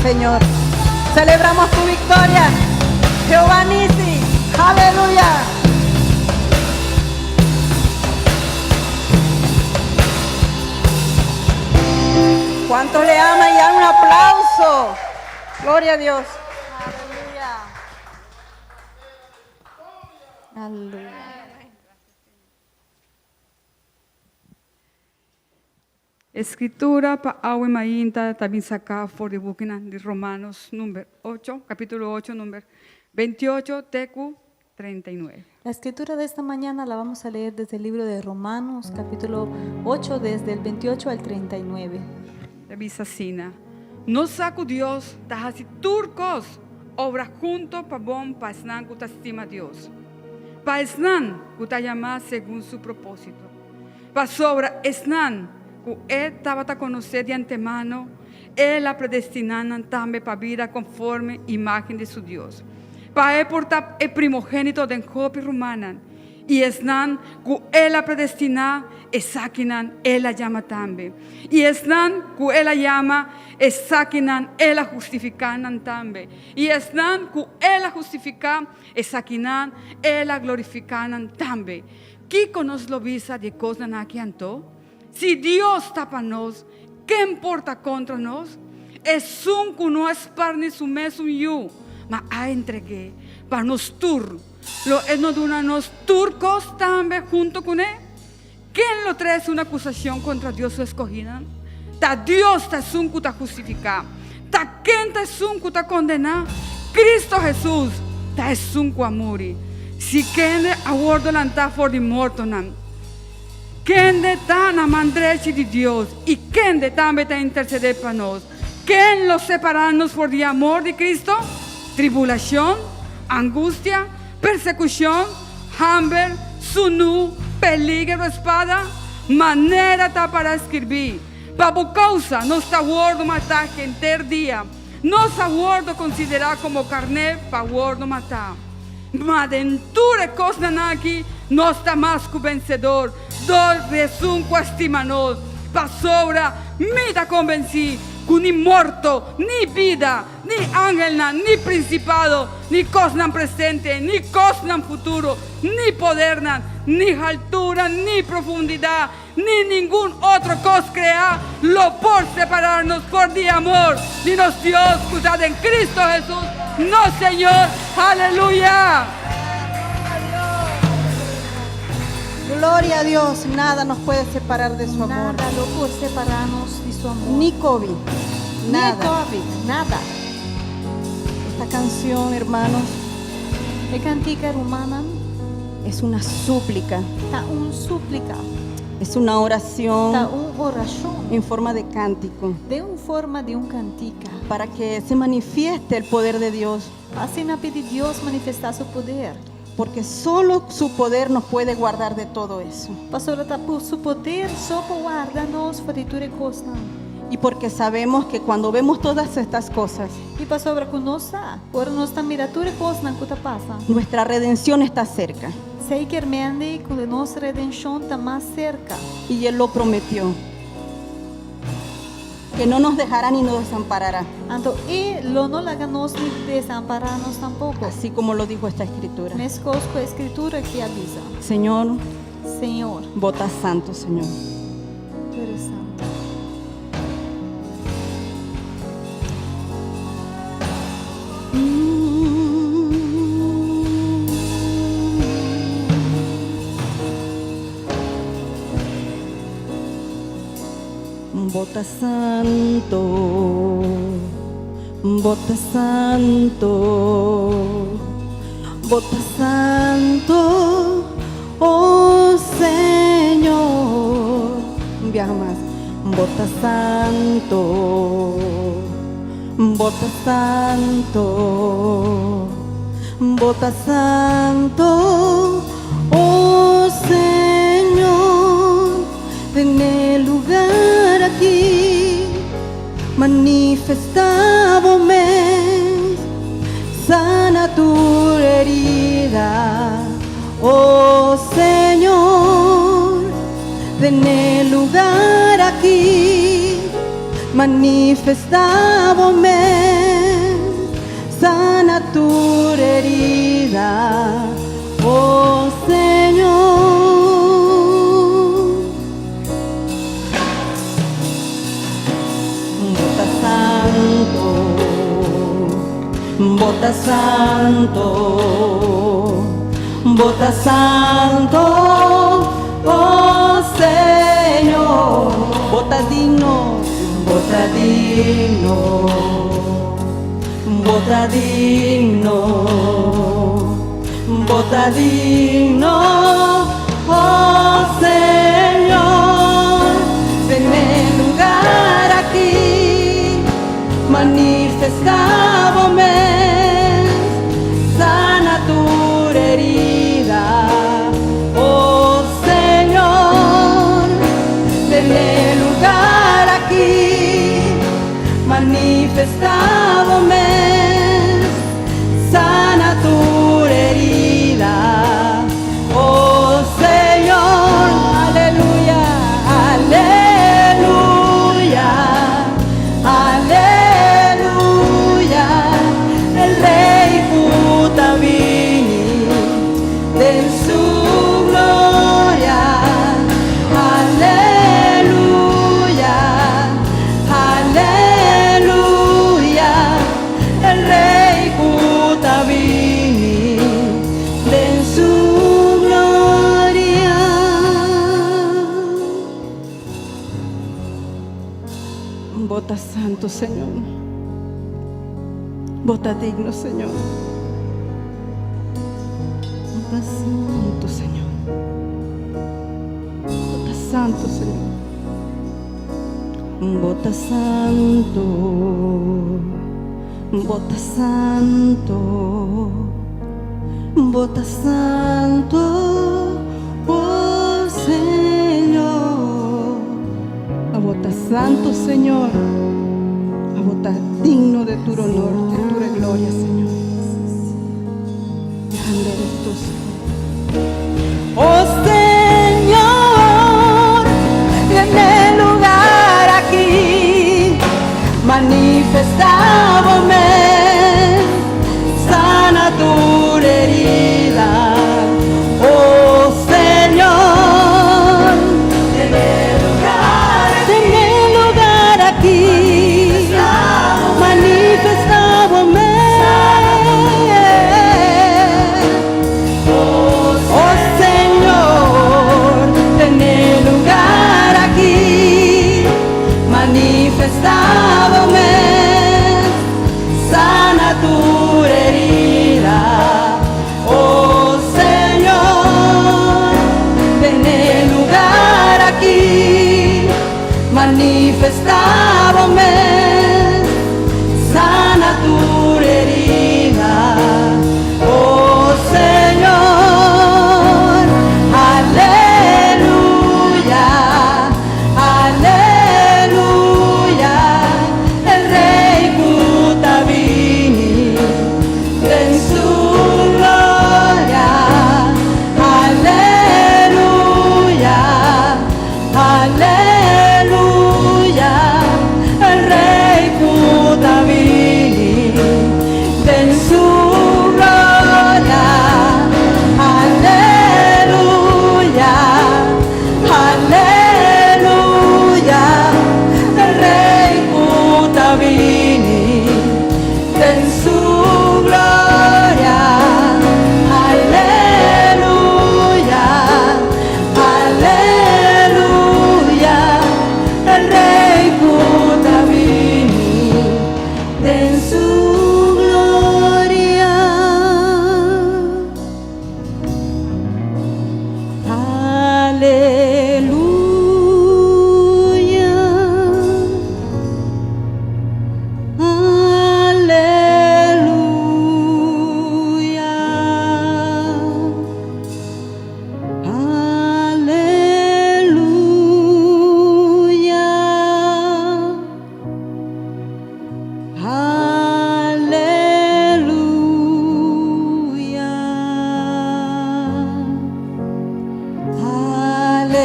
Señor. Celebramos tu victoria. Jehová Nisi. Aleluya. ¿Cuántos le aman y dan un aplauso? Gloria a Dios. Aleluya. Aleluya. Escritura pa awe mainta ta bin saca for di bukinan di Romanos number 8, capítulo 8, number 28 te cu 39. La escritura de esta mañana la vamos a leer desde el libro de Romanos, capítulo 8, desde el 28 al 39. Ta bisa asina, Nos sa cu Dios ta haci tur cos obra hunto pa bon pa esnan cu ta stima Dios, pa esnan cu ta yama segun su proposito. Pasobra esnan ku E tabata konosé di antemano, El a predestiná nan tambe pa bida konforme imágen di su Dios, pa E por ta e primogénito den hopi rumannan. I esnan ku El a predestiná, esakinan El a yama tambe. I esnan ku El a yama, esakinan El a hustifiká nan tambe. I esnan ku El a hustifiká, esakinan El a glorifiká nan tambe. Kiko nos lo bisa di e kosnan aki anto? Si Dios ta pa nos, ken por ta kontra nos? Esun ku no a sparni su mesun yu, ma a entreg'é pa nos tur, lo e no duna nos tur kos tambe huntu kuné? Ken lo trese un akusashon kontra Dios su eskohínan? Ta Dios ta esun ku ta hustifiká. Ta ken ta esun ku ta kondená? Kristu Hesus ta esun ku a muri. Si kende a wòrdu lantá for di mortonan, kende ta na man drechi di Dios i kende tambe ta intersedé pa nos? Ken lo separá nos for di amor di Kristu? Tribulashon, angustia, persekushon, hamber, sunú, peliger o spada? Manera ta para skirbí, Pa bo kousa nos ta wòrdu matá henter dia, nos a wòrdu konsiderá komo karné pa wòrdu matá. Ma den tur e kosnan aki nos ta mas ku bensedor dor di esun ku a stima nos. Pasobra mi ta konbensí ku ni morto, ni bida, ni angelnan, ni prinsipado, ni kosnan presente, ni kosnan futuro, ni podernan, ni haltura, ni profundidat, ni ningun otro kos kreá lo por separá nos for di e amor di nos Dios ku ta den Kristu Hesus, nos Señor. Aleluya! Gloria a Dios, nada nos puede separar de su amor. Nada lo por separá nos di su amor. Ni COVID, nada. Ni COVID, nada. Esta canción, hermanos, E kantika, rumannan, es una súplica. Ta un súplika. Es una oración. Ta un orashon. En forma de cántico. Den un forma di un kantika. Para que se manifieste el poder de Dios. Pa asina pidi Dios manifestá su poder. Porque solo su poder nos puede guardar de todo eso. Pasobra ta su poder so por warda nos for di tur e kosnan. Y porque sabemos que cuando vemos todas estas cosas. Y pasobra ku nos sa, ora nos ta mira tur e kosnan ku ta pasa. Nuestra redención está cerca. Zekermente ku nos redenshon ta mas serka. Y Él lo prometió. Que no nos dejará ni nos desamparará. Anto E lo no laga nos ni desampará nos tampoko. Así como lo dijo esta escritura. Meskos ku e Skritura aki a bisa. Señor. Señor. Bo ta santo, Señor. Tu eres santo. Bo ta santo, bo ta santo, bo ta santo, oh Señor. Un biaha mas. Bo ta santo, bo ta santo, bo ta santo, oh Señor. Den e lugar aki manifestá bo mes, sana tur herida, oh Señor. Den e lugar aki Manifestá bo mes, sana tur herida, oh Señor. Bo ta santo, bo ta santo, bo ta santo, oh Señor. Bo ta digno, bo ta digno, bo ta digno, bo ta digno, oh Señor. Tene lugar aki, manifestá bo mes, sana tur herida, oh Señor. Tene lugar aki, manifestá bo mes, sana tur herida, oh Señor. Aleluya, aleluya, aleluya, e Rei ku ta bini den su gloria. Aleluya, aleluya, e Rei ku ta bini den su gloria. Bo ta santo, Señor. Bo ta digno, Señor. Bo ta santo, Señor. Bo ta santo, Señor. Bo ta santo. Bo ta santo. Bo ta santo, oh Señor. Bo ta santo, Señor. Bo ta digno di tur honor, di tur gloria, Señor. Grande eres tú, Señor. Oh Señor, tene lugar aki, manifestá bo mes, sana tur herida. Oh Señor, tene lugar aki, manifestá bo mes. Oh Señor, tene lugar aki, manifestá bo mes, sana tur herida. Oh Señor, tene lugar aki, manifestá bo mes, sana tur herida. Oh Señor, aleluya, aleluya, e Rei ku ta bini den su gloria. Aleluya, aleluya, e Rei ku ta bini den su gloria. Aleluya, aleluya, e Rei ku ta bini den su gloria. Aleluya, aleluya, e Rei ku ta bini den su gloria. Aleluya. Aleluya. Aleluya. Aleluya.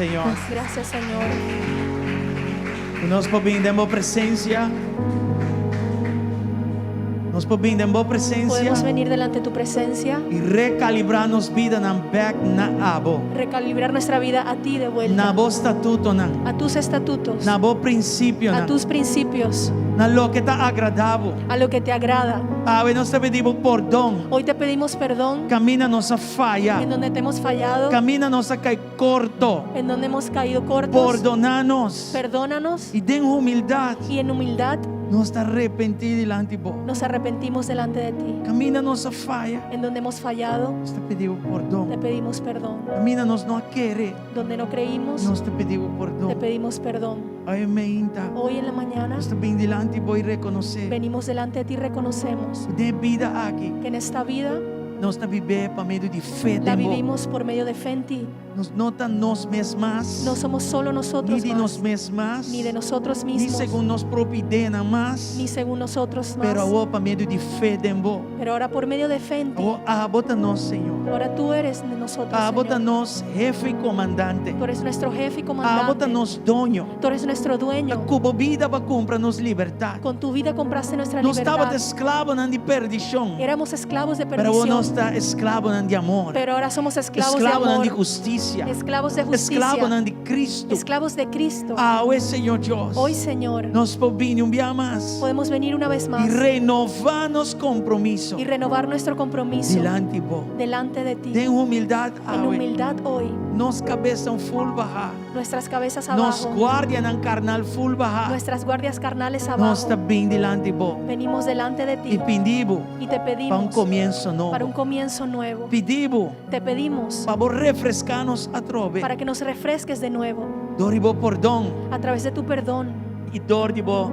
Señor. Gracias, Señor. Ku nos por bin den bo presensia. Nos por bin den bo presensia. Podemos venir delante de tu presencia, I rekalibrá nos bidanan bèk na abo. recalibrar nuestra vida a ti de Na vuelta, bo statutonan. a tus estatutos, Na bo a prinsipionan. tus principios, Na loke ta agradá bo. a lo que te agrada. Awe nos ta pidi bo pordon. Hoy te pedimos perdón Kaminda nos a faya. en donde te hemos fallado, Kaminda nos a kai korto. en donde hemos caído cortos. Pordoná nos. Perdónanos I den humildat y en humildad nos ta arepentí dilanti bo. nos arrepentimos delante de ti. Kaminda nos a faya. En donde hemos fallado, Nos ta pidi bo te pordon. pedimos perdón. Kaminda nos no a kere. Donde no creímos, Nos ta pidi bo te pordon. pedimos perdón. Awe mainta. Hoy en la mañana Nos ta bin dilanti bo i rekonosé. venimos delante de ti y reconocemos Den e bida aki. que en esta vida Nos ta bib'é pa medio di fe la den bo. vivimos por medio de fe en ti. Nos no ta nos mes mas. No somos solo Ni nosotros di más, nos mes mas. ni de nosotros Ni mismos, segun nos propio ideanan mas. ni según nosotros más. Pero awor pa medio di fe den bo. Pero ahora por medio de fe en ti, Awor abo ta nos, Señor. ahora tú eres de nosotros, Abo ta Señor. nos hefe i komandante. Tú eres nuestro jefe y Abo ta comandante. nos doño. Tú eres nuestro dueño. Ku bo bida b'a kumpra nos libertat. Con tu vida compraste nuestra Nos tabata libertad. esklabonan di perdishon. Éramos esclavos de Pero awor perdición, nos ta esklabonan di amor. pero ahora somos esclavos de Esklabonan di amor, hustisia. esclavos de justicia, Esklabonan di Kristu. esclavos de Cristo. Awe, Señor Dios. Hoy, Señor, Nos por bini un bia mas. podemos venir una vez I más renová nos kompromiso. y renovar nuestro compromiso Dilanti bo. delante de ti. Den humildat En awe. humildad hoy, Nos kabesnan full bahá. nuestras cabezas Nos abajo, guardianan karnal full bahá. nuestras guardias carnales Nos ta abajo. bin dilanti bo. Venimos delante de I ti pidi bo y te pa un pedimos komienso para un nobo. comienzo nuevo. Pidi bo Te pedimos pa bo refreská nos atrobe. para que nos refresques de nuevo Dor di bo pordon a través de tu perdón i dor di bo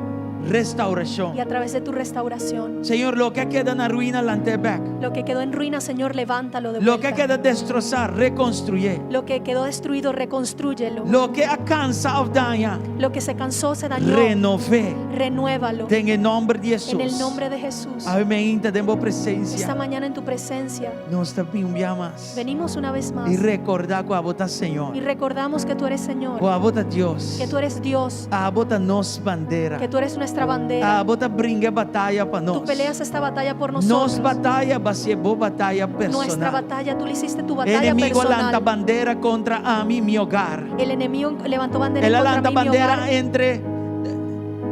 restaurashon. y a través de tu restauración. Señor, loke a keda na ruina lant'é bèk. Lo que quedó en ruina, Señor, levántalo de Loke a vuelta. keda destrosá, rekonstruyé. Lo que quedó destruido, reconstrúyelo. Loke a kansa òf daña, Lo que se cansó, se dañó. renov'é. Renuévalo. Den e nòmber di En el Hesus. nombre de Jesús. Awe mainta den bo Esta presensia. mañana en tu presencia Nos ta bin un bia mas. venimos una vez más I rekordá ku abo ta Señor. y recordamos que tú eres Señor, Ku abo ta Dios. que tú eres Dios, Abo ta nos bandera. que tú eres nuestra bandera. Abo ta bringa e bataya pa Tú nos. peleas esta batalla por Nos nosotros. bataya b'a hasié bo bataya Nuestra personal. batalla, tú le hiciste tu batalla Enemigu a lanta personal. bandera kontra ami i mi hogar. El enemigo levantó bandera El a contra lanta mí, mi bandera hogar. entre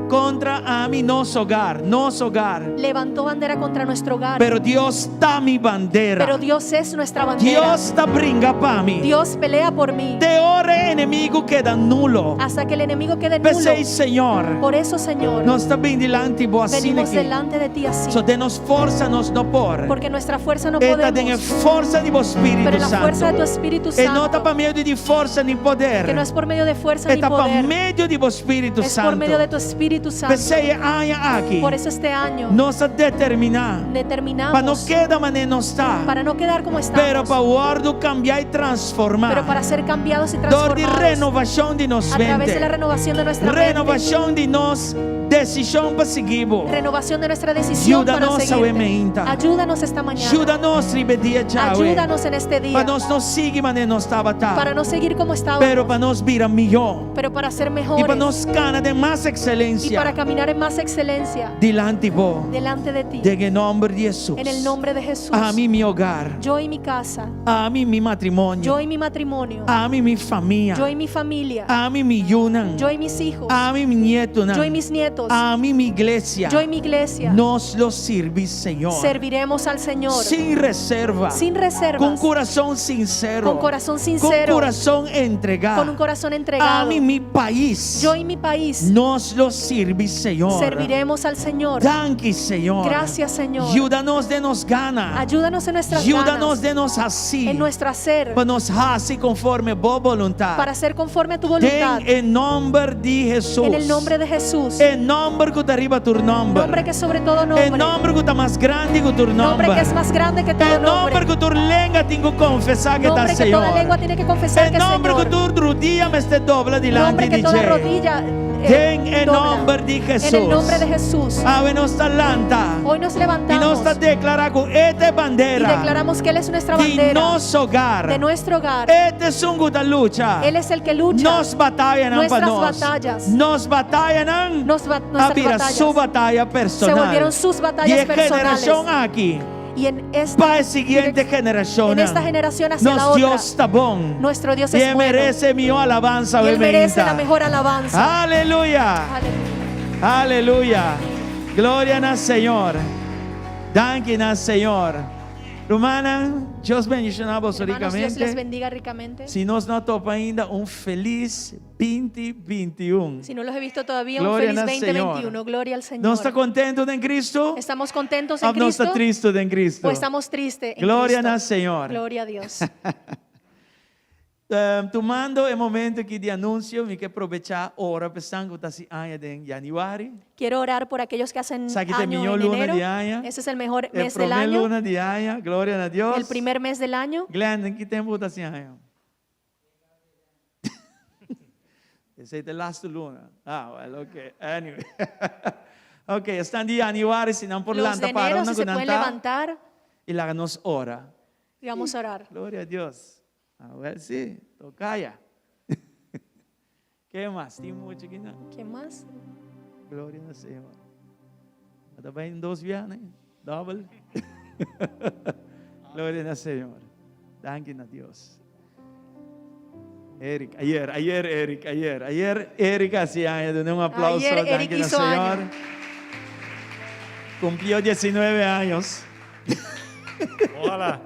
kontra ami nos hogar, nos hogar. Levantó bandera contra nuestro hogar. Pero Dios ta mi bandera. Pero Dios es nuestra bandera. Dios ta bringa pa mi. Dios pelea por mí Te ora e enemigu keda nulo. hasta que el enemigo quede nulo. P'esei, Señor, Por eso, Señor, nos ta bin dilanti bo asina venimos aki. delante de ti así. So den nos forsa nos no por. Porque nuestra fuerza no E ta den e podemos, forsa di bo pero Spiritu en la fuerza de tu Santu. Espíritu E no ta Santo, pa medio di forsa ni poder. que no es por medio de fuerza E ni ta pa poder, medio di bo Spiritu es por medio de Santu. tu Espíritu Santo. P'esei e aña aki, Por eso este año nos a determiná pa no determinamos keda manera nos ta, para no quedar como pero estamos, pa wòrdu kambiá i transformá. pero para ser cambiados y Dor di transformados renovashon di nos a través de la mente, renovación de nuestra mente, renovashon di nos desishon pa sigui bo. renovación de nuestra decisión para Yúdanos awe seguirte. mainta. Ayúdanos esta mañana. Yuda nos riba e dia djawe. Ayúdanos en este Pa día nos no sigui manera nos tabata, para no seguir como pero estábamos, pa nos bira mihó pero para ser i pa mejores nos kana den mas y para ekselensia caminar en más excelencia dilanti bo. delante de ti. Den e nòmber di Hesus. En el nombre de Jesús. Ami i mi hogar. Yo y mi casa, Ami i mi matrimonio. yo y mi matrimonio, Ami i mi famia. yo y mi familia, Ami i mi yunan. yo y mis hijos, Ami i mi nietunan. yo y mis nietos, Ami i mi iglesia. yo y mi iglesia, Nos lo sirbi Señor. serviremos al Señor Sin reserva. sin Ku un reservas, kurason sinsero. con corazón Ku un sincero, kurason entregá. con un corazón entregado. Ami i mi pais. Yo y mi país Nos lo sirbi Señor. serviremos al Señor. Danki Señor. Gracias, Señor. Yuda nos den nos gana. Ayúdanos en nuestras Yuda nos ganas, den nos hasi. en nuestro hacer, Pa nos hasi konforme bo boluntat. para ser conforme a tu voluntad. Den e nòmber di Hesus. En el nombre de Jesús, E nòmber ku ta riba tur nòmber. nombre que sobre todo E nombre, nòmber ku ta mas grandi ku tur nombre nòmber. que es más grande que E todo nòmber nombre, ku tur lenga tin ku konfesá ku ta nombre que Señor. toda lengua tiene que confesar E que es nòmber ku Señor, tur rudia mester dobla nombre dilanti que di toda dje. rodilla Den e dobla. nòmber. nòmber di En el nombre de Hesus. Jesús. Awe nos ta lanta. Hoy nos I nos levantamos ta deklará ku E ta e y bandera declaramos que Él es nuestra di bandera, nos hogar. de nuestro hogar. E ta esun ku ta lucha. Él es el que lucha. Nos batayanan pa Nuestras nos. batallas. Nos batayanan Nos ba- a nuestras bira batallas. su bataya personal. Se volvieron sus batallas Di e personales. generashon aki Y en esta, pa e siguiente generashon. en esta generación hacia la Nos otra. Dios ta bon. Nuestro Dios I es E bueno. meresé mihó alabansa Y Él merece bementa. la mejor alabanza. Aleluya. Aleluya. Aleluya. Gloria na Señor. Danki na Señor. Rumannan, Dios bendishoná boso Hermanos, Dios les rikamente. bendiga ricamente. Si nos no a topa ainda, un felis 2021. Si no los he visto todavía, un Gloria feliz al Señor. 2021. Gloria al Señor. ¿Nos ta kontentu den Kristu? ¿Estamos contentos en Òf nos ta Cristo? tristu den Kristu? ¿O estamos tristes en Gloria Cristo? al Señor. Gloria a Dios. Tumando e momento aki di anunsio, mi ke probechá ora pa esnan ku ta hasi aña den yanüari. Quiero orar por aquellos que hacen Esaki ta año mihó en luna enero. di aña. Ese es el mejor E mes del promé año. luna di aña. Gloria na Dios. El primer mes del año. Glenn, den ki tempu bo ta hasi aña? Esei ta e lastu luna. Ah, well, okay. Anyway. okay, esnan di yanüari, si nan por Los lanta de para enero, una si se ku nan pueden ta, levantar, i laga nos ora. y vamos a orar. Gloria a Dios. A ver si, tocaya. Ke mas? Tin mucho aki nan. ¿Quién más? Gloria al Señor. Ta bai dos biaha, Double. Gloria al Señor. Danki na Dios. Eric, ayer, ayer Eric, ayer, ayer Eric a hasi aña, duna un aplauso, Ayer Eric danki na hizo Señor. año. Cumplió 19 años. Hola.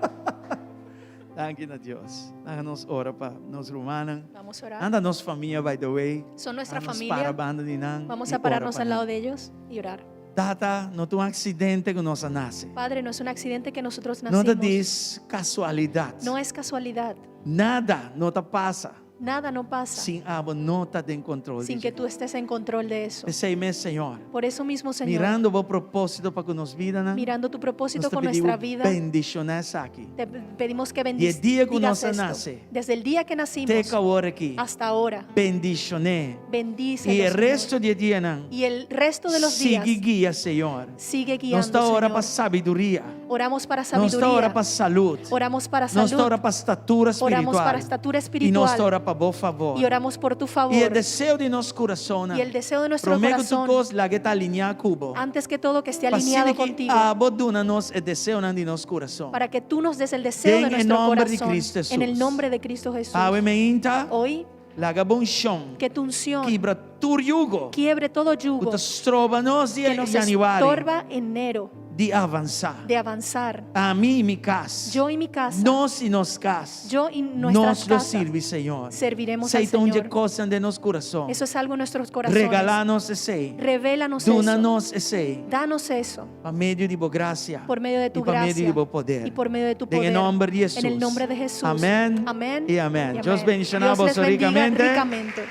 Danki na Dios. Laga nos ora pa nos rumannan. Vamos a orar. Anda nos famia, by the way. Son nuestra Nos familia. para banda di nan. Vamos y a pararnos ora pa al lado nan. de ellos y orar. Tata, no ta un aksidente ku nos a nase. Padre, no es un accidente que nosotros No ta nacimos. djis kasualidat. No es casualidad. Nada no ta pasa. Nada no pasa Sin abo no ta den control. sin que tú estés en control de eso. P'esei mes, Señor. Por eso mismo, Señor, Mirando bo propósito pa ku nos bidanan. mirando tu propósito Nos ta con nuestra pidi bo vida, bendishoná esaki. te pedimos que Di e dia ku bendigas nos a esto. nase. Desde el día que nacimos Te ku awor aki. hasta ahora, Bendishon'é. bendícenos, I e Señor. resto di e dianan. Y el resto de los días, Sigui guia, Señor. sigue Nos guiando, ta ora Señor. pa sabiduria. Oramos para Nos ta ora sabiduría. pa salud. Oramos para Nos ta salud. ora pa statura Oramos spiritual. para estatura I nos ta espiritual. ora pa bo favor. Y oramos por tu favor. I e deseo di nos kurason. Y el deseo de nuestro Promé ku tur corazón, kos lag'é ta alineá ku bo. antes que todo que esté Pa alineado asina ku contigo, abo duna nos e deseonan di nos kurason. para que tú nos des el deseo Den de e nuestro nòmber di corazón. Cristo En el Jesús. nombre de Cristo Jesús. Awe meinta, Hoy, laga bo unshon que tu unción kibra tur yugo quiebre todo ku yugo ta stroba nos di que nos yanüari estorba enero di avansá. de avanzar. Ami i mi kas. Yo y mi casa, Nos i nos kas. yo y nuestras Nos lo casas, sirbi, Señor. serviremos al Esei ta un Señor. kos den nos kurason. Eso es algo en nuestros corazones. Regalá nos esei. Revélanos eso. Duna nos esei. Danos eso Pa medio di bo grasia. por medio de tu I pa medio gracia di bo poder. y por medio de tu Den poder. e nòmber di Hesus. En el nombre de Jesús. Amèn. Amén. I amèn. Dios bendishoná Dios les boso bendiga rikamente. ricamente.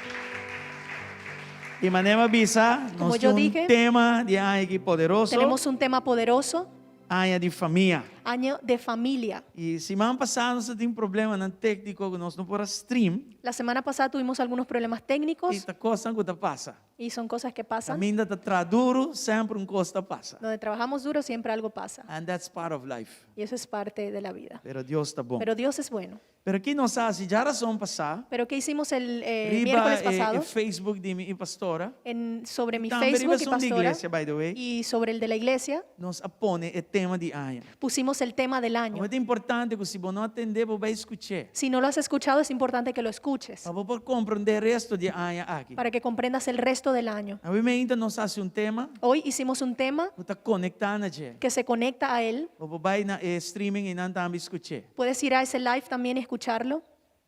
I manera mi a bisa, Como nos yo tin un dije, tema di aña aki poderoso. Tenemos un tema poderoso, Aña di famia. año de familia. I siman pasá nos tabatin problemanan tékniko ku nos no por a stream. La semana pasada tuvimos algunos problemas técnicos I ta kosnan ku ta pasa. y son cosas que pasan. Kaminda ta traha duru, semper un kos ta pasa. Donde trabajamos duro siempre algo pasa. And that's part of life. Y eso es parte de la vida. Pero Dios ta bon. Pero Dios es bueno. Pero ki nos a hasi djarason pasá, Pero ¿qué hicimos el eh, riba miércoles eh, pasado? e Facebook di mi i pastora. En, sobre mi Tambe riba Facebook y esun di pastora iglesia, by the way. y sobre el de la iglesia, Nos a pone e tema di aña. pusimos el tema del año. Ta importante ku si bo no a tend'é, bo bai skuch'é. Si no lo has escuchado, es importante que lo escuches Pa bo por komprondé resto di aña aki. para que comprendas el resto del año. Awe mainta nos a hasi un tema Hoy hicimos un tema ku ta konektá na dje. que se conecta a él. Bo por bai na e streaming einan tambe skuch'é. Puedes ir a ese live también y escucharlo.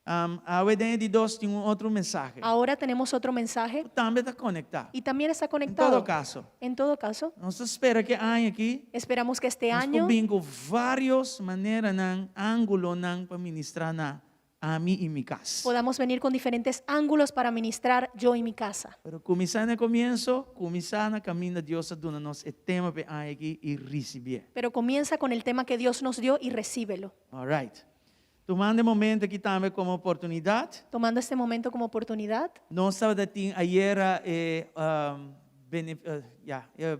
Um, awe den di dos tin un otro mensahe. Ahora tenemos otro mensaje Tambe ta konektá. y también está En todo conectado. kaso, En todo caso, nos ta spera ku e aña aki esperamos que este nos año por bin ku vários maneranan, ángulonan pa ministrá na ami i mi kas. podamos venir con diferentes ángulos para ministrar yo y mi casa. Pero kuminsá na komienso, kuminsá na kaminda Dios a duna nos e tema pa e aña aki i risibié. Pero comienza con el tema que Dios nos dio y recíbelo. All right. Tumando e momento aki tambe komo oportunidat, Tomando este momento como oportunidad, nos tabatin ayera e um, bene, ya, e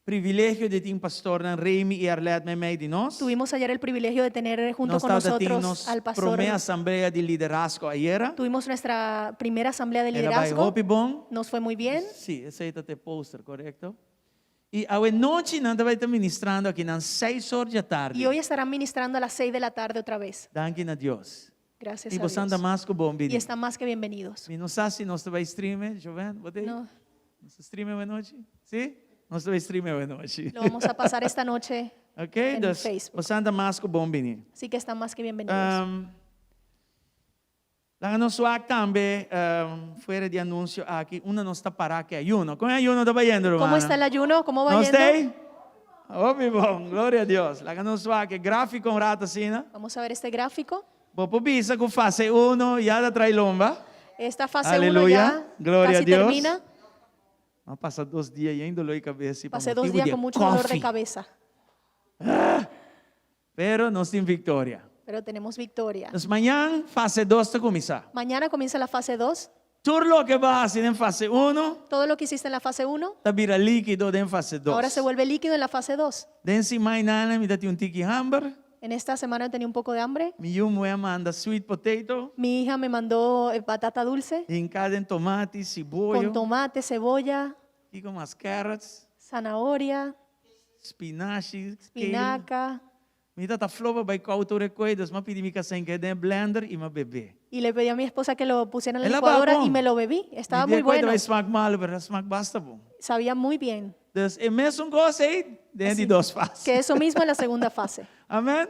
privilegio di tin pastornan Remy i Arlette meimei di nos. Tuvimos ayer el privilegio de tener junto Nos con tabata tin nosotros nos al pastor. promé asamblea di liderazgo ayera. Tuvimos nuestra primera asamblea de El a bai liderazgo. hopi bon. Nos fue muy bien. Sí, esei ta e poster, korekto? I awe nochi nan ta bai ta ministrando aki nan seis or djatardi. Y hoy estarán ministrando a las 6 de la tarde otra vez. Danki na Dios. Gracias I a bosan ta Dios. mas ku bon Y bini. están más que bienvenidos. Mi no sa si nos ta bai stream e, Joven, bo ta ei? No, Nos ta stream awe nochi? Sí? Nos ta bai stream awe nochi. lo vamos a pasar esta noche, Ok, en dus Facebook. bosan ta mas ku bon bini. Así que están más que bienvenidos. Laga nos wak tambe fuera di anunsio aki unda nos ta pará ku e ayuno. Kon e ayuno ta bayendo, ¿Cómo rumannan? está el ayuno? ¿Cómo va Nos yendo? ta ei? Hopi bon, gloria a Dios. Laga nos wak e gráfiko un rato asina. Vamos a ver este gráfico. Bo por bisa ku fase uno ya ta trae lomba. Esta fase 1 Aleluya. ya Gloria a casi Dios. termina. M'a pasa dos dia yen doló di kabes i pa Pasé dos motibu días di con e mucho dolor de kòfi. cabeza, Pero nos tin viktoria. pero tenemos victoria. Dus mañan fase dos ta kuminsá. Mañana comienza la fase 2. Tur loke bo a hasi den fase uno Todo lo que hiciste en la fase 1 ta bira líkido den fase dos. ahora se vuelve líquido en la fase 2. Den simannan mi ta tin un tiki hamber. En esta semana tenía un poco de hambre. Mi yu muhé a manda sweet potato. Mi hija me mandó eh, batata dulce Hinká den tomati, siboyo. con tomate, cebolla, Kiko mas carrots, zanahoria, spinashi, kale. espinaca. Mi ta ta floba bai kou tur e koi, dus m'a pidi mi kasá hink'é den e blender i m'a bebé. Y le pedí a mi esposa que lo pusiera en la El a ba licuadora bon. y me lo bebí. Estaba Mi di muy e koi ta bueno. bai smak malu, pero a smak basta bon. Sabía muy bien. Dus e mesun kos ei den e di dos fase. Que eso mismo en la segunda fase. Amen.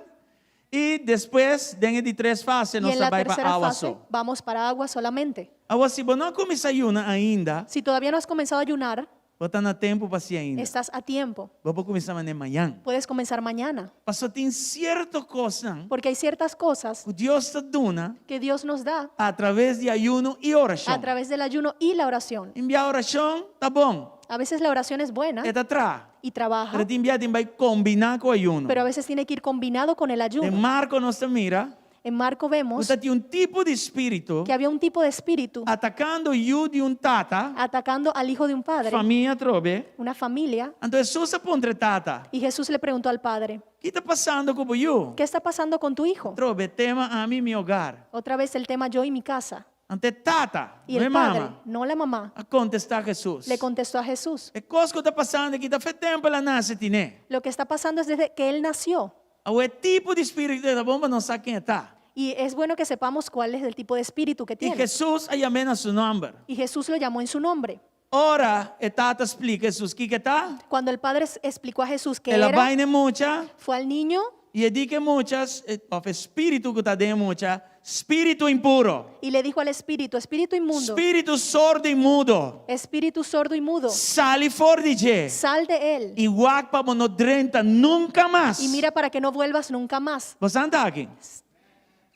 I despues den e di tres fase Y nos en ta la bai pa tercera awa fase so. vamos para agua solamente. Awor si bo no a kuminsá yuna ainda, Si todavía no has comenzado a ayunar, bo ta na tempu pa hasi ainda. estás a tiempo. Bo por kuminsá manera mañan. Puedes comenzar mañana. Pasobra tin sierto kosnan Porque hay ciertas cosas ku Dios ta duna que Dios nos da a traves di ayuno i orashon. a través del ayuno y la oración. Tin bia orashon ta bon, A veces la oración es buena e ta traha. y trabaja, Pero tin bia tin bai kombiná ku ayuno. pero a veces tiene que ir combinado con el Den ayuno. Marko nos ta mira En Marco ku vemos ta tin un tipo di spiritu que había un tipo de espíritu atakando yu di un tata, atacando al hijo de un padre, famia atrobe. una familia, Anto Hesus a puntra e tata, y Jesús le preguntó al padre, Ki ta pasando ku bo yu? ¿qué está pasando con tu hijo? Atrobe, tema ami mi hogar. Otra vez el tema yo y mi casa. Anto e tata, Y no e el padre, mama, no la mamá, a kontestá Hesus, le contestó a Jesús, E kos ku ta pasando aki ta fe tempu el a nase tine. lo que está pasando es desde que él nació. Awor e tipo di spiritu ei ta bon pa nos sa ken e ta. Y es bueno que sepamos cuál es el tipo de espíritu que I tiene. Hesus a yam'é na su nòmber. Y Jesús lo llamó en su nombre. Ora e tata splika Hesus kiko e ta, Cuando el padre explicó a Jesús que el a era, bai na e mucha fue al niño i e di ku e mucha, òf e spiritu ku ta den e mucha, spiritu impuro, y le dijo al espíritu, espíritu inmundo, spiritu sordo i mudo, espíritu sordo y mudo, sali for di dje sal de él i wak pa bo no drenta nunka mas. y mira para que no vuelvas nunca más. Bo sa ta aki?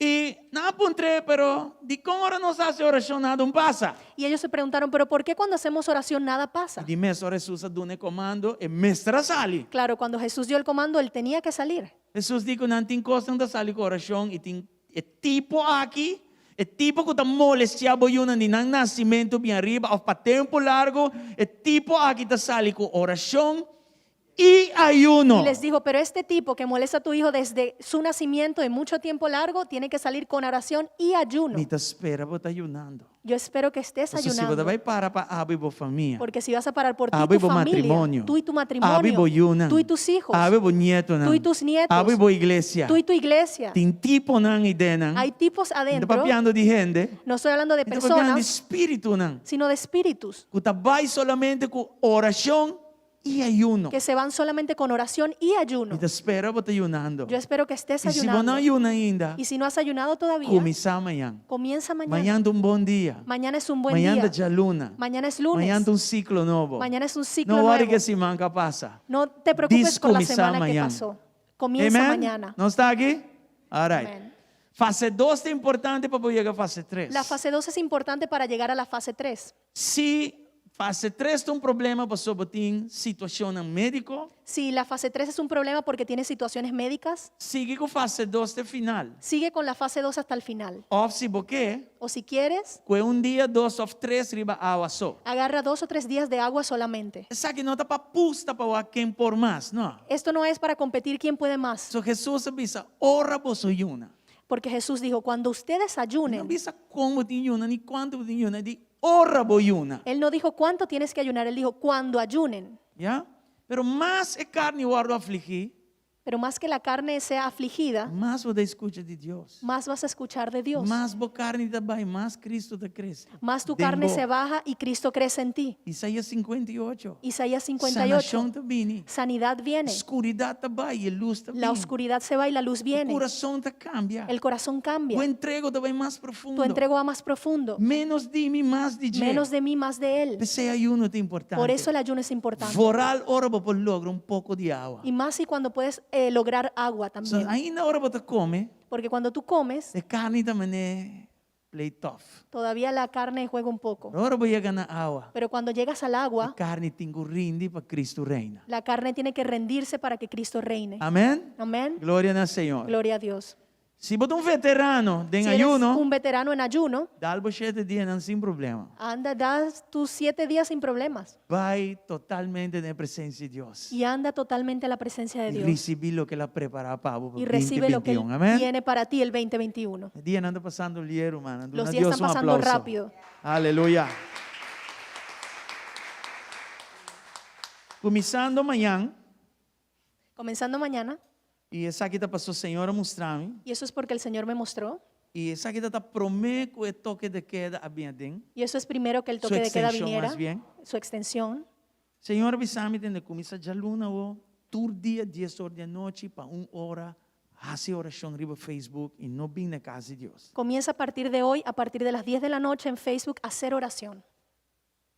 I nan a puntr'é, pero dikon ora nos hasi orashon nada un pasa? Y ellos se preguntaron, pero ¿por qué cuando hacemos oración nada pasa? I di mes ora Hesus a duna e komando, e mester a sali. Claro, cuando Jesús dio el comando, él tenía que salir. Hesus di ku nan tin kosnan ta sali ku orashon i tin e tipo aki, e tipo ku ta molestiá bo yunan di nan nasimentu bin ariba òf pa tempu largu, e tipo aki ta sali ku orashon i ayuno. Y les dijo, pero este tipo que molesta a tu hijo desde su nacimiento y mucho tiempo largo, tiene que salir con oración y ayuno. Mi ta spera bo ta ayunando. Yo espero que estés Pasobra si bo ta ayunando. bai para pa abo i bo famia, Porque si vas a parar por ti y abo i tu bo familia, matrimonio, tú y tu abo i matrimonio, bo yunan, tú y tus hijos, abo i bo nietonan, tú y tus nietos, abo i bo iglesia, tú y tu iglesia, tin tiponan i denan. hay tipos Mi ta adentro, papiando di hende, no estoy hablando de mi ta papiando di personas, spiritunan, sino de espíritus, ku ta bai solamente ku orashon i ayuno. que se van solamente con oración y ayuno. Mi ta spera bo ta ayunando. Yo espero que estés I si bo no ayunando. ayuna ainda, Y si no has ayunado todavía, kuminsá mañan. comienza mañana. Mañan ta un bon dia. Mañana es un buen Mañan ta día. djaluna. Mañana es lunes. Mañan ta un siklo nobo. Mañana es un ciclo No wòri nuevo. ku e siman ka pasa. No te preocupes por la Dis kuminsá semana que mañan. pasó. Comienza Amen? mañana. Nos ta aki? All right. Amen. Fase dos ta importante pa bo yega fase tres. La fase 2 es importante para llegar a la fase 3. Si. Fase 3 ta un problema pasobra bo tin situacionnan medico. Si la fase 3 es un problema porque tienes situaciones médicas. Sigui cu fase 2 te final. Sigue con la fase 2 hasta el final. Of si bo ke. O si quieres. Cue un dia, dos of tres riba awa so. Agarra dos o tres días de agua solamente. Esaki no ta pa pusta pa wak ken por mas, no. Esto no es para competir quién puede más. So Jesus a bisa, Ora boso yuna. Porque Jesús dijo, Cuando ustedes E no ayunen. bisa con bo tin yuna ni cuanto bo tin yuna, e di ora bo yuna. Él no dijo cuánto tienes que ayunar, él dijo cuando ayunen. Ya? Pero mas e carni wordo afligi. Pero más que la carne sea afligida, Mas bo ta scucha di Dios. más vas a escuchar de Dios. Mas bo carni ta bay, mas Cristo ta crece. Más tu Den carne bo. se baja y Cristo crece en ti. Isaías 58. Isaías 58. Sanacion ta bini. Sanidad viene. Scuridad ta bay y e luz ta La bini. oscuridad se va y la luz E viene. curason ta cambia. El corazón cambia. Bo entrego ta bay mas profundo. Tu entrego va más profundo. Menos di mi, mas di dje. Menos de mí, más de Él. P'esey ayuno ta importante. Por eso el ayuno es importante. Vooral ora bo por logra un poco di awa. Y más si cuando puedes eh, lograr agua So, también. ainda ora bo ta come, Porque cuando tú comes, e carni ta mane play tough. todavía la carne juega un poco. Pero ora bo yega na awa, Pero cuando llegas al e agua, carni tin cu rindi pa Cristo reina. la carne tiene que rendirse para que Cristo reine. Amen? Amén. Gloria na Señor. Gloria a Dios. Si bo ta un veterano den Si eres ayuno, un veterano en ayuno, dal bo shete dianan sin problema. anda, das tus siete días sin problemas Bai totalmente den e presencia di Dios. y anda totalmente a la presencia de Y Dios. ricibi loke El a prepara pa bo pa Y recibe lo que Él 2021. Amen. tiene para ti el 2021. E dianan ta pasando lier, rumannan. Los Duna días Dios están un pasando aplauso. rápido. Aleluya. Cuminsando mañan. Comenzando mañana. Y esaki ta paso Señor a mustra mi. Y eso es porque el Señor me mostró. Y esaki ta prome cu e toque de queda a bin aden. Y eso es primero que el Su toque de queda extensión, viniera. más bien. Su extensión. Señor a bisa mi tende cuminsa djaluna awo, tur dia dies or di anochi pa un ora haci oracion riba Facebook y no bin na cas di Dios. Comienza a partir de hoy, a partir de las 10 de la noche en Facebook, a hacer oración.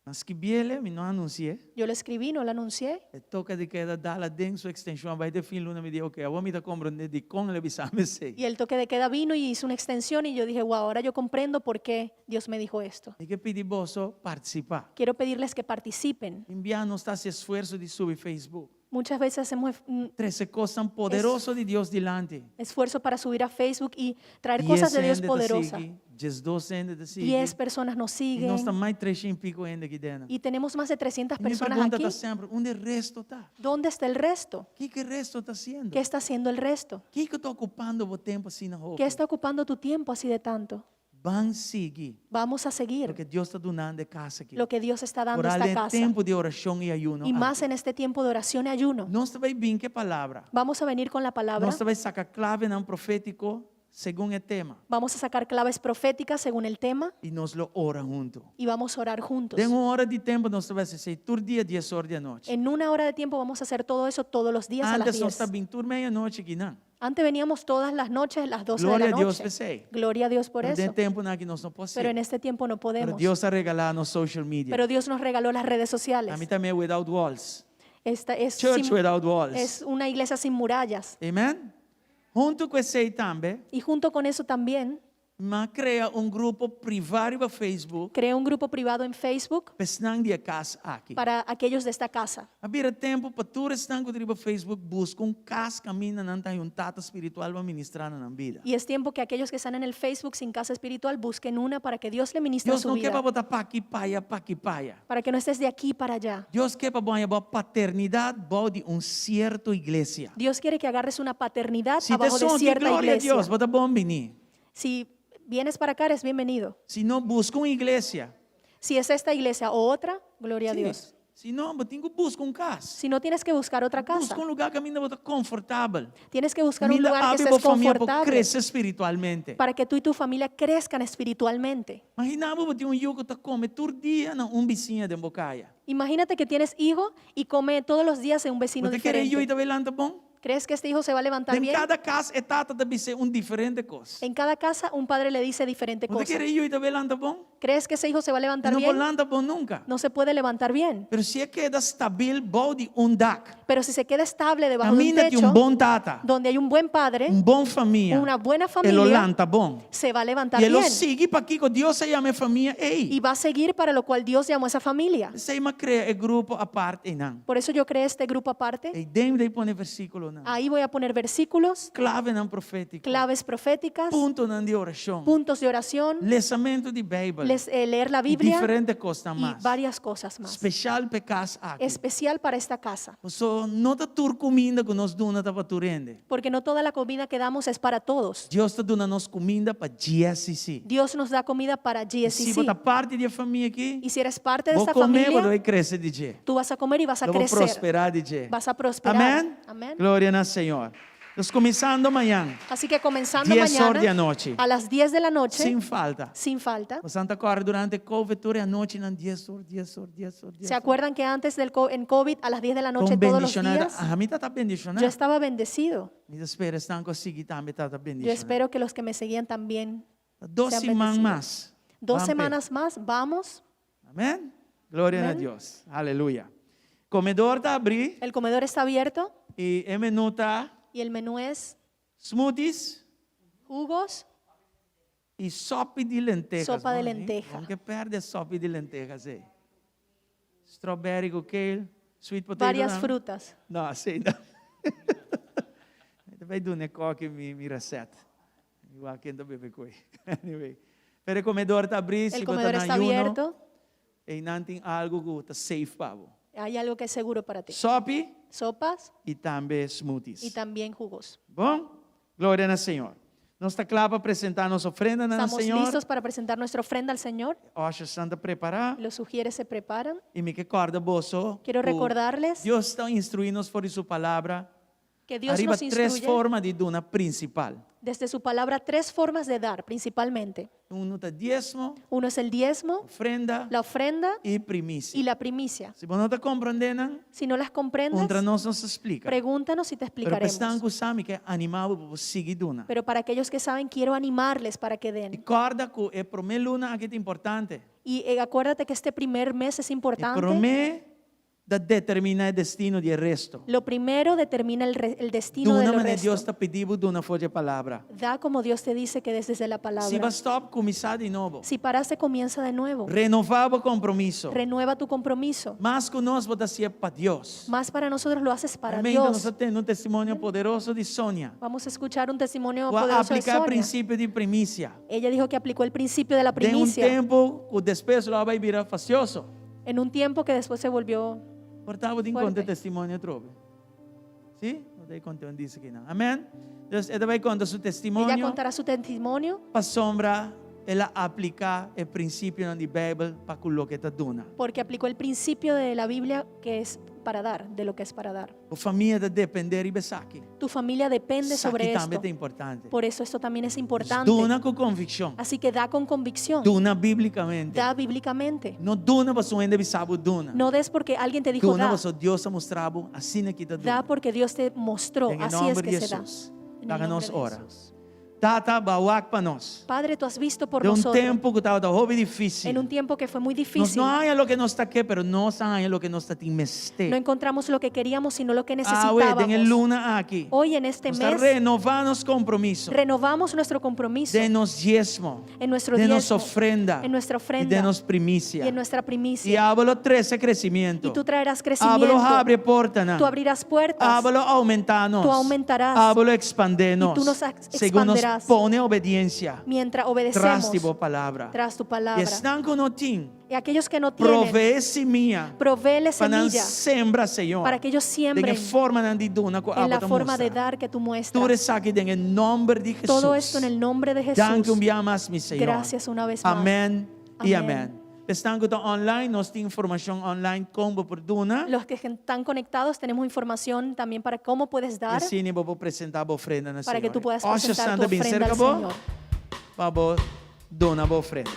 Mi a skibiele, mi no a anunci'é. Yo lo escribí, no lo anuncié. E toque de queda dal aden su extension a bai te fin luna mi di ok, awor mi ta comprende dicon el a bisa mi esey. Y el toque de queda vino y hizo una extensión y yo dije, wow, ahora yo comprendo por qué Dios me dijo esto. Mi ke pidi boso participa. Quiero pedirles que participen. Tin bia nos ta haci esfuerzo di subi Facebook. Muchas veces hacemos Trece cosnan poderoso di Dios dilanti. esfuerzo para subir a Facebook y traer Dies cosas de Dios hende ta poderosa. sigui, diesdos hende ta sigui. 10 personas nos Y nos siguen. ta mas tres y pico hende aki den. Y tenemos más de 300 Y mi personas pregunta aquí. ta semper, unda e resto ta? ¿Dónde está el resto? Kico e resto ta haciendo? ¿Qué está haciendo el resto? Kico ta ocupando bo tempo asina hopi? ¿Qué está ocupando tu tiempo así de tanto? Ban sigui. Vamos a seguir Loke Dios ta dunando e cas aki. lo que Dios está dando a Vooral esta den casa. tempo di oracion y ayuno. Y más aki. en este tiempo de oración y ayuno. Nos ta bay bin cu e palabra. Vamos a venir con la palabra. Nos ta bay saca clavenan profetico segun e tema. Vamos a sacar claves proféticas según el tema Y nos lo ora hunto. y vamos a orar juntos. Den un ora di tempo nos ta bay haci esey tur dia dies or di anochi. En una hora de tiempo vamos a hacer todo eso todos los días a las Antes nos 10. ta bin tur medianochi aki nan. Antes veníamos todas las noches a las 12 de Gloria la a Dios noche. p'esey. Gloria a Dios por Pero den eso. temponan aki nos no por Pero en haci. este tiempo no Pero podemos. Dios a regala nos social media. Pero Dios nos regaló las redes sociales. Ami tambe without walls. Esta es, Church sin- without walls. es una iglesia sin murallas. Amen? Hunto cu esey tambe, Y junto con eso también m'a crea un grupo priva riba Facebook creé un grupo privado en Facebook pa esnan di e cas aki. para aquellos de esta casa. A bira tempo pa tur esnan cu ta riba Facebook busca un cas caminda nan ta haña un tata spiritual pa ministra na nan bida. Y es tiempo que aquellos que están en el Facebook sin casa espiritual busquen una para que Dios le ministre Dios su no ke vida. pa bo ta p'aki p'aya, p'aki p'aya. Para que no estés de aquí para allá. Dios ke pa bo haña bo paternidad bou di un cierto iglesia. Dios quiere que agarres una paternidad Si te abajo de son aquí, cierta gloria a iglesia. Dios, bo ta bon bini. Si vienes para acá, eres bienvenido. Si no, busca un iglesia. Si es esta iglesia o otra, gloria a Sí. Dios. Si no, bo tin cu busca un cas. Si no, tienes que buscar otra casa. Busca un lugar caminda bo ta confortabel. Tienes que buscar un Caminda lugar que abo y bo estés famia por confortable crece espiritualmente. para que tú y tu familia crezcan espiritualmente. Imagina bo bo tin un yu cu ta come tur dia na un bisiña den bo caya. Imagínate que tienes hijo y come todos los días en un vecino Bo ta kere e yu diferente. ta bay lanta bon? ¿Crees que este hijo se va a levantar Den bien? kada kas e tata ta bis'é un diferente kos. En cada casa un padre le dice diferente Bo ta cosa. kere e yu ta bai lanta bon? ¿Crees que ese hijo se va a E levantar no por bien? lanta bon nunka. No se puede levantar bien. Pero si e keda stabil bou di un dak, Pero si se queda estable debajo de un kaminda tin techo, un bon tata, donde hay un buen padre, un bon famia, una buena e lo familia, lanta bon. se va a levantar I e lo bien. sigui pakiko Dios a yama e famia Y ei. va a seguir para lo cual Dios llamó a esa familia. P'esei m'a krea e grupo apart einan. Por eso yo creé este grupo aparte. Ei den mi ta pone versíkulonan. Ahí voy a poner versículos, Klavenan profétiko. claves proféticas, Puntonan di orashon. puntos de oración, Lesamentu di Beibel. les- eh, leer la I Biblia diferente kosnan y mas. varias cosas más. Spesial pa e kas aki. Especial para esta casa. Paso no ta tur kuminda ku nos duna ta pa tur hende. Porque no toda la comida que damos es para todos. Dios ta duna nos kuminda pa GSCC. Dios nos da comida para Si bo GSCC. ta parti di e famia aki, Y si eres parte de bo esta kome, bo familia, ta bai krese di dje. tú vas a comer y vas a Lo bo crecer. prosperá di dje. Vas a prosperar. Amèn? Amén. Gloria na Señor. Nos kuminsando mañan. Así que comenzando 10 or di mañana anochi. a las 10 de la noche, Sin falta. sin falta. Boso ta kòrda durante COVID tur anochi nan 10 or, 10 or, 10 or, 10 ¿Se acuerdan que antes del co- en COVID a las 10 de la noche Kon todos los bendishoná. días Ah, mi tabata bendishoná. yo estaba bendecido? Mi ta spera esnan ku a sigui tambe tabata Yo bendishoná. espero que los que me seguían también. Dos sean siman bendecidos. mas. Dos Ban p'e. semanas más, vamos. Amèn? Gloria na Amèn. Dios. Aleluya. Komedor ta habrí El comedor está abierto i e menú ta y el menú es smoothies jugos, i sopi di lentejas. Sopa de Bon, eh? lenteja. No ke pèrdè sopi di lentejas ei. Strawberry ku kale, sweet potato. varias no? frutas. No, asina no. Mi ta bai duna e kòki mi mi resèt. Igual ken ta bebe koi. Anyway. Pero e komedor ta abrí, El si bo ta comedor na está ayuno, abierto. einan tin algu ku ta safe pa bo. Hay algo que es seguro para ti. Sopi Sopas i tambe smoothies. y también jugos. Bon? Gloria na Señor. Nos ta kla pa presentá nos ofrenda na Estamos Señor. listos para presentar nuestra ofrenda al Señor. Ushersnan ta prepará. Los ujieres se preparan. I mi ke kòrda boso. Quiero ku recordarles Dios ta instruí nos for di su palabra. que Dios Ariba nos tres instruye forma di duna prinsipal. desde su palabra tres formas de dar principalmente. Uno ta diesmo, Uno es el diezmo, ofrenda la ofrenda i primisia. y la primicia. Si bo no ta komprondé nan, Si no las comprendes, puntra nos, nos ta splika. pregúntanos y te Pero pa esnan explicaremos. ku sa, mi ke animá bo pa sigui duna. Pero para aquellos que saben, quiero animarles para que I den. kòrda ku e promé luna aki ta importante. Y eh, acuérdate que este primer mes es E importante. promé ta determiná e destino di e resto. Lo primero determina el, re- el destino de Duna lo manera Dios resto. ta pidi bo duna for di e palabra. Da como Dios te dice que des desde la Si palabra. bo a stòp, kuminsá di nobo. Si paraste, comienza de nuevo. Renová bo kompromiso. Renueva tu compromiso. Mas ku nos bo ta hasié pa Dios. Más para nosotros lo haces para Amén. Dios. Nos a tende un testimonio poderoso di Sonia. Vamos a escuchar un testimonio Ku a poderoso de apliká e Sonia. prinsipio di primisia. Ella dijo que aplicó el principio de la Den un primicia tempu ku despues lo a bai bira fastioso. en un tiempo que después se volvió. Por ta bo tin Fuerte. konta testimonio atrobe. Sí? No ta konta un dise akinan. Amèn? Entonces, e ta bai konta su Ella testimonio. contará su testimonio Pasobra el a apliká e prinsipionan di Beibel pa ku loke e ta duna. porque aplicó el principio de la Biblia que es para dar, de lo que es para dar. Bo famia ta dependé riba esaki. Tu familia depende sobre Esaki tambe esto. ta importante. Por eso esto también es importante. Duna ku konvikshon. Así que da con convicción. Duna bíblikamente. Da bíblicamente. No duna pasobra un hende a bisa bo duna. No des porque alguien te dijo Duna da. pasobra Dios a mustra bo asina aki ta Da duna. porque Dios te mostró. Den e Así es nòmber que di se da. Hesus. En el Laga nombre nos de ora. Jesús. Tata, bo a wak pa nos. Padre, tú has visto por Den un nosotros tempu ku tabata hopi difísil. en un tiempo que fue muy Nos difícil. no a haña loke nos ta ke, pero nos a haña loke nos tatin mester. No encontramos lo que queríamos, sino lo que Awe, den e necesitábamos. luna aki. Hoy en este Nos ta mes renová nos kompromiso. renovamos nuestro compromiso Den nos diesmo. en nuestro Den nos diezmo, ofrenda. en nuestra I ofrenda den nos primisia. y en nuestra primicia. I abo lo trese kresimentu. Y tú traerás Abo lo crecimiento. habri portanan. Tú abrirás puertas. Abo lo oumentá nos. Tú aumentarás. Abo lo ekspandé nos. Y tú nos Segun nos expanderás. pone obediensia. Mientras Tras obedecemos di bo palabra. tras tu I palabra. esnan ku no tin, Y aquellos que no tienen, proveé simia. provéele Pa nan semilla sembra, Señor. para que ellos Den e siembren formanan di duna ku en abo la ta forma de mustra. dar que tú Tur muestras. esaki den e nòmber di Hesus. Todo esto en el nombre de Danki Jesús. un bia mas, mi Señor. Gracias una vez más. Amèn i Amèn. amèn. Esnan ku ta online, nos tin informashon online kon bo por duna. Los que están conectados tenemos información también para cómo puedes dar, Asina bo por presentá bo ofrenda na para que Señor. tú puedas Osha presentar santa tu bin ofrenda serka al bo, Señor. pa bo duna bo ofrenda.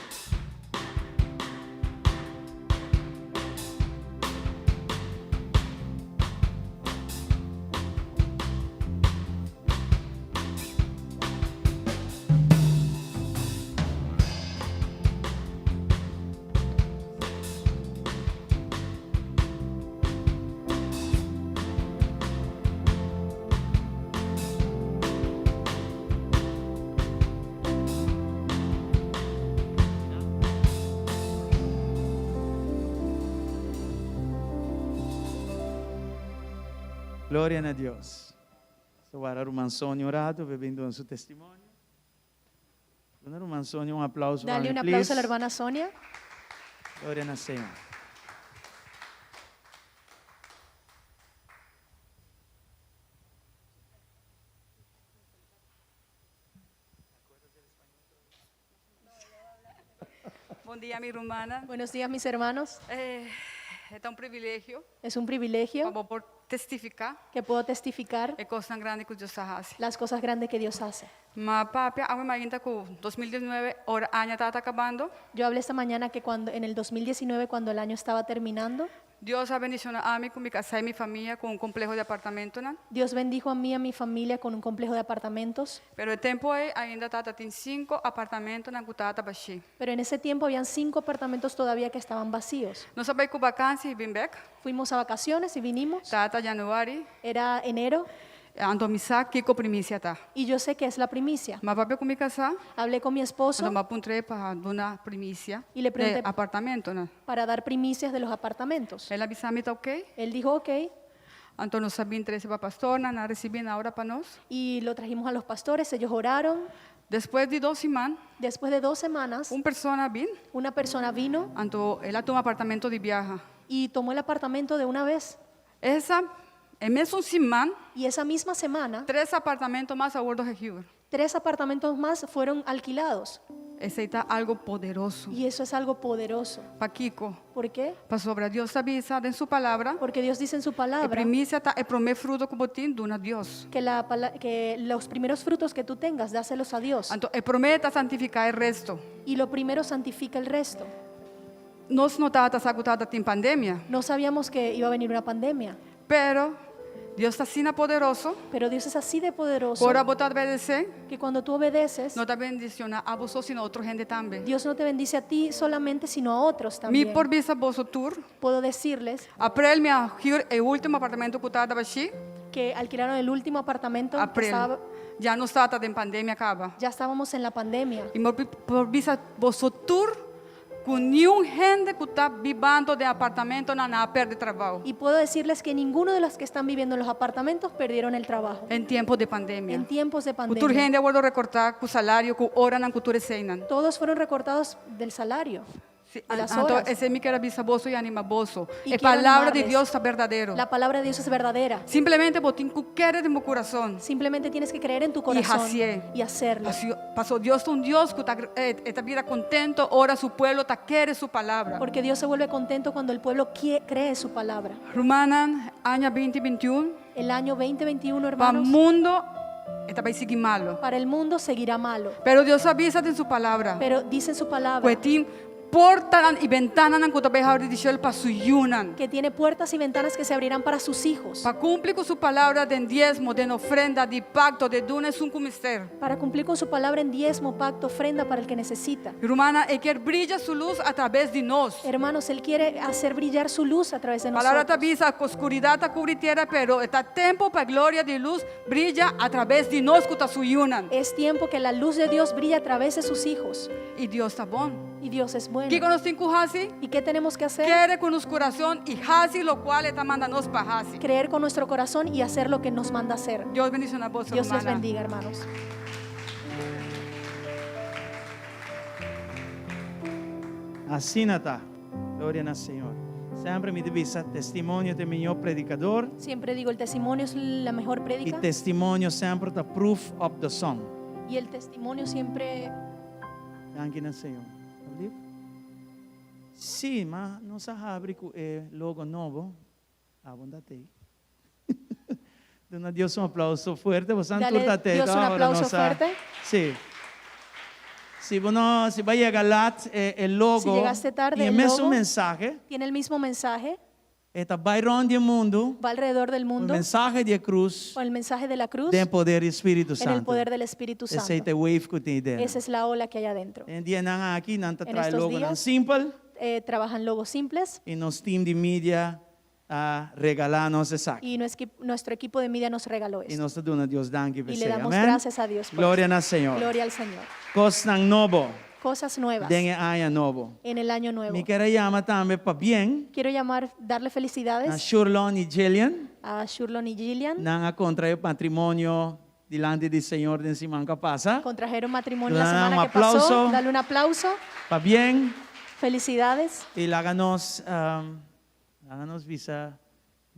Gloria na Dios. So wara ruman Sonia un rato pa e bin duna su testimonio. Duna ruman Sonia un aplauso pa Dale mi, un aplauso a la please. hermana Sonia. Gloria na Señor. Bon dia, mi rumannan. Buenos días, mis hermanos. Eh, ta un privilegio Es un privilegio pa por testifiká que puedo testificar e kosnan grandi ku Dios ta hasi. las cosas grandes que Dios hace. M'a papia awe mainta ku 2019 ora aña tabata kabando. Yo hablé esta mañana que cuando en el 2019, cuando el año estaba terminando, Dios a bendishoná ami ku mi kasá i mi famia ku un kompleho di apartamentonan. Dios bendijo a mí y a mi familia con un complejo de apartamentos. Pero e tempu ei ainda tabatin sinku apartamentonan ku tabata bashí. Pero en ese tiempo habían cinco apartamentos todavía que estaban vacíos. Nos a bai ku vakansi i bin bèk. Fuimos a vacaciones y vinimos. Tabata yanüari. Era enero Anto mi sa kiko primisia ta. y yo sé que es la primicia. M'a papia ku mi kasá. Hablé con mi esposo Anto m'a puntr'é pa duna primisia Y le pregunté- di apartamentonan. para dar primicias de los apartamentos. El a bisa mi ta ok. Él dijo, ok, Anto nos a bin trese pa pastornan, nan a risibí, nan a ora pa nos. y lo trajimos a los pastores, ellos oraron. Despues di dos siman, Después de dos semanas, un persona a bin, una persona vino anto el a tuma apartamento di biaha. y tomó el apartamento de una vez. Esa, e mesun siman, Y esa misma semana, tres apartamento mas a wòrdu gehuur. tres apartamentos más fueron alquilados. Esei ta algu poderoso. Y eso es algo poderoso. Pakiko? ¿Por qué? Pasobra Dios ta bisa den su palabra. Porque Dios dice en su E palabra primisia ta e promé fruto ku bo tin duna Dios. que, la, pala- que los primeros frutos que tú tengas, dáselos a Dios. Anto e promé ta santifiká e resto. Y lo primero santifica el resto. Nos no tabata sa ku tabatin pandemia. No sabíamos que iba a venir una pandemia, Pero Dios ta asina poderoso. pero Dios es así de poderoso Ora bo ta obedesé, que cuando tú obedeces, no ta bendishoná abo so sino otro hende tambe. Dios no te bendice a ti solamente, sino a otros Mi también. por bisa boso tur. Puedo decirles Aprel mi a huur e último apartamento ku tabata bashí. que alquilaron el último apartamento. que Aprel. estaba- Ya nos tabata den pandemia kaba. ya estábamos en la pandemia. I mi por bisa boso tur ku niun hende ku ta bibando den apartamentonan a pèrdè trabou. Y puedo decirles que ninguno de los que están viviendo en los apartamentos perdieron el trabajo. En tempu di pandemia. En tiempos de Ku tur pandemia. hende a wòrdu rekortá ku salario, ku oranan, ku tur eseinan. Todos fueron recortados del salario. Sí, de las anto horas. esei mi kier a bisa boso i animá boso. Y E quiero palabra di animarles. Dios ta berdadero. La palabra de Dios es verdadera. Simplemente bo tin ku kere den bo kurason. Simplemente tienes que creer en tu Y corazón hasié. y hacerlo. Paso Dios ta un Dios ku ta, eh, ta bira kontentu ora su pueblo ta kere su palabra. Porque Dios se vuelve contento cuando el pueblo cree su palabra. Rumannan, aña 2021, El año 2021, pa hermanos, mundu e ta bai sigui malu. para el mundo seguirá malo. Pero Dios a bisa den su palabra. Pero dice en su palabra Ku e tin portanan i bentananan ku ta bai habri di shelu pa su yunan. que tiene puertas y ventanas que se abrirán para sus hijos. Pa kumpli ku su palabra den diesmo, den ofrenda, di pakto, di duna esun ku mester. Para cumplir con su palabra en diezmo, pacto, ofrenda para el que necesita. Rumannan, e ke bria su lus a traves di nos. Hermanos, Él quiere hacer brillar su luz a través de Palabra ta nosotros. bisa ku oskuridat ta kubri tera, pero ta tempu pa gloria di lus bria a traves di nos ku ta su yunan. Es tiempo que la luz de Dios brille a través de sus hijos. I Dios ta bon. Y Dios es bueno. Kiko nos tin ku hasi? ¿Y qué tenemos que hacer? Kere ku nos kurason i hasi lokual e ta manda nos pa hasi. Creer con nuestro corazón y hacer lo que nos manda hacer. Dios bendishoná boso, Dios les rumannan. bendiga, hermanos. Asina ta. Gloria na Señor. Semper mi ta bisa, testimonio ta e mihó predikadó. Siempre digo, el testimonio es la mejor I prédica testimonio semper ta proof of the song. y el testimonio siempre Danki na Señor. Alsjeblieft. Sí, ma nos a habri ku e logo nobo. Abundate. Duna Dios un aplauso fuerte. Bo Dale Dios un aplauso fuerte. Sí. Si bo no, si bo a yega lat, e, e logo. Si llegaste tarde, i e el mesun logo. mensahe. tiene el mismo mensaje, E ta bai rònt di mundu. va alrededor del E mundo mensahe di krus. con el mensaje de la cruz Den poder di Spiritu en Santu. el poder del Espíritu Esei Santo. ta e wave ku tin den. Esa es la ola que hay adentro. Den e dianan aki, nan ta En traha estos logo nan días, simpel. Trabajan logos simples I nos team di media a regalá nos esaki. y nuestro equipo de media nos regaló I esto. nos ta duna Dios danki Y le p'esei. damos Amèn. gracias a Dios por Gloria esto. na Señor. Gloria al Señor. Kosnan nobo. Cosas nuevas Den aña nobo. En el año nuevo. Mi ke yama tambe pabien Quiero llamar, darle na felicidades Shurlon i Jillian. A Shurlon y Gillian. Nan a kontraé matrimonio dilanti di Señor den siman ku a pasa. Contrajeron matrimonio la Dale un semana que aplauso. pasó. Dale un aplauso. Pabien. Felicidades. I laga nos bisa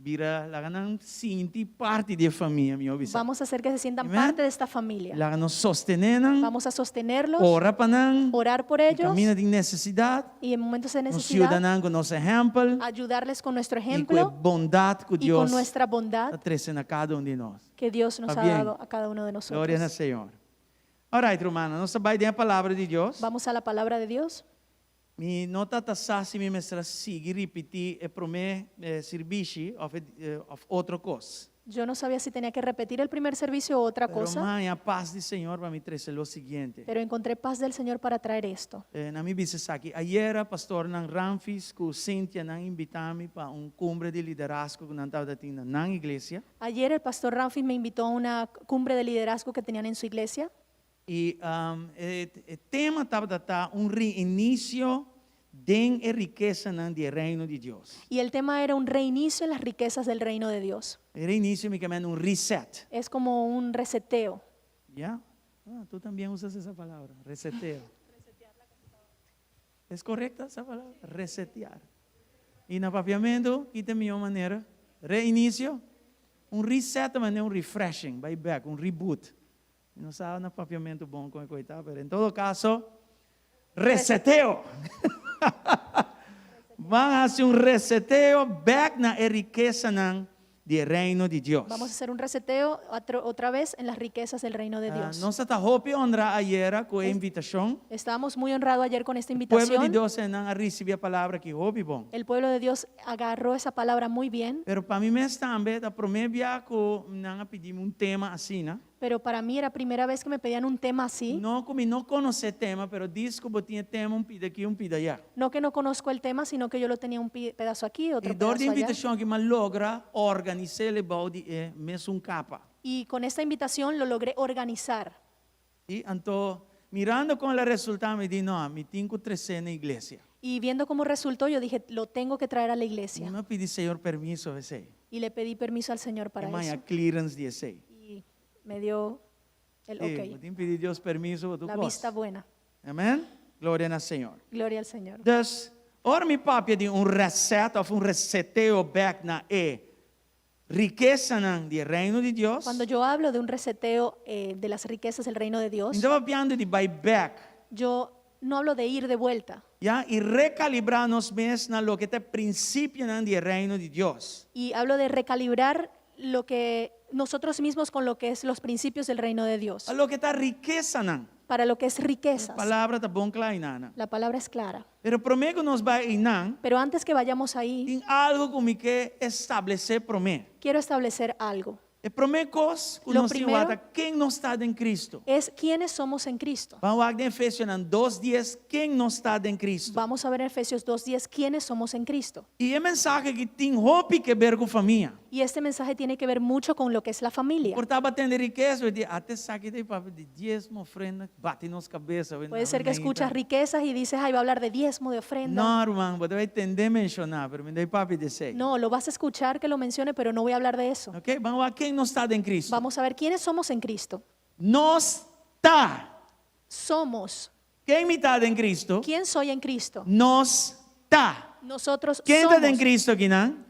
bira laga nan sinti parti di famia, mi bisa. Vamos a hacer que se sientan Amén. Parte de esta familia. Laga nos sostené nan, Vamos a sostenerlos, ora pa nan, orar por ellos kaminda di nesesidat, y en momentos de nos necesidad yuda nan ku nos ehèmpel ayudarles con nuestro i ku ejemplo bondat ku y con Dios nuestra bondad ta trese na kada un di nos. Que Dios nos ha Pabien. Dado a cada uno de Gloria na nosotros. Señor. Alright, ruman, nos ta bai den e palabra di Dios. Vamos a la palabra de Dios. Mi no tabata sa si mi mester sigui ripití e promé servisio òf otro kos. Yo no sabía si tenía que repetir el primer servicio o otra Pero cosa, m'a haña pas di Señor pa mi trese lo siguiente. Pero encontré paz del Señor para traer esto. Laga mi bisa esaki. Ayera, pastornan Ramfis ku Cynthia nan a invitá mi pa un kumbre di liderazgo ku nan tabatin na nan iglesia. Ayer el pastor Ramfis me invitó a una cumbre de liderazgo que tenían en su iglesia. I e tema tabata un reinisio den e rikesanan di reino di Dios. Y el tema era un reinicio en las riquezas del reino de Dios. Reinisio mi ke men un reset. Es como un reseteo. ¿Ya? Ah, tú también usas esa palabra, reseteo. ¿Es correcta esa palabra? Resetear. I na papiamentu, ki ta mihó manera. Reinicio. Un reset tambe un refreshing, bai back, un reboot. No sa na papiamentu bon kon e ta, pero en todo kaso, reseteo. Ban hasi un reseteo back na e rikesanan di reino di Dios. Vamos a hacer un reseteo otra vez en las riquezas del reino de Ah, Dios. nos tabata hopi honrá ayera ku e invitashon. Estábamos muy honrados ayer con esta E pueblo di invitación. Dios nan a risibí e palabra aki hopi bon. El pueblo de Dios agarró esa palabra muy bien, Pero pa mi mes tambe, ta promé bia ku nan a pidi un tema asina, no? Pero para mí era primera vez que me pedían un tema así. No ku mi no konosé e tema, pero djis ku bo tin tema un pida aki, un pida aya. No que no conozco el tema, sino que yo lo tenía un pedazo aquí, otro I dor di pedazo allá. invitashon aki m'a logra organis'é bou di e mesun kapa. Y con esta invitación lo logré organizar. I anto, mirando kon el a resultá, mi di, no, mi tin ku tres'é na iglesia. Y viendo cómo resultó, yo dije: "Lo tengo que traer a la iglesia". Mi a pidi Señor pèrmit p'esei. Y le pedí permiso al Señor para I m'a haña eso. Clearance di esei. Y me dio el Sí, ok, tin pidi Dios pèrmit pa tur la kos. Vista buena. Amèn? Gloria na Señor. Gloria al Señor. Dus, ora mi papia di un reset òf un reseteo back na e rikesanan di reino di Dios. Cuando yo hablo de un reseteo de las riquezas del reino de Dios, Mi n' ta papiando di bai back. Yo no hablo de ir de vuelta Ya, i rekalibrá nos mes na loke ta prinsipionan di reino di Dios. Y hablo de recalibrar lo que nosotros mismos con lo que es los principios del reino de Dios, Pa loke ta rikesanan. Para lo que es riquezas. Palabra ta bon kla einan. La palabra es clara. Pero promé ku nos bai einan, Pero antes que vayamos ahí, tin algu ku mi ke establesé promé. Quiero establecer algo. E promé kos ku Lo nos tin primero ta ken nos ta den Kristu. Es quiénes somos en Cristo. Ban wak den Efesionan 2:10, ken nos ta den Kristu. Vamos a ver en Efesios 2.10 quiénes somos en Cristo. I e mensahe aki tin hopi ke ber ku famia. Y este mensaje tiene que ver mucho con lo que es la familia. Por ta tende rikesa, di, ata esaki ta papia di diesmo, ofrenda, bati nos kabes. Puede ser que escuchas riquezas y dices: "Ay, va a hablar de diezmo, de ofrenda". No, ruman, bo ta bai tende menshoná, pero mi n' ta bai papia di esei. No, lo vas a escuchar que lo mencione, pero no voy a hablar de eso. Ok? Ban wak ken nos ta den Kristu. Vamos a ver quiénes somos en Cristo. Nos ta. Somos. Ken mi ta den Kristu? ¿Quién soy en Cristo? Nos ta. Nosotros Ken ta den somos. Kristu akinan?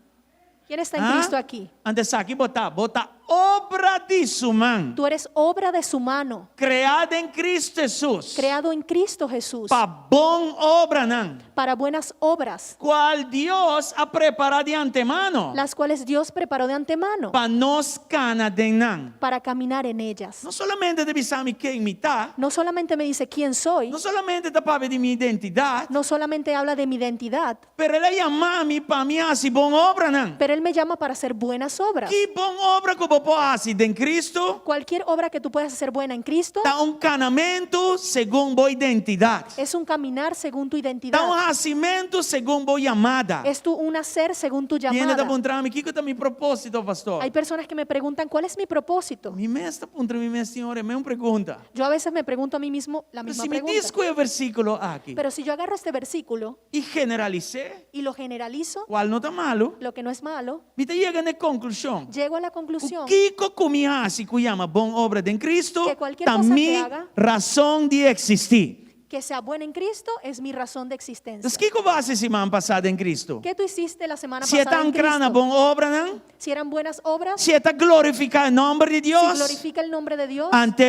¿Quién está en Ah? Cristo aquí? Anto esaki bo ta, bo ta obra di su man. Tú eres obra de su mano, Kreá den Kristu Hesus. Creado en Cristo Jesús Pa bon obranan. Para buenas obras, Kual Dios a prepará di antemano. Las cuales Dios preparó de antemano Pa nos kana den nan. Para caminar en ellas. No solamente ta bisa mi ken mi ta, No solamente me dice quién soy, no solamente ta papia di mi identidat, No solamente habla de mi identidad, pero el a yama mi pa mi hasi bon obranan. Pero Él me llama para hacer buenas obras. Ki bon obra ku bo bo por hasi den Kristu Cualquier obra que tú puedas hacer buena en Cristo ta un kanamentu segun bo identidat. es un caminar según tu Ta un identidad. hasimentu segun bo yamada. Es tu un hacer según tu Hende ta llamada. puntra mi, kiko ta mi propósito, pastor? Hay personas que me preguntan, ¿cuál es mi propósito? Mi mes ta puntra mi mes, Señor, e mesun pregunta. Yo a veces me pregunto a mí mismo la Pero misma si mi pregunta. skohe e versíkulo aki Pero si yo agarro este versículo i generalis'é, y lo generalizo, kual no ta malu, lo que no es malo, mi ta yega na konklushon. llego a la conclusión Kiko ku mi hasi ku yama bon obra den Kristu, Que cualquier ta cosa que mi haga- rason di eksistí. que sea buena en Cristo es mi razón de existencia. Entonces, kiko bo a hasi siman pasá den Kristu? ¿Qué tú hiciste la semana Si e pasada en ta ankrá na Cristo? bon obranan, Si eran buenas obras, si e ta glorifiká e nòmber di si Dios, glorifica el nombre de Dios, anto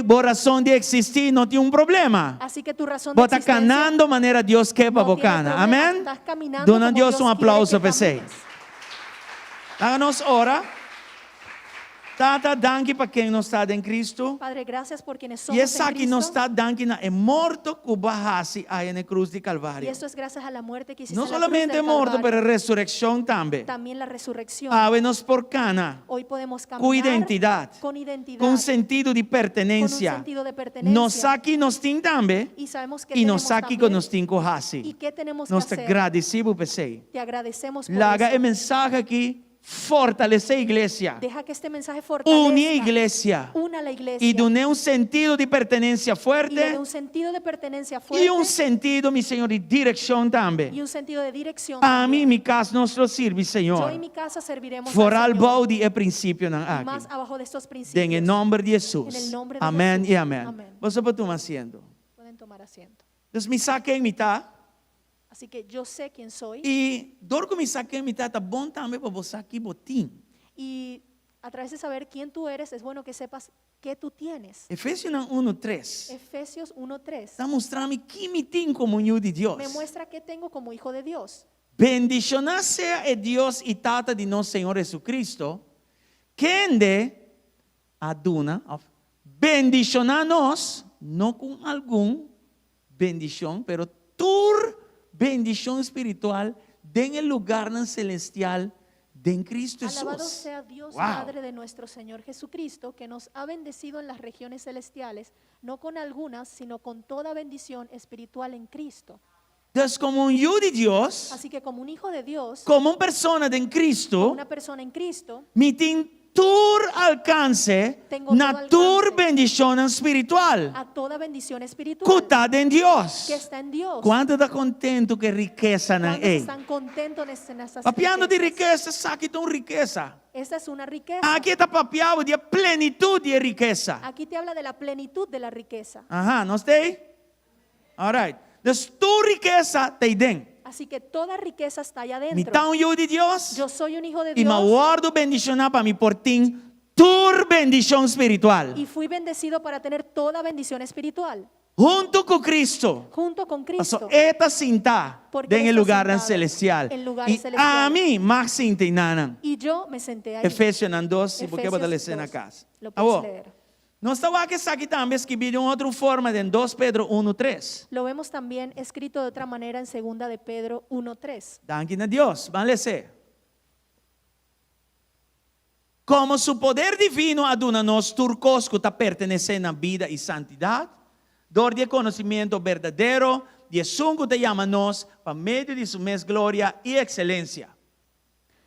bo rason di eksistí no tin un problema. así que tu razón de Bo ta existencia kanando manera Dios ke pa no bo tiene kana. problema. Amèn? Estás caminando Duna como Dios Dios un quiere aplauso que p'esei. camines. Laga nos ora. Tata, danki pa ken nos ta den Kristu. Padre, gracias por quienes somos I en esaki nos Cristo. ta danki na e morto ku bo a hasi aya na krus di Y Kalvario. esto es gracias a la muerte que hiciste No en la cruz solamente del morto, Calvario, pero resurekshon tambe. también la resurrección. Awe nos por kana Hoy podemos ku caminar identidat, con identidad, ku un sentido di con un pertenensia. sentido de pertenencia. Nos sa ki nos tin tambe y sabemos que i nos tenemos sa kiko también nos tin ku y hasi. qué tenemos Nos que ta hacer. gradisí Bo p'esei. Te agradecemos por Laga eso. e mensahe aki fortalesé iglesia. Deja que este mensaje Uni fortalezca. iglesia. Una a la iglesia. I dun'é un sentido di pertenensia y le dé fuerte un sentido de pertenencia fuerte i un sentido, mi Señor, di direkshon tambe. y un sentido de dirección. Ami i también. mi kas nos lo sirbi, Yo Señor. y mi casa serviremos al Foral Señor. bou di e prinsipionan Y más aki. abajo de estos Den principios. e nòmber di En el Hesus. nombre de Amèn Jesús. i amèn. Amén. Boso por tuma asiento. Pueden tomar asiento. Dus mi sa ken mi ta. Así que yo sé quién soy I dor ku mi sa ken mi ta, ta bon tambe pa bo sa ki bo tin. y a través de saber quién tú eres es bueno que sepas qué tú tienes. Efesionan 1, 3. Efesios 1:3 Ta mustra mi ki mi tin komo yu di Dios. me muestra qué tengo como hijo de Dios. Bendishoná sea e Dios i Tata di nos Señor Jesucristo, kende a duna, òf bendishoná nos, no ku algun bendishon, pero tur bendishon spiritual den e lugarnan selestial den Cristo Alabado Hesus. sea Dios, Wow. Padre de nuestro Señor Jesucristo, que nos ha bendecido en las regiones celestiales, no con algunas, sino con toda bendición espiritual en Cristo. Dus komo un yu di Dios, Así que como un hijo de Dios, komo un persona den Cristo, una persona en Cristo, mi tin tur alkanse Tengo na todo tur alcance. bendishonnan spiritual a toda bendición ku espiritual ta den Dios. que está en Dios. Kuantu ta kontentu ku e rikesanan ¿Cuántos ei? están contentos en estas Papiando di riquezas? rikesa, esaki ta un rikesa. Esta es una riqueza. Aki ta papiando di plenitut di rikesa. Aquí te habla de la plenitud de la riqueza. Aha, nos t'ei? All right. Dus tur rikesa ta eiden. Así que toda riqueza está allá Mi adentro. ta un yu di Dios. Yo soy un hijo de I m'a Dios wòrdu bendishoná pa mi por tin tur bendishon spiritual. y fui bendecido para tener toda bendición espiritual Huntu ku Cristo. junto con Paso Cristo. e ta sintá Porque den él e está lugarnan sentado selestial. en lugares I celestiales. ami m'a sinta einanan. Y yo me senté ahí. Efesionan 2, si bo ke bo ta Efesios lesa na 2. kas. Lo puedes Awor, leer. nos ta wak esaki tambe skibí di un otro forma den 2 Pedro 1, 3. Lo vemos también escrito de otra manera en segunda de Pedro 1.3. Danki na Dios. Ban lesa. Komo su poder divino a duna nos tur kos ku ta pertenesé na bida i santidat, dor di e konosementu berdadero di esun ku ta yama nos pa medio di su mes gloria i ekselensia.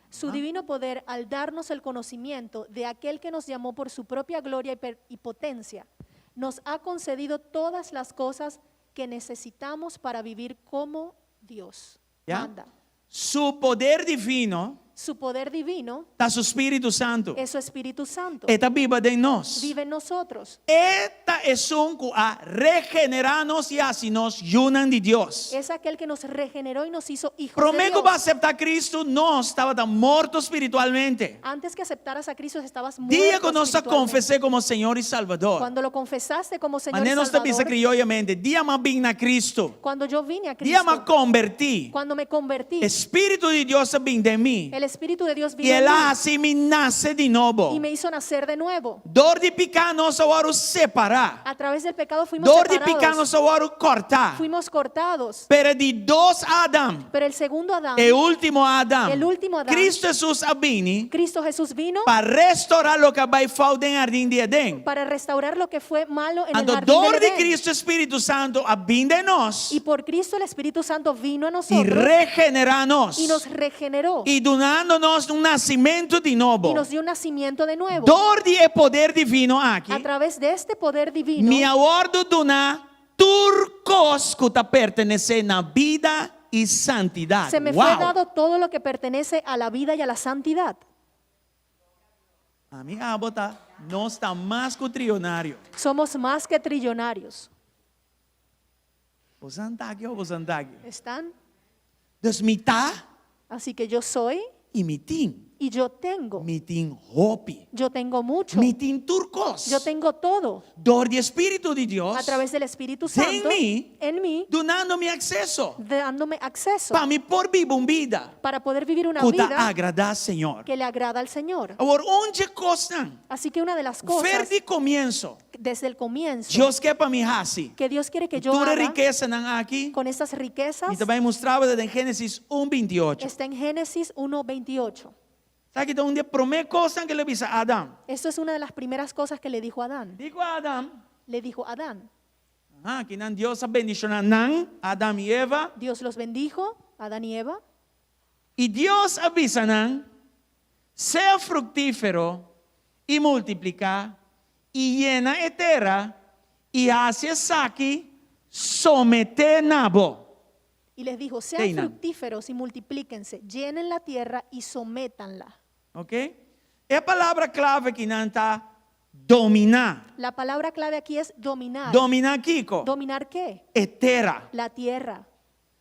Su divino poder al darnos el conocimiento de aquel que nos llamó por su propia gloria y, per- y potencia, nos ha concedido todas las cosas que necesitamos para vivir como Dios Ya? manda. Su poder divino Su poder divino ta su Spiritu Santu. es su Espíritu Santo. E ta biba den nos. Vive en nosotros. E ta esun ku a regenerá nos i hasi nos yunan di Dios. Es aquel que nos regeneró y nos hizo hijos de Promé ku Dios. bo a aseptá Kristu, nos tabata morto spiritualmente. Antes que aceptaras a Cristo estabas Dia muerto ku nos a espiritualmente. konfes'é komo Señor i Salbador. Cuando lo confesaste como Señor y Manera nos ta bisa Salvador, krioyamente, dia m'a bin na Kristu. cuando yo vine a Dia m'a Cristo, kombertí. cuando me convertí, Spiritu di Dios a bin den mi. el Espíritu de Dios I vino en el a mí hasi mi nase di nobo. y me hizo nacer de nuevo. Dor di piká nos a wòrdu separá. A través del pecado fuimos Dor di piká separados, nos a wòrdu kòrtá. fuimos cortados. Pero di dos Adam, Pero el segundo Adán, e último Adam, El último Adán. Kristu Hesus a bini Cristo Jesús vino pa restorá loke a bai fout den hardin di Edén. para restaurar lo que fue malo en el Anto jardín dor del di Edén. Kristu Spiritu Santu a bin den nos Y por Cristo el Espíritu Santo vino a i nosotros regenerá nos y nos regeneró i dunando nos un nasimentu di nobo. y nos dio un nacimiento de nuevo. Dor di e poder divino aki, A través de este poder divino, mi a wòrdu duná tur kos ku ta pertenesé na bida i santidat. se me fue Wow! dado todo lo que pertenece a la vida y a la santidad. Ami abo ta, nos ta mas ku trionario. Somos más que trillonarios. Bo ta aki òf bo ta aki? ¿Están? Dus mi ta Así que yo soy i mi tin. y yo tengo. Mi tin hopi. Yo tengo mucho. Mi tin tur kos. Yo tengo todo. Dor di Spiritu di Dios A través del Espíritu Den Santo mi. en mí, dunando mi akseso dándome acceso pa mi por biba un bida para poder vivir una ku ta vida agradá Señor. que le agrada al Señor. Awor, un di e kosnan, Así que una de las for cosas di komienso, desde el comienzo Dios ke pa mi hasi. que Dios quiere que yo Tur e haga rikesanan aki, con estas riquezas mi ta bai mustra bo den Génesis 1:28. está en Génesis 1:28. Esaki ta un di e promé kosnan ku el a bisa Adam? Esto es una de las primeras cosas que le dijo a Adán. Di ku Adam, Le dijo Adán, ah, akinan Dios a bendishoná nan, Adam i Eva. Dios los bendijo, Adán y Eva, I Dios a bisa nan, Sea fruktífero i multipliká, i yena e tera, i hasi esaki someté na bo. Y les dijo, sean Einan. fructíferos y multiplíquense, llenen la tierra y sométanla. Ok? E palabra klave akinan ta dominá. La palabra clave aquí es dominar. Dominá kiko? ¿Dominar qué? E tera. La tierra.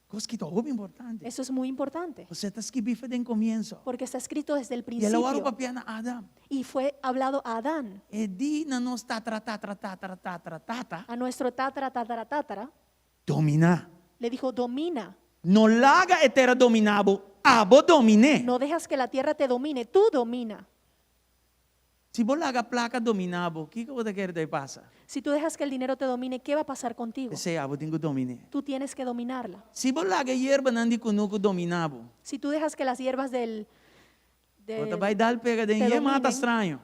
Kos ki ta hopi importante. Eso es muy importante, Pasobra ta skibí for di komienso. porque está escrito desde el I el a wòrdu principio. papiá na Adam. Y fue hablado a Adán, E di na nos tatra tatra tatra tatra tata. a nuestro tatara tatara tatara, Dominá. le dijo, domina. No laga e tera dominá bo, abo domin'é. No dejas que la tierra te domine, tú domina. Si bo laga plaka dominá bo, kiko bo ta kere ta pasa? Si tú dejas que el dinero te domine, ¿qué va a pasar contigo? P'esei abo tin ku domin'é. Tú tienes que dominarla. Si bo laga yerbanan di kunuku dominá bo, Si tú dejas que las hierbas del, bo ta del- bai dal pega den te yen mata dominen, straño.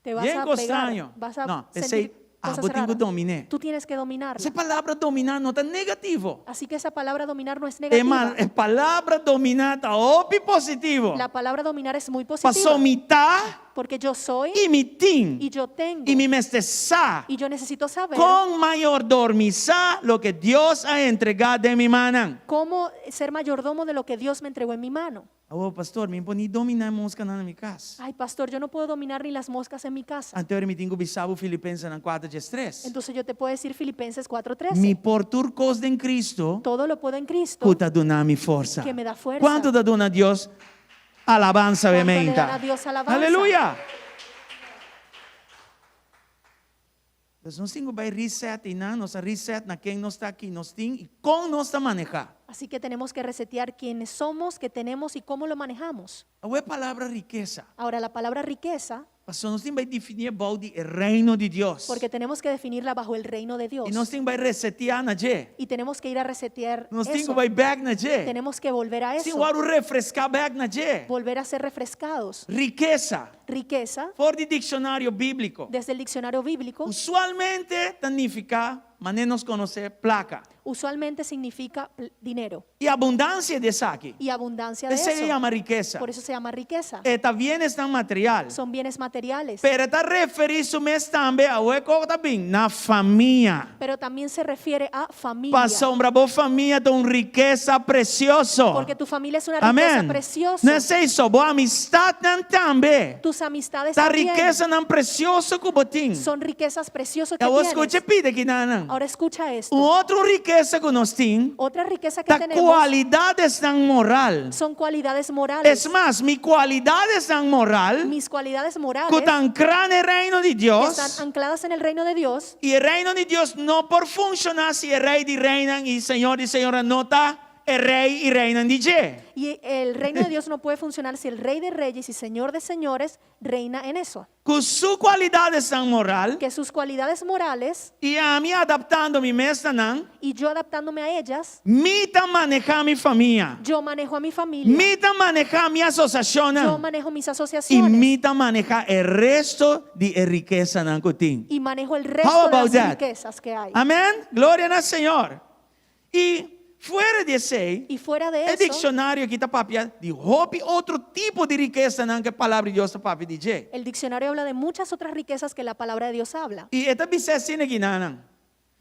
te vas Yen a kos pegar, straño. vas a No, sentir p'esei cosas abo tin ku raras. domin'é. Tú tienes que dominarla. Esa palabra dominá no ta negativo. Así que esa palabra dominar no es E negativa. mal, e palabra dominá ta hopi positivo. La palabra dominar es muy positiva. Paso mi ta Porque yo soy i mi tin. y yo tengo. I mi mester sa. Y yo necesito saber Kon mayordomo sa loke Dios a entregá den mi mannan. cómo ser mayordomo de lo que Dios me entregó en mi mano. Oh, pastor, mi no por ni dominá moskanan na mi kas. Ay, pastor, yo no puedo dominar ni las moscas en mi casa. Anto mi tin ku bisa bo Filipensenan 4, 13. Entonces yo te puedo decir Filipenses 4:13. Mi por tur kos den Kristu, Todo lo puedo en Cristo. ku ta duna mi forsa. Que me da fuerza. Kuantu ta duna Dios alabansa, ¿Cuánto le bementa? dan a Dios alabanza? Aleluya. Dus nos tin ku bai reset i nan, nos a reset na ken nos ta, ki nos tin i kon nos ta manehá. Así que tenemos que resetear quiénes somos, qué tenemos y cómo lo manejamos. Awor e palabra rikesa. Ahora, la palabra riqueza, Pasobra nos tin bai definié bou di e reino di Dios. porque tenemos que definirla bajo el reino de Dios. I nos tin bai reseteá na dje. Y tenemos que ir a resetear Nos tin eso. bai bèk na dje. Tenemos que volver a Nos tin eso. wòrdu refreská bèk na dje. Volver a ser refrescados. Rikesa. Riqueza, For di dikshonario bíbliko. desde el diccionario bíblico, Usualmente ta nifiká, manera nos konosé, plaka. usualmente significa dinero I abundansia di esaki. y abundancia de Esei eso. yama rikesa. Por eso se llama riqueza. E ta bienesnan material. Son bienes materiales. Pero e ta referí su mes tambe awor kiko ta bin na famia. Pero también se refiere a familia. Pasobra bo famia ta un rikesa presioso. Porque tu familia es una riqueza Amèn. preciosa. No ta esei so, bo amistatnan tambe. Tus amistades Ta también rikesanan presioso ku bo tin. son riquezas preciosas que Awor tienes. skucha pida akinan. Ahora escucha esto. Un otro rikesa ku nos tin, Otra riqueza que ta tenemos kualidatnan moral. son cualidades morales. Es mas, mi kualidatnan moral, Mis cualidades morales ku ta ankrá den reino di que Dios, están ancladas en el reino de Dios. i e reino di Dios no por funshoná si e rei di reinan i señor di señornan no ta. e rei i reinan di dje. Y el reino de Dios no puede funcionar si el rey de reyes y señor de señores reina en eso. Ku su kualidadesnan moral. Que sus cualidades morales. I ami adaptando mi mes na nan. Y yo adaptándome a ellas. Mi ta manehá mi famia. Yo manejo a mi familia. Mi ta manehá mi asosiashonnan. Yo manejo mis I asociaciones. mi ta manehá e resto di e rikesanan ku tin. Y manejo el resto How de about las that? riquezas que hay. Amen? Gloria na Señor. I fuera di esei, Y fuera de e eso, dikshonario aki ta papia di hopi otro tipo di rikesanan ku e Palabra di Dios ta papia di dje. el diccionario habla de muchas otras riquezas que la palabra de Dios habla. I e ta bisa asina aki nan,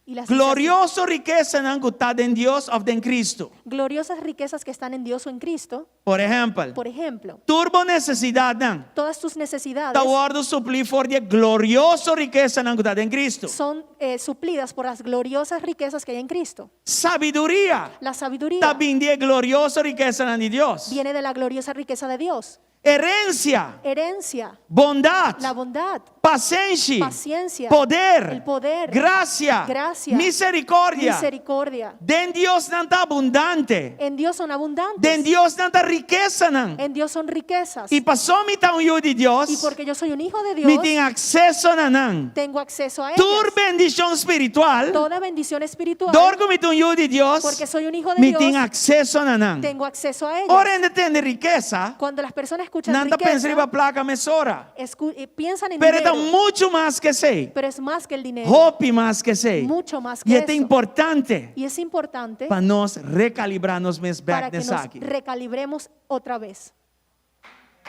Y las dice así, Glorioso rikesanan ku ta den Dios òf den Kristu. Gloriosas riquezas que están en Dios o en Cristo. Por ehèmpel, Por ejemplo, tur bo nesesidatnan todas tus necesidades ta wòrdu suplí for di e glorioso rikesanan ku ta den Kristu. son eh, suplidas por las gloriosas riquezas que hay en Cristo. Sabiduria La sabiduría ta bin di e glorioso rikesanan di Dios. viene de la gloriosa riqueza de Dios. Herensia, Herencia, bondat, la bondad, pasenshi, paciencia, poder, el poder, grasia, gracia, misericordia. misericordia. Den Dios nan ta abundante. En Dios son abundantes. Den Dios nan ta rikesanan. En Dios son riquezas. I paso mi ta un yu di Dios, Y porque yo soy un hijo de mi Dios, tin akseso na nan. tengo acceso a ellas. Tur bendishon spiritual, Toda bendición espiritual, dor ku mi ta un yu di Dios, porque soy un hijo de mi Dios, tin akseso na nan. tengo acceso a ellas. Ora hende tende rikesa, Cuando las personas escuchan nan ta pensa riqueza, riba plaka mesora. escu- eh, piensan en Pero e ta dinero, muchu mas ku esei. pero es más que el dinero. Hopi mas ku esei. Mucho más que I e ta eso. importante Y es importante pa nos rekalibrá nos mes bèk para que den nos esaki. recalibremos otra vez.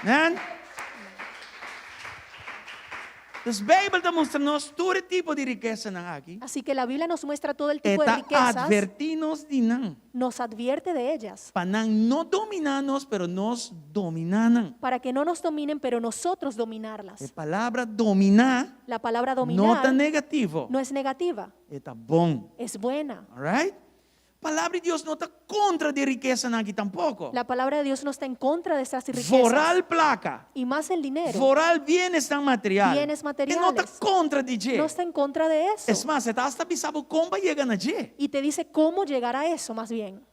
Amen? Dus Beibel ta mustra nos tur e tipo di rikesanan aki. Así que la Biblia nos muestra todo el E tipo de ta riquezas, advertí nos di nan. nos advierte de ellas, Pa nan no dominá nos, pero nos dominá nan. para que no nos dominen, pero nosotros E dominarlas. palabra dominá La palabra no ta dominar negativo. no es negativa, E ta bon. es buena. All right? Palabra di Dios no ta kontra di rikesanan aki tampoko. La palabra de Dios no está en contra de estas riquezas. Vooral plaka. Y más el dinero. Vooral bienesnan material. Bienes E no ta materiales. kontra di dje. No está en contra de eso. Es mas, e ta hasta bisa bo kon pa yega na dje. Y te dice cómo llegar a eso, más bien.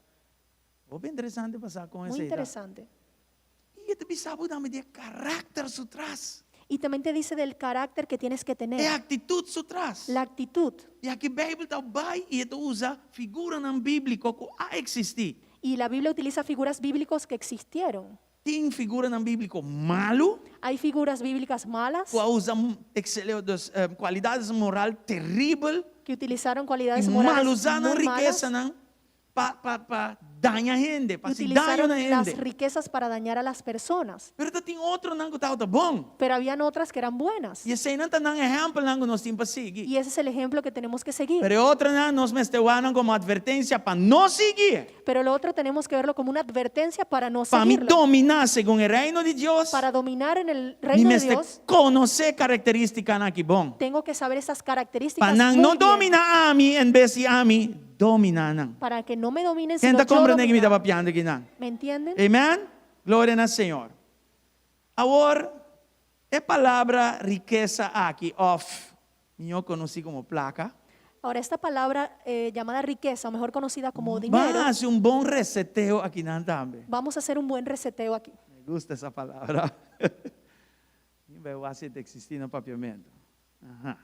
Hopi interesante pa sa kon Muy esei ta. interesante. I e ta bisa bo tambe di e karakter su tras. Y también te dice del carácter que tienes que E tener, aktitut su tras. la actitud. I aki Beibel ta bai i e ta usa figuranan bíbliko ku a eksistí. Y la Biblia utiliza figuras bíblicas que existieron. Tin figuranan bíbliko malu Hay figuras bíblicas malas ku a usa eksele, dus, eh, kualidades moral teribel que utilizaron i cualidades morales mal usa nan muy malas rikesanan pa pa pa daña hende, pa y hasi daño utilizaron na las hende. riquezas para dañar a las personas. Pero ta tin otronan ku tabata bon. Pero habían otras que eran buenas. I eseinan ta nan ehèmpelnan ku nos tin pa sigui. Y ese es el ejemplo que tenemos que seguir. Pero e otronan nos mester wak nan komo atvertensia pa no sigui. Pero lo otro tenemos que verlo como una advertencia para no Pa mi seguirlo. dominá segun e reino di Dios, Para dominar en el mi reino de mester Dios, konosé karakterístikanan aki bon. tengo que saber esas características Pa nan muy no bien, dominá ami en bes di ami dominá nan. para que no me dominen, Ken sino ta yo komprendé ku mi ta dominar. papiando akinan? ¿Me entienden? Amen? Gloria na Señor. Awor, e palabra rikesa aki, òf mihó konosí komo plaka, Ahora, esta palabra eh, llamada riqueza, o mejor conocida como dinero, Ban hasi un bon reseteo akinan tambe. vamos a hacer un buen reseteo aquí. Me gusta esa palabra. Mi bai wak si ta eksistí na papiamentu. Aha.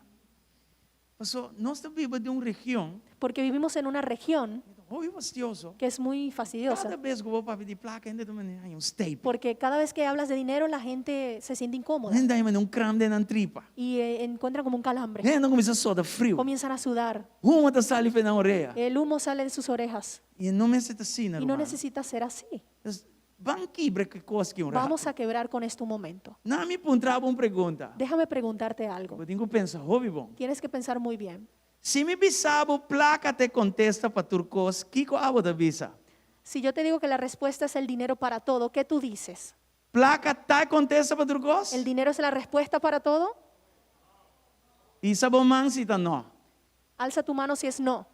Paso, nos ta biba den un region Porque vivimos en una región hopi fastioso. que es muy fastidiosa. Kada bes ku bo papia di plaka, hende ta manera haña un steip. Porque cada vez que hablas de dinero, la gente se siente incómoda Hende haña manera un kram den nan tripa. y eh, encuentran como un calambre. Hende ta kuminsá soda friu. Comienzan a sudar. Huma ta sali for di nan orea. El humo sale de sus orejas. I no mester ta asina, Y no ruman. necesita ser así. Dus, ban kibra ku e kos aki un rato. Vamos a quebrar con esto un momento. Laga mi puntra bo un pregunta. Déjame preguntarte algo. Bo tin ku pensa hopi bon. Tienes que pensar muy bien. Si mi bisa bo plaka ta e kontesta pa tur kos, kiko abo ta bisa? Si yo te digo que la respuesta es el dinero para todo, ¿qué tú dices? Plaka ta e kontesta pa tur kos? ¿El dinero es la respuesta para todo? Hisa bo man si ta no. Alza tu mano si es no.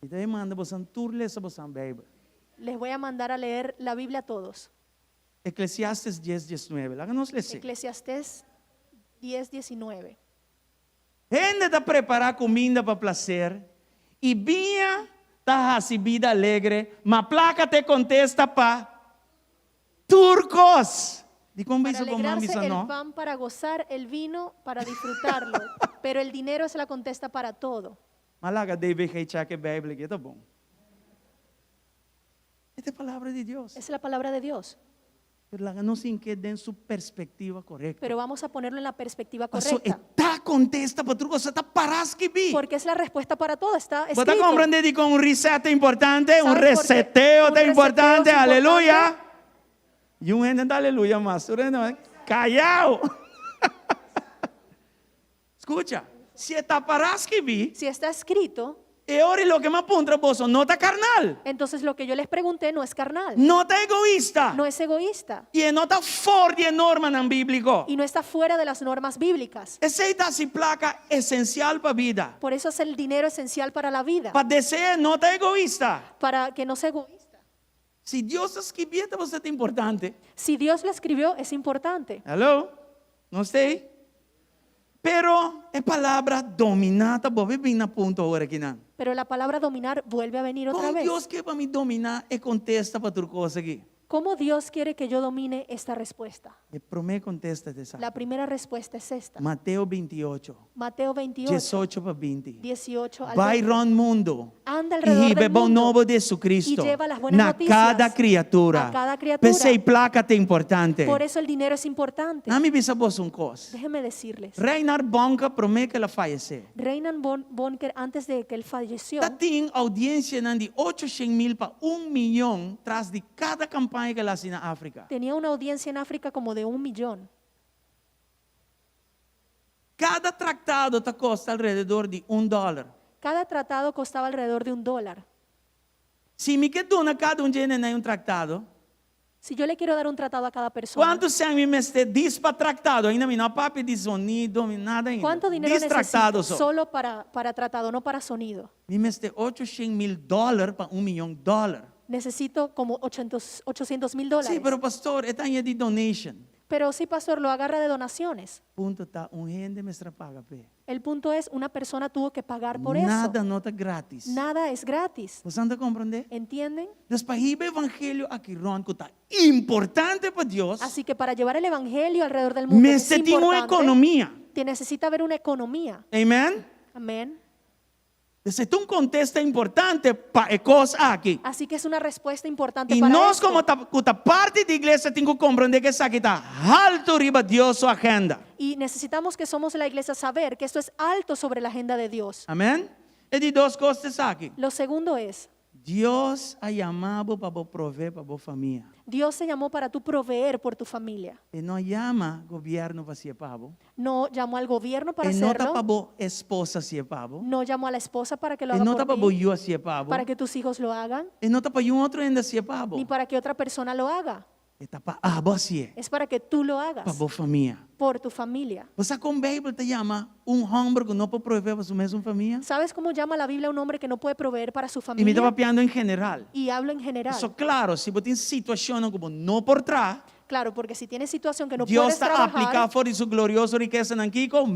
Mi ta manda boso tur lesa boso Beibel. Les voy a mandar a leer la Biblia a todos. Eclesiastes 10, 19. Laga nos lesa. Eclesiastés 10, 19. Hende ta prepará kuminda pa plaser i biña. ta hasi bida alegre, ma plaka ta e kontesta pa tur kos. Dikon Para bisa bo man alegrarse bisa el no? pan para gozar, el vino para disfrutarlo, pero el dinero es la contesta para todo. M'a laga DBG check e Beibel aki, e ta bon. E ta e palabra di Dios. Es la palabra de Dios. Pero laga nos hink'é den su perspektiva korekto. Pero vamos a ponerlo en la perspectiva Paso e correcta. ta kontesta pa tur kos, ta pará skibí. Porque es la respuesta para todo, está Bo ta escrito. komprendé dikon un reset ta importante? Un Sabes por qué? reseteo Un ta reseteo importante, es aleluya. importante. I un hende no ta aleluya mas, tur hende ta kayao. Skucha, si e ta pará skibí, Si está escrito, e ora i loke mi a puntra boso no ta karnal, entonces lo que yo les pregunté no es carnal, no ta egoista, no es egoísta i e no ta for di e normanan bíbliko. y no está fuera de las normas bíblicas. Esei ta hasi plaka esensial pa bida. Por eso es el dinero esencial para la vida, Pa desea no ta egoista. para que no sea egoísta. Si Dios a skibié ta boso ta importante. Si Dios lo escribió, es importante. Hello? Nos ta ei? Pero e palabra dominá ta bolbe bin na punto awor akinan. Pero la palabra dominar vuelve a venir otra Kon vez. Dios ke pa mi dominá e kontesta pa tur kos aki? ¿Cómo Dios quiere que yo domine esta respuesta? E promé kontesta ta esaki. La primera respuesta es esta. Mateo 28, Mateo 28, 18 pa 20. 18 al Bai 20. rond mundo Anda i alrededor hiba e del bon mundo nobo di Jesucristo y lleva las buenas na noticias kada kriatura. a cada criatura. P'esei plaka ta importante. Por eso el dinero es importante. Na mi bisa boso un kos. Déjeme decirles. Reinhard Bonnke promé ku el a fayesé. Reinhard Bonnke, antes de que él falleció, Ta tin audiensianan di 800 mil pa un mion tras di kada kampaña ku el a hasi na Afrika. tenía una audiencia en África como de 1 millón. Kada traktado ta kosta alrededor di un dòler. Cada tratado costaba alrededor de 1 dólar. Si mi ke duna kada un dje nan un traktado, Si yo le quiero dar un tratado a cada persona, kuantu sèn mi mester djis pa traktado? Ainda mi no a papia di zonido, mi nada ainda. ¿cuánto dinero Djis traktado necesito so. solo para tratado, no para sonido? Mi mester 800 mil dòler pa un mion dòler. Necesito como 800 mil dólares. Sí, pero pastor, e ta haña di donation. Pero sí, pastor, lo agarra de donaciones. Punto ta un hende mester a paga p'e. El punto es, una persona tuvo que pagar por Nada eso. no ta gratis. Nada es gratis. Boso ta komprondé? ¿Entienden? Dus pa hiba evangelio aki rònt ku ta importante pa Dios, Así que para llevar el evangelio alrededor del mundo, que es mester tin un importante, ekonomia. te necesita haber una economía. Amen? Amén. Dus ta un kontesta importante pa e kos aki. Así que es una respuesta importante I para nos esto. komo ta, ku ta parti di iglesia tin ku komprondé ku esaki ta haltu riba Dios su agenda. Y necesitamos que somos la iglesia saber que esto es alto sobre la agenda de Dios. Amèn? E di dos kos ta esaki. Lo segundo es, Dios a yama bo pa bo proveé pa bo famia. Dios te llamó para tú proveer por tu familia. E no a yama gobièrnu pa hasié pa bo. No llamó al gobierno para E no ta hacerlo. pa bo esposa hasié pa bo. No llamó a la esposa para que lo E haga no ta por pa bo ti, yu hasié pa bo. para que tus hijos lo hagan, E no ta pa un otro hende hasié pa bo. ni para que otra persona lo haga. E ta pa abo hasié. Es para que tú lo hagas Pa bo famia. por tu familia. Bo sa kon Beibel ta yama un hòmber ku no por proveé pa su mesun famia? ¿Sabes cómo llama la Biblia a un hombre que no puede proveer para su I mi familia? ta papiando en general. Y hablo en general. So, klaro, si bo tin situashon ku bo no por traha, Claro, porque si tienes situación que no Dios puedes ta apliká trabajar, for di su glorioso rikesanan kiko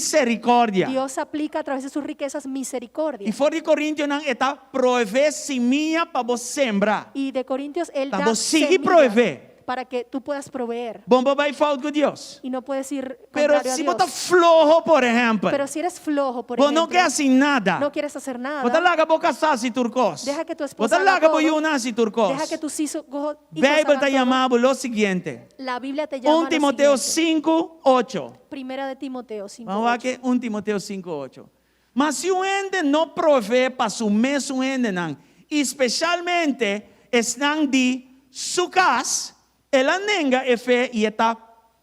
miserikòrdia. Dios aplica a través de sus riquezas misericordia. I for di Korintionan e ta proveé simia pa bo sembra. Y de Corintios, Él Pa da bo sigui semillas proveé. para que tú puedas proveer. Bo n' por bai fout ku Dios. Y no puedes ir Pero contrario a si bo ta Dios. floho, por ehèmpel, Pero si eres flojo, por bo no ejemplo, ke hasi nada. no quieres hacer nada, Bo ta laga bo kasá hasi tur kos. Deja que tu esposa Bo ta haga laga bo todo. yunan hasi tur kos. deja que tus hijos Beibel hagan ta todo. yama bo lo siguiente. La Biblia te llama a 1 lo Timoteo siguiente. 5, 8. Primera de Timoteo 5, Ban wak 1 Timoteo 5, 8. Ma si un hende no proveé pa su mesun hendenan, i spesialmente esnan di su kas, el a nenga e fe i e ta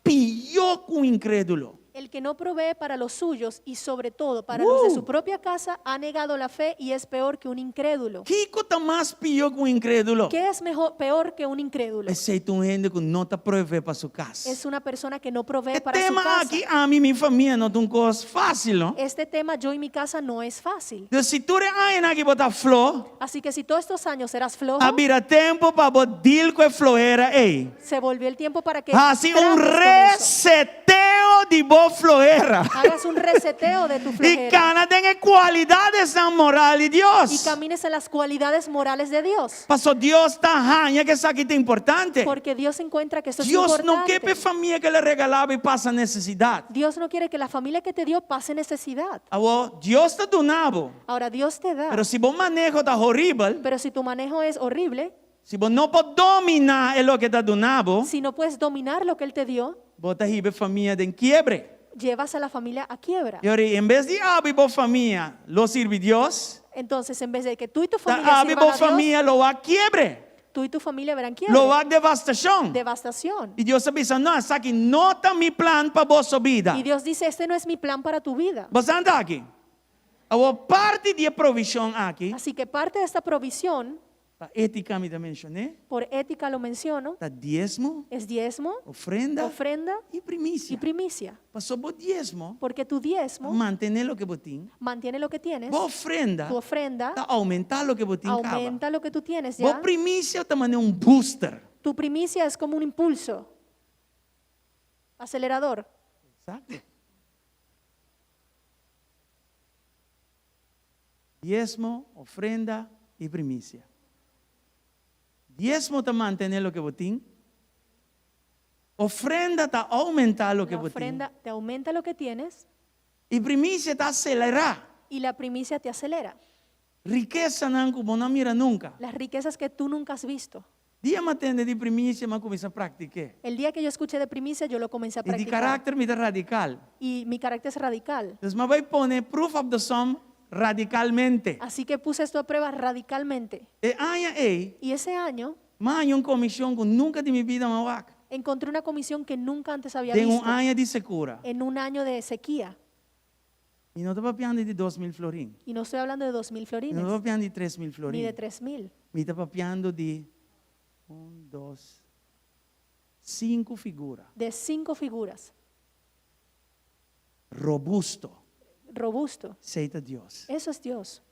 pió ku un inkrédulo. El que no provee para los suyos y sobre todo para los de su propia casa ha negado la fe y es peor que un incrédulo. Kiko ta mas pió ku un inkrédulo? ¿Qué es mejor, peor que un incrédulo? Esei ta un hende ku no ta proveé pa su kas. Es una persona que no provee E para su tema casa. aki, ami i mi famia, no ta un kos fásil, no? Este tema, yo y mi casa, no es fácil. Anto, si tur e añanan aki bo ta floho, Así que si todos estos años eras flojo, a bira tempu pa bo deal ku e flohera ei. se volvió el tiempo para que Hasi un trates con eso. reseteo. di bo flohera. Hagas un reseteo de tu I flojera. kana den e kualidadesnan moral di Y Dios. camines en las cualidades morales de Dios. Paso Dios ta haña ku esaki ta importante. Porque Dios encuentra que esto es Dios no ke pa importante. e famia ku el a regalá bo pasa nesesidat. Dios no quiere que la familia que te dio pase necesidad. Awor, Dios ta duna bo. Ahora Dios te da. Pero si bo maneho ta horibel, Pero si tu manejo es horrible, si bo no por dominá e loke e ta duna bo, si no puedes dominar lo que Él te dio, bo ta hiba e famia den kiebre. llevas a la familia a quiebra. I ora, en bes di abo i bo famia lo sirbi Dios, Entonces, en vez de que tú y tu ta familia abo i sirvan bo a Dios, famia lo wak kiebre, tú y tu familia verán quiebre, lo wak devastashon. devastación. I Dios a bisa, no, esaki no ta mi plan pa boso bida. Y Dios dice, este no es mi plan para tu vida. Boso ta aki? Awor parti di e provishon aki, Así que parte de esta provisión, pa étika mi ta menshon'é, por ética lo menciono, ta diesmo, es diezmo, ofrenda ofrenda i primisia. y primicia. Paso bo diesmo Porque tu diezmo mantené loke bo tin. mantiene lo que tienes, Bo ofrenda tu ofrenda ta oumentá loke bo tin kaba. aumenta lo que tú tienes Bo ya. primisia ta manera un booster. Tu primicia es como un impulso, acelerador. Eksakto. Diesmo, ofrenda i primisia. Diesmo ta mantené loke bo tin. Ofrenda ta oumentá loke La bo tin. ofrenda te aumenta lo que tienes I primisia ta aselerá. y la primicia te acelera. Rikesanan ku bo no a mira nunka. Las riquezas que tú nunca has visto. Dia m'a tende di primisia, m'a kuminsá praktik'é. El día que yo escuché de primicia, yo lo comencé a I di practicar. karakter mi ta radikal. Y mi carácter es radical. Dus m'a bai pone proof of the sum radikalmente. Así que puse esto a prueba radicalmente. E aña ei, Y ese año m'a haña un komishon ku nunka di mi bida m'a wak. encontré una comisión que nunca antes había Den un visto aña di sekura. en un año de sequía. Mi no ta papiando di 2000 florin. Y no estoy hablando de 2.000 Mi no florines, ta papiando di 3000 ni florin. de 3.000. Mi ta papiando di un, dos, sinku figura. De cinco figuras. Robusto. Robusto. Esei ta Dios. Eso es Dios.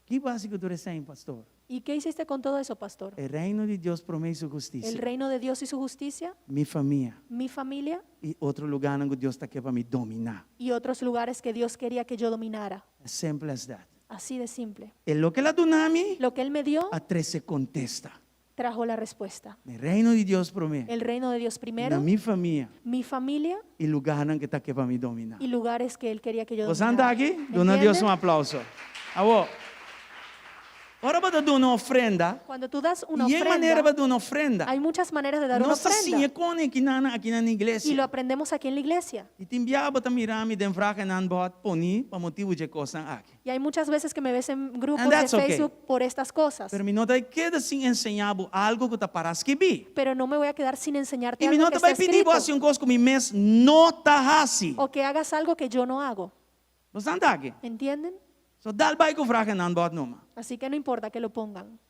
Ki bo a hasi ku tur esei, pastor? ¿Y qué hiciste con todo eso, pastor? E reino di Dios promé i su El hustisia. reino de Dios y su justicia, Mi famia mi familia i otro lugánan ku Dios ta ke pa mi dominá. y otros lugares que Dios quería que yo dominara. As simple as that. Así de simple. E loke el a duna mi Lo que Él me dio a trese kontesta. trajo la respuesta. E reino di Dios promé. El reino de Dios Na primero, mi famia mi familia i lugánan ku e ta ke pa mi dominá. y lugares que Él quería que yo Boso ta dominara. aki? Duna Dios un ¿Entienden? aplauso. Awor, ora bo ta duna un ofrenda, Cuando tú das una i e manera ofrenda, pa duna ofrenda. hay muchas maneras de dar una Nos ta siña ofrenda. kon akinan aki na Y lo iglesia. aprendemos aquí en la iglesia. I tin bia bo ta mira mi den vraag en aanbod poni pa motibu dje kosnan aki. Y hay muchas veces que me ves en grupos And de that's okay. Facebook por estas cosas. Pero mi no ta keda sin enseñá bo algu ku ta pará skibí. Pero no me voy a quedar sin enseñarte I mi algo no que ta está bai pidi bo escrito. hasi un kos ku mi mes no ta hasi. O que hagas algo que yo no hago. Bo ta aki? ¿Entienden? So dal bai ku vraag en aanbod numa. Así que no importa que lo pongan.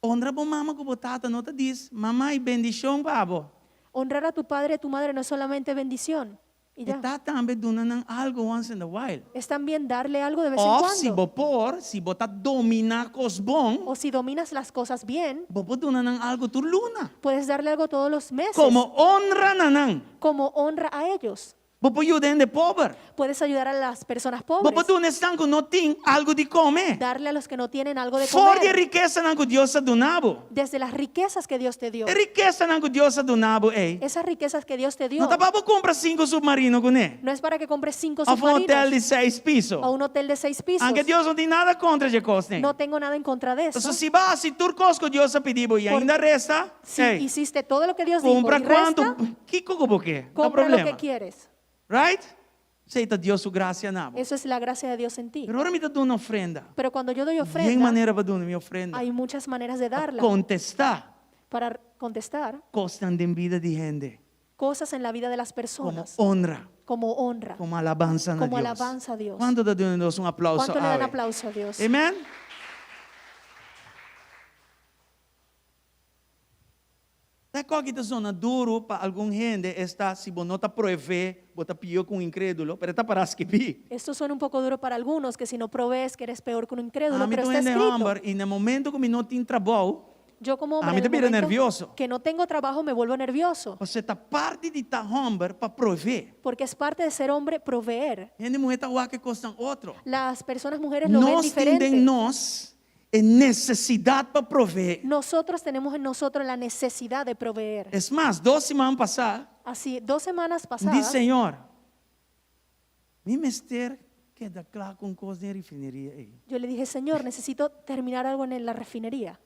Honra bo mama ku bo tata no ta djis mama i bendishon pa bo. Honrar a tu padre y a tu madre no es solamente bendición. Y ya. E ta tambe duna nan algu once in a while. Es también darle algo de vez en Òf si cuando. bo por, si bo ta dominá kos bon, O si dominas las cosas bien, bo por duna nan algu tur luna. puedes darle algo todos los meses. Komo honra na nan. Como honra a ellos. Bo por yuda hende pober. Puedes ayudar a las personas Bo pobres. por duna esnan ku no tin algu di kome. Darle a los que no tienen algo de For di e comer. rikesanan ku Dios a duna bo. Desde las riquezas que Dios te dio. E rikesanan ku Dios a duna bo ei. Esas riquezas que Dios te dio. No ta pa bo kumpra sinku supmarino kuné. No es para que compres cinco Òf un hotel submarinos di seis piso. o un hotel de seis pisos. Aunke Dios no tin nada kontra dje kosnan. No tengo nada en contra de eso. So si bo a hasi tur kos ku Dios a pidi bo i ainda resta, Si ei, hiciste todo lo que Dios dijo kumpra y resta, kuantu, kiko ku bo ke. No compra lo que problema. quieres. Right? Esei ta Dios su grasia na bo. Eso es la gracia de Dios en ti. Pero ora mi ta duna ofrenda. Pero cuando yo doy Yen ofrenda, manera pa duna mi ofrenda. hay muchas maneras de Pa darla. kontestá Para contestar kosnan den bida di hende. cosas en la vida de las Komo personas. honra. Como honra. Komo alabansa na Como Dios. alabanza a Dios. Kuantu ta duna Dios un aplauso ¿Cuánto le dan awe? aplauso a Dios? Amen. Ta koki ta zona duru pa algun hende esta si bo no ta proveé, bo ta pió ku un inkrédulo, pero ta pará skibí. Esto suena un poco duro para algunos, que si no provees, que eres peor que un incrédulo, Ami pero ta está hende escrito. hòmber i na momento ku mi no tin trabou, Yo como hombre, A mi en el ta bira momento nervioso. que no tengo trabajo me vuelvo nervioso, Pasobra ta parti di ta hòmber pa proveé. porque es parte de ser hombre proveer. Hende muhé ta wak e kosnan otro. Las personas mujeres lo ven Nos tin diferente. den nos e nesesidat pa proveé. Nosotros tenemos en nosotros la necesidad de proveer. Es mas, dos siman pasá, Así, dos semanas mi di, pasadas, Señor, mi mester keda kla ku un kos den e refineria ei. yo le dije, Señor, necesito terminar algo en la refinería.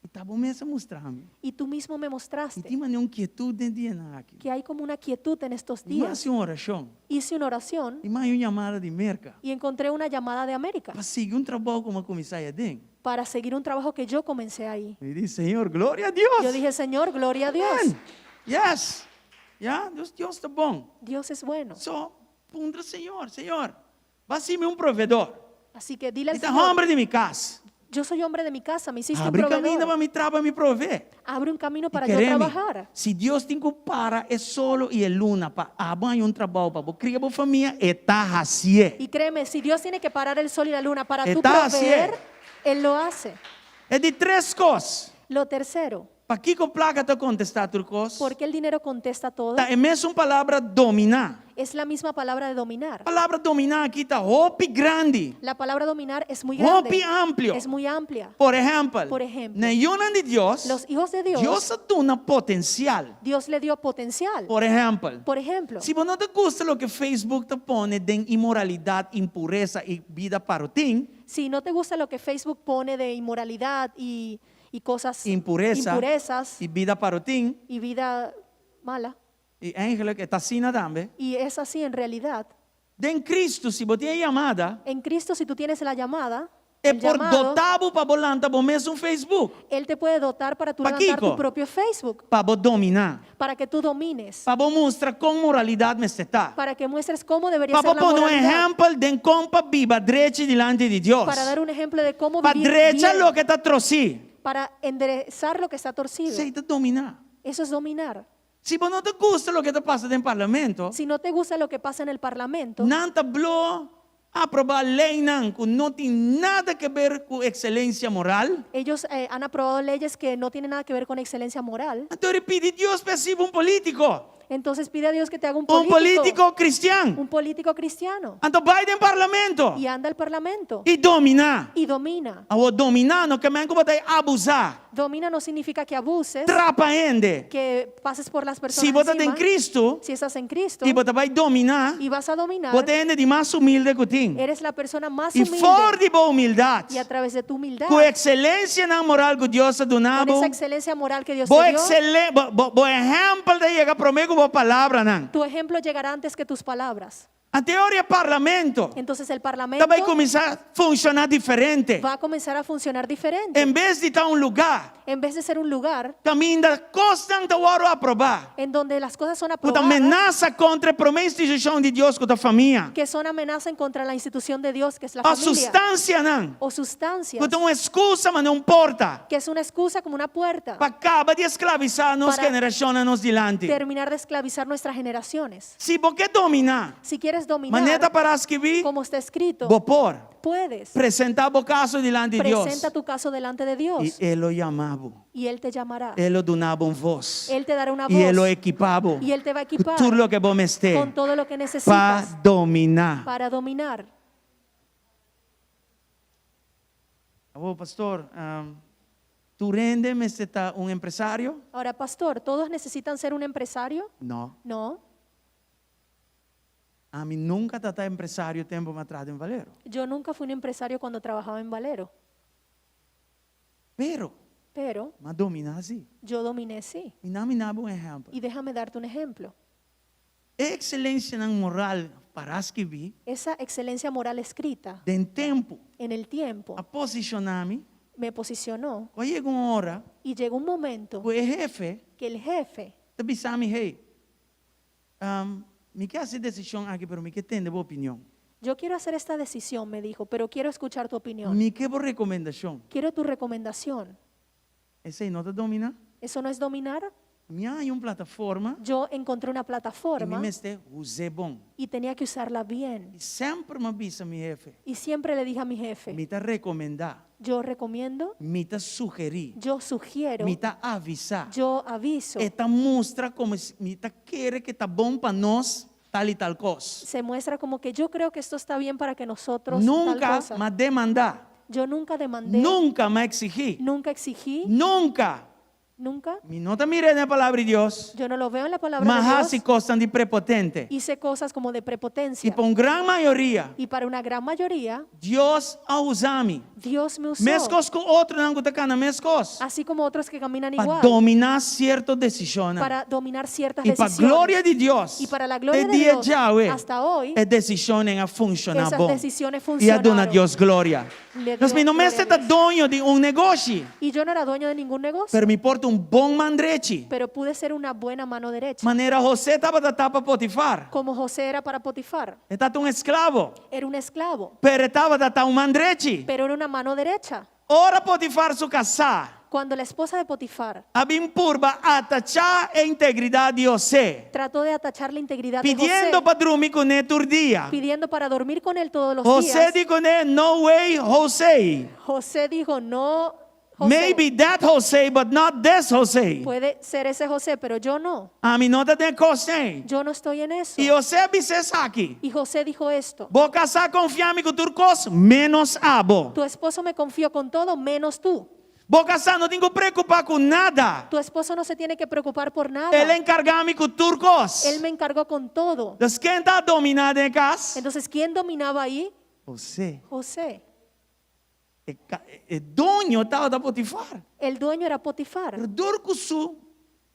I ta bo mes a mustra mi. Y tú mismo me I mostraste tin manera un kietut den dianan aki. que hay como una quietud en estos Mi días. hasi un orashon. Hice una oración I mi haña un yamada di Merka y encontré una llamada de América pa sigui un trabou ku mi a kuminsá ei aden. para seguir un trabajo que yo comencé ahí. Mi di, Señor, gloria a Dios. Yo dije, Señor, gloria a Dios. Amen. Yes. Ya, Dios, Dios ta bon. Dios es bueno. So, puntra Señor, Señor, bo a hasi mi un proveedor. Así que dile al Mi ta Señor, hòmber di mi kas. yo soy hombre de mi casa, me hiciste un Habri kaminda proveedor. pa mi traha, pa mi proveé. Abre un camino para I yo kere mi, trabajar. Si Dios tin ku para e solo i e luna pa abo haña un trabou pa bo kria bo famia, e ta hasié. Y créeme, si Dios tiene que parar el sol y la luna para tú Está así, proveer, eh. Él lo hace. E di tres kos. Lo tercero, Pakiko plaka ta kontestá tur kos? ¿por qué el dinero contesta todo? Ta e mesun palabra dominá. Es la misma palabra de dominar. Palabra dominá aki ta hopi grandi. La palabra dominar es muy grande. Hopi amplio. Es muy amplia. Por ehèmpel, Por ejemplo, na yunan di Dios, Los hijos de Dios, Dios a duna potensial. Dios le dio potencial. Por ehèmpel, Por ejemplo, si bo no ta gusta loke Facebook ta pone den inmoralidat, impuresa i bida parotin, si no te gusta lo que Facebook pone de inmoralidad y, y cosas impuresa, impurezas i bida parotin, y vida mala, i eigenlijk e ta asina tambe. y es así en realidad. Den Cristo, si bo tin e yamada, En Cristo, si tú tienes la llamada, e el por llamado, dotá bo pa bo lanta bo mes un Facebook, Él te puede dotar para tú levantar Pakiko? tu propio Facebook, pa bo dominá, para que tú domines, pa bo mustra kon moralidat mester ta. para que muestres cómo debería Pa ser bo la pone un moralidad, ehèmpel den kon pa biba drechi dilanti di Dios. para dar un ejemplo de cómo Pa vivir drecha bien, loke ta trosí. para enderezar lo que está torcido. Esei ta dominá. Eso es dominar. Si bo no ta gusta loke ta pasa den parlamento, Si no te gusta lo que pasa en el parlamento, nan ta blo aprobá leinan ku no tin nada ke ber ku ekselensia moral. ellos eh, han aprobado leyes que no tienen nada que ver con excelencia moral. Anto pidi Dios pa hasi bo un polítiko. Entonces pide a Dios que te haga un Un político, polítiko kristian. un político cristiano, Anto bai den parlamento y anda al parlamento i dominá. y domina. Awor dominá no ke men ku bo ta abusá, Domina no significa que abuses, trapa hende. que pases por las personas Si bo ta den encima. Kristu Si estás en Cristo i bo ta bai dominá, y vas a dominar, bo ta e hende di mas humilde ku tin. eres la persona más I humilde for di bo humildat, y a través de tu humildad, ku ekselensianan moral ku Dios a duna con bo, esa excelencia moral que Dios bo te dio, ekselen, bo, bo, bo ehèmpel ta yega promé ku bo palabranan. tu ejemplo llegará antes que tus palabras. Anto e parlamento Entonces el parlamento ta bai kuminsá funshoná diferente. va a comenzar a funcionar diferente. En bes di ta un lugá, En vez de ser un lugar kaminda kosnan ta wòrdu aprobá. en donde las cosas son Ku ta aprobadas, menasa kontra e promé institushon di Dios ku ta famia. que son amenaza en contra de la institución de Dios, que es la O familia, sustansianan. o sustancias, Ku ta un ekskusa manera un porta. que es una excusa como una puerta Pa kaba di esklavisá nos Para generashonnan nos dilanti. terminar de esclavizar nuestras generaciones. Si bo ke dominá, Si quieres dominar, manera ta pará skibí, como está escrito, bo por. puedes. Presentá bo kaso dilanti di Dios. Presenta tu caso delante de Dios I E lo yama bo. y Él te llamará. E lo duna bo un voz. Él te dará una I E lo voz ekipá bo. y Él te va a equipar Tur loke bo mester. con todo lo que Pa necesitas dominá. para dominar. Awor, pastor, um, tur hende mester ta un empresario? Ahora, pastor, ¿todos necesitan ser un empresario? No. No, Ami nunka tabata empresario tempu m'a traha den Valero. yo nunca fui un empresario cuando trabajaba en Valero, Pero, pero m'a dominá sí. yo dominé sí. I laga mi duna bo un ehèmpel. Y déjame darte un ejemplo. E ekselensianan moral pará skibí, Esa excelencia moral escrita den tempu, en el tiempo a posishoná mi, me posicionó ku a yega un ora, y llegó un momento ku e hefe que el jefe ta bisa mi, hey, um, mi ke hasi e desishon aki, pero mi ke tende bo opinion. Yo quiero hacer esta decisión, me dijo, pero quiero escuchar tu opinión. Mi ke bo rekomendashon. Quiero tu recomendación. Esei no ta dominá? ¿Eso no es dominar? Mi a haña un plataforma Yo encontré una i mi plataforma mester us'é bon. y tenía que usarla bien. I semper mi a bisa mi hefe, Y siempre le dije a mi jefe, mi ta rekomendá, yo recomiendo, mi ta sugerí, yo sugiero, mi ta avisá. yo aviso. E ta mustra komo mi ta kere ku ta bon pa nos tal i tal kos. Se muestra como que yo creo que esto está bien para que nosotros tal Nunka cosa. m'a demandá, Yo nunca demandé, nunka m'a eksigí, nunca exigí, nunka. nunca. Mi no ta mir'é den e Palabra di Dios. Yo no lo veo en la palabra M'a de Dios. hasi kosnan di prepotente. Hice cosas como de I prepotencia. pa un gran mayoria, Y para una gran mayoría, Dios a usa mi. Dios me usó. Meskos ku otronan ku ta kana meskos. Así como otros que caminan Pa igual. dominá sierto desishonnan. Para dominar ciertas I pa decisiones. gloria di Dios, Y para la gloria te de dia Dios, djawe, hasta hoy, e desishonnan a funshoná esas bon. decisiones I a duna funcionaron. Dios gloria. Le Nos dio mi no gloria mester a ta Dios. doño di un negoshi, Y yo no era dueño de ningún negocio, pero mi por ta un bon man drechi. pero pude ser una buena mano derecha. Manera José tabata ta pa Potifar. Como José era para Potifar. E tabata un esklabo, Era un esclavo, pero e tabata ta un man drechi. pero era una mano derecha. Ora Potifar su kasá Cuando la esposa de Potifar a bin purba atachá e integridat di José, trató de atachar la integridad de pidiendo José, pa drumi kuné tur dia. pidiendo para dormir con él todos los José días, di kuné, no way, José. José dijo, no, José, Maybe that José, but not this José. puede ser ese José, pero yo no, Ami no ta den e kos ei. yo no estoy en eso. I José a bisa esaki. Y José dijo esto, Bo kasá a konfia mi ku tur kos, ménos abo. tu esposo me confió con todo, menos tú. Bo kasá no tin ku preokupá ku nada. Tu esposo no se tiene que preocupar por nada. El a enkargá mi ku tur kos. Él me encargó con todo. Dus ken ta dominá den kas? Entonces, ¿quién dominaba ahí? José. José. E, e doño tabata Potifar. El dueño era Potifar. Pero dor ku su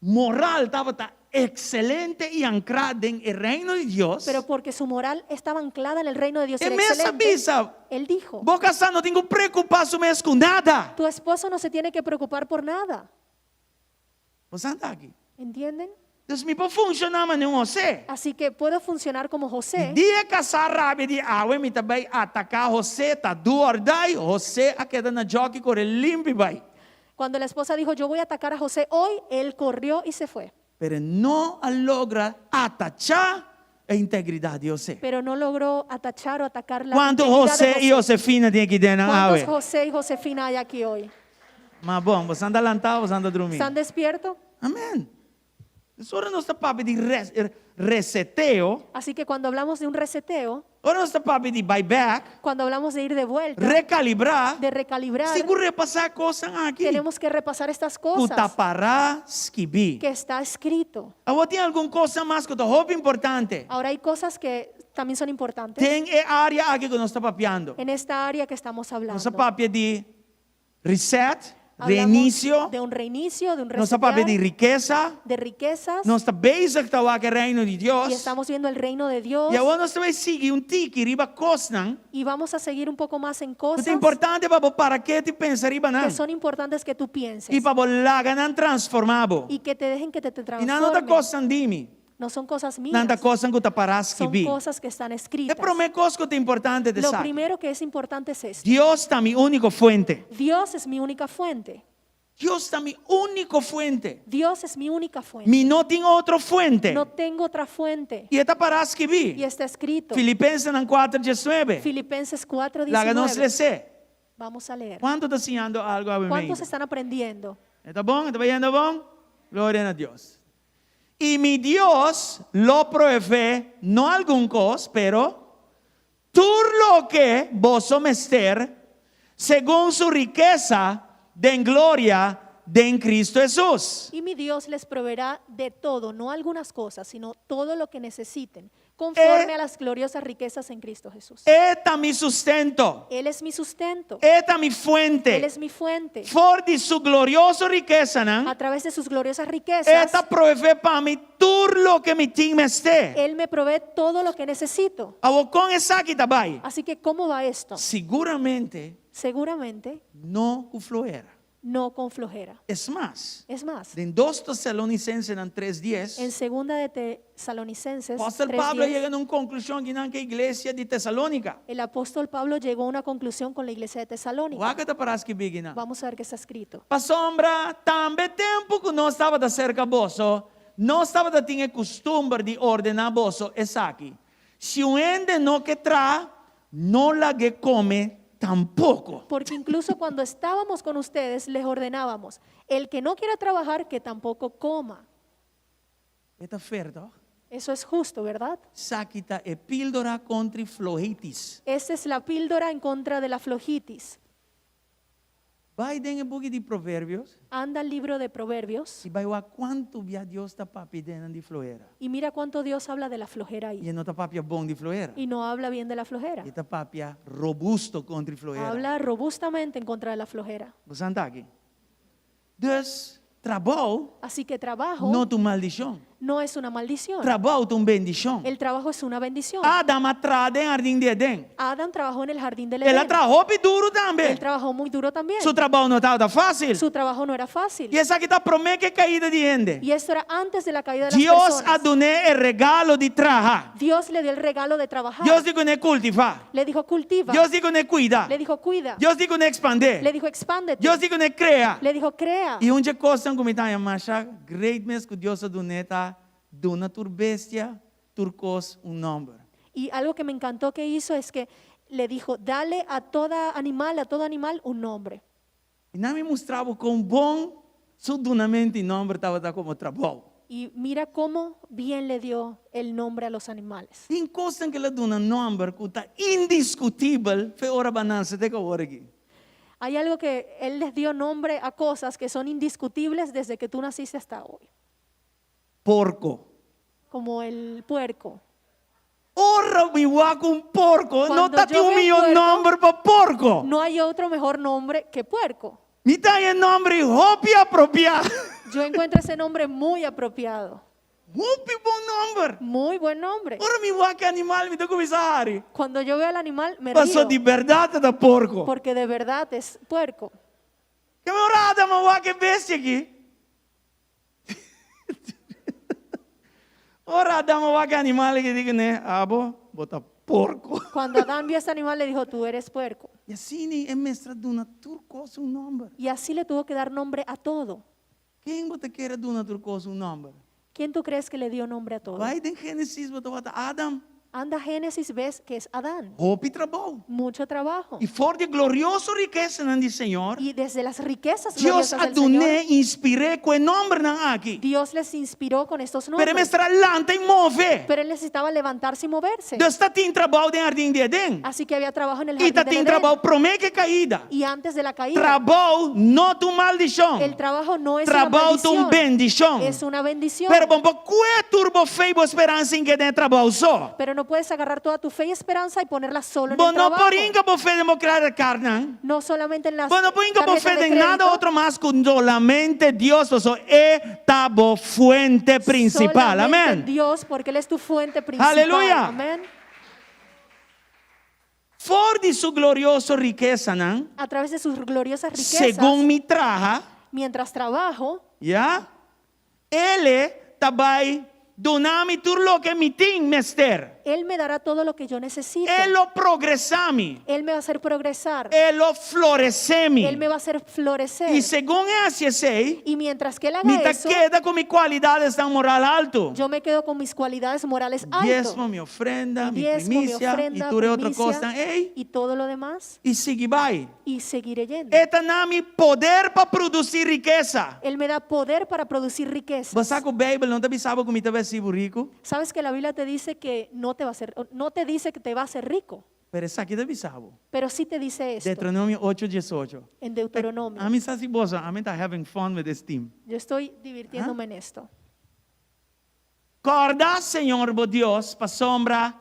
moral tabata ekselente i ankrá den e reino di Dios. Pero porque su moral estaba anclada en el reino de Dios. E Era mes a excelente, bisa, Él dijo, Bo kasá no tin ku preokupá su mes ku nada. tu esposo no se tiene que preocupar por nada. Bo sa ta aki. ¿Entienden? Dus mi por funshoná manera un José. Así que puedo funcionar como José. Dia e kasá rabia di awe mi ta bai ataká José ta do or die, José a keda na jòki kore limpi bai. Cuando la esposa dijo, yo voy a atacar a José hoy, él corrió y se fue. Pero e no a logra atachá e integridat di José. Pero no logró atachar o atacar la Kuantu integridad de José i Josefina tin aki den nan ¿Cuántos awe? José y Josefina hay aquí hoy? Ma bon, boso ta lantá, boso ta drumí. ¿Están despiertos? Amèn. Dus ora nos ta papia di reseteo, Así que cuando hablamos de un reseteo, ora nos ta papia di bai bèk, cuando hablamos de ir de vuelta, rekalibrá, de recalibrar, tin ku repasá kosnan aki. tenemos que repasar estas Ku ta cosas pará skibí. que está escrito. Awor tin algun kos mas ku ta hopi importante. Ahora hay cosas que también son importantes Den e área aki ku nos ta papiando. en esta área que estamos hablando. Nos a papia di reset, Hablamos reinicio. de un reinicio, de un Nos a papia di resetear, rikesa. de riquezas. Nos ta bezig ta wak e reino di Dios. Y estamos viendo el reino de Dios. I awor nos ta bai sigui un tiki riba kosnan. Y vamos a seguir un poco más en Ku ta cosas importante pa bo para ketu i pensa riba nan. que son importantes que tú pienses I pa bo laga nan transformá bo. y que te dejen que te, te I nan no ta transformen. kosnan di mi. No son cosas mías, Nan ta kosnan ku ta pará son skibí. cosas que están E escritas. promé kos ku ta importante ta Lo esaki. primero que es importante es esto. Dios ta mi úniko fuente. Dios es mi única fuente. Dios ta mi úniko fuente. Dios es mi única fuente. Mi no tin otro fuente. No tengo otra fuente. I e ta pará skibí. Y está escrito. Filipensenan 4, 19. Filipenses 4, Laga nos 19. les'é. Vamos a leer. Kuantu ta siñando algu awe ¿Cuántos están aprendiendo? Ta bon? Ta bayendo bon? Gloria na Dios. I mi Dios lo proveé, no algun kos, pero tur loke boso mester, segun su rikesa den gloria den Cristo Hesus. Y mi Dios les proveerá de todo, no algunas cosas, sino todo lo que necesiten, conforme Eh. a las gloriosas riquezas en Cristo Jesús. E ta mi sustento. Él es mi sustento. E ta mi fuente. Él es mi fuente. For di su glorioso rikesanan. A través de sus gloriosas E riquezas, ta proveé pa mi tur loke mi tin mester. Él me provee todo lo que necesito. Awor kon esaki ta bai. Así que, ¿cómo va esto? Siguramente Seguramente no ku flohera. no con flojera. Es mas, Es más, den 2 Tesalonicensenan 3 dies, en segunda de Tesalonicenses Apòstel Pablo a 3:10, yega na un konklushon akinan ku e iglesia di Tesalónika. el apóstol Pablo llegó a una conclusión con la iglesia de Tesalónica. Wak kiko ta pará skibí akinan. Vamos a ver qué está escrito. Pasobra, tambe tempu ku ku nos tabata serka boso, nos tabata tin e kustumber di ordená boso esaki, Si un hende no ke traha, no lag'é kome tampoko. Porque incluso cuando estábamos con ustedes les ordenábamos, El que no quiera trabajar, que tampoco coma. E ta fer, tòg? Eso es justo, verdad? Esaki ta e píldora kontra flohitis. Esta es la píldora en contra de la flojitis. Bai den e buki di Proverbios. Anda al libro de Proverbios. I bai wak kuantu bia Dios ta papia den nan di flohera. Y mira cuánto Dios habla de la flojera ahí. I e no ta papia bon di flohera. Y no habla bien de la flojera. E ta papia robusto kontra flohera. Habla robustamente en contra de la flojera. Bo sa ta aki. Dus, trabou Así que trabajo no ta un maldishon. no es una maldición. Trabou ta un bendishon. El trabajo es una bendición. Adam a traha den hardin di Edén. Adán trabajó en el jardín del El a Edén. traha hopi duru tambe. Él trabajó muy duro también. Su trabou no tabata fásil. Su trabajo no era fácil. I esaki ta promé ku e kaida di hende. Y esto era antes de la caída de las Dios a personas. dun'é e regalo di traha. Dios le dio el regalo de trabajar. Dios di kuné kultivá. Le dijo cultiva. Dios di kuné kuida. Le dijo cuida. Dios di kuné ekspandé. Le dijo expándete. Dios di kuné krea. Le dijo crea. I un dje kosnan ku mi ta haña masha great mes ku Dios a dun'é ta duna tur bestia, tur kos un nòmber. Y algo que me encantó que hizo es que le dijo, dale a toda animal, a todo animal un nombre. I nan mi mustra bo kon bon su dunamentu di nòmber tabata komo trabou. Y mira cómo bien le dio el nombre a los animales. Tin kosnan ku el a duna nòmber ku ta indiskutibel fe ora bo a nase te ku awor aki. Hay algo que él les dio nombre a cosas que son indiscutibles desde que tú naciste hasta hoy. Porko. Como el puerco. Ora mi wak un porko, no Cuando ta tin yo un veo un mihó puerco, nòmber pa porko. No hay otro mejor nombre que puerco. Mi ta haña e nòmber ei hopi apropiá. Yo encuentro ese nombre muy apropiado. Hopi bon nòmber. Muy buen nombre. Ora mi wak e animal mi ta kuminsá hari. Cuando yo veo al animal me Paso río. di bèrdat e ta porko. Porque de verdad es puerco. Ke mi ora Adam a wak e bestia aki? Ora Adam a wak e animal aki di kuné, Abo, bo ta porko. Cuando Adán vio este animal le dijo, tú eres puerco. I asina e mester a duna tur kos un nòmber. Y así le tuvo que dar nombre a todo. Ken bo ta kere duna tur kos un nòmber? Quién tú crees que le dio nombre a todo? Bai den Génesis bo ta wak ta Adam. Anda Génesis ves que es Adán. Hopi trabou. Mucho trabajo. I for di e glorioso rikesanan di Señor, Y desde las riquezas Dios gloriosas a del Señor, dun'é, inspir'é ku e nòmbernan aki. Dios les inspiró con estos Pero e nombres. mester a lanta i move. Pero él necesitaba levantarse y moverse. Dus ta tin trabou den hardin di Edén. Así que había trabajo en el I jardín ta del tin Edén. trabou promé ku e kaida. Y antes de la caída. Trabou no ta un maldishon. El trabajo no es una Trabou ta un maldición. bendishon. Es una bendición. Pero bo no por kue tur bo fe i bo speransa hinka den e trabou so. Pero no puedes agarrar toda tu fe y esperanza y ponerla solo en Bo el no por trabajo. hinka bo fe den bo credit cardnan. No solamente en las Bo no por hinka bo tarjetas fe de den nada crédito, otro mas ku solamente Dios, paso e ta bo fuente principal. solamente Amén. Dios, porque Él es tu fuente principal. Aleluya. Amén. For di su glorioso rikesanan, A través de sus gloriosas riquezas, segun mi traha, mientras trabajo, ya, E ta bai duna mi tur loke mi tin mester. Él me dará todo lo que yo necesito. E lo progresá mi. Él me va a hacer progresar. E lo floresé mi. Él me va a hacer florecer. I segun e hasi esei, Y mientras que Él haga mi ta eso, keda ku mi kualidatnan moral altu. yo me quedo con mis cualidades morales alto. Diesmo, mi ofrenda, mi Diezmo, mi primisia, ofrenda, i tur e otro primicia, kosnan. Ei, y todo lo demás. i sigui bai. Y seguiré yendo. E ta duna mi poder pa produsí rikesa. Él me da poder para producir riquezas. Bo sa ku Beibel no ta bisa bo ku mi ta bai hasi bo riku? Sabes que la Biblia te dice que no te va a hacer, no te dice que te va a hacer rico, Pero esaki ta bisa bo. pero sí te dice esto Deuteronomio 8, 18. en Deuteronomio. Ami sa si boso, ami ta having fun with this team. Yo estoy divirtiéndome en esto. Kòrda Señor bo Dios, pasobra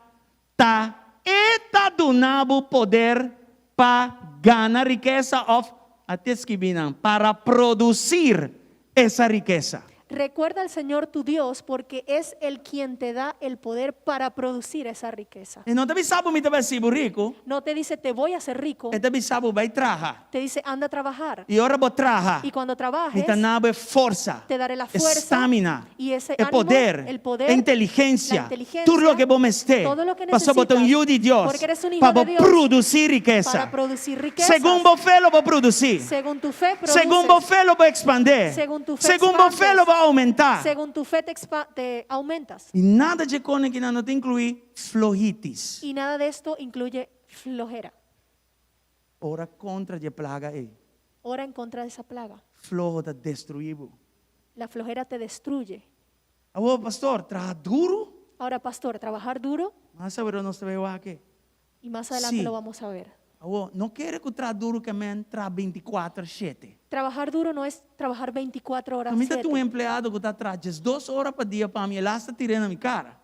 ta E ta duna bo poder pa gana rikesa òf, a te skibí nan, para producir esa rikesa. Recuerda al Señor tu Dios porque es Él quien te da el poder para producir esa riqueza. E no ta bisa bo mi ta bai hasi bo riku. No te dice te voy a hacer rico. E ta bisa bo bai traha. Te dice anda a trabajar. I ora bo traha, Y cuando mi trabajes, ta na bo e forsa, te daré la e fuerza stamina, y ese e ánimo, poder, el poder, e inteligensia, la inteligencia, tur loke bo mester, todo lo que pasobra bo ta un necesitas, yu di Dios, porque eres un hijo pa bo de Dios, produsí rikesa. para producir riquezas. Segun bo fe lo bo produsí. Según tu fe produces. Segun bo fe lo bo ekspandé. Segun tu fe Segun bo fe expandes. lo bo oumentá. Según tu fe te, expa- te aumentas. I nada dje kosnan akinan no ta inkluí flohitis. Y nada de esto incluye flojera. Ora kontra dje plaga ei. Ora en contra de esa plaga. Floho ta destruí bo. La flojera te destruye. Awor, pastor, traha duru? Ahora, pastor, trabajar duro Mas awe nos ta bai wak e. y más adelante Sí. lo vamos a ver. Awor, no kere ku traha duru ke men traha bintikuater shete. Trabajar duro no es trabajar 24 horas. Mi ta tin un siete. empleado ku ta traha diesdos ora pa dia pa mi, el asta tir'é na mi kara.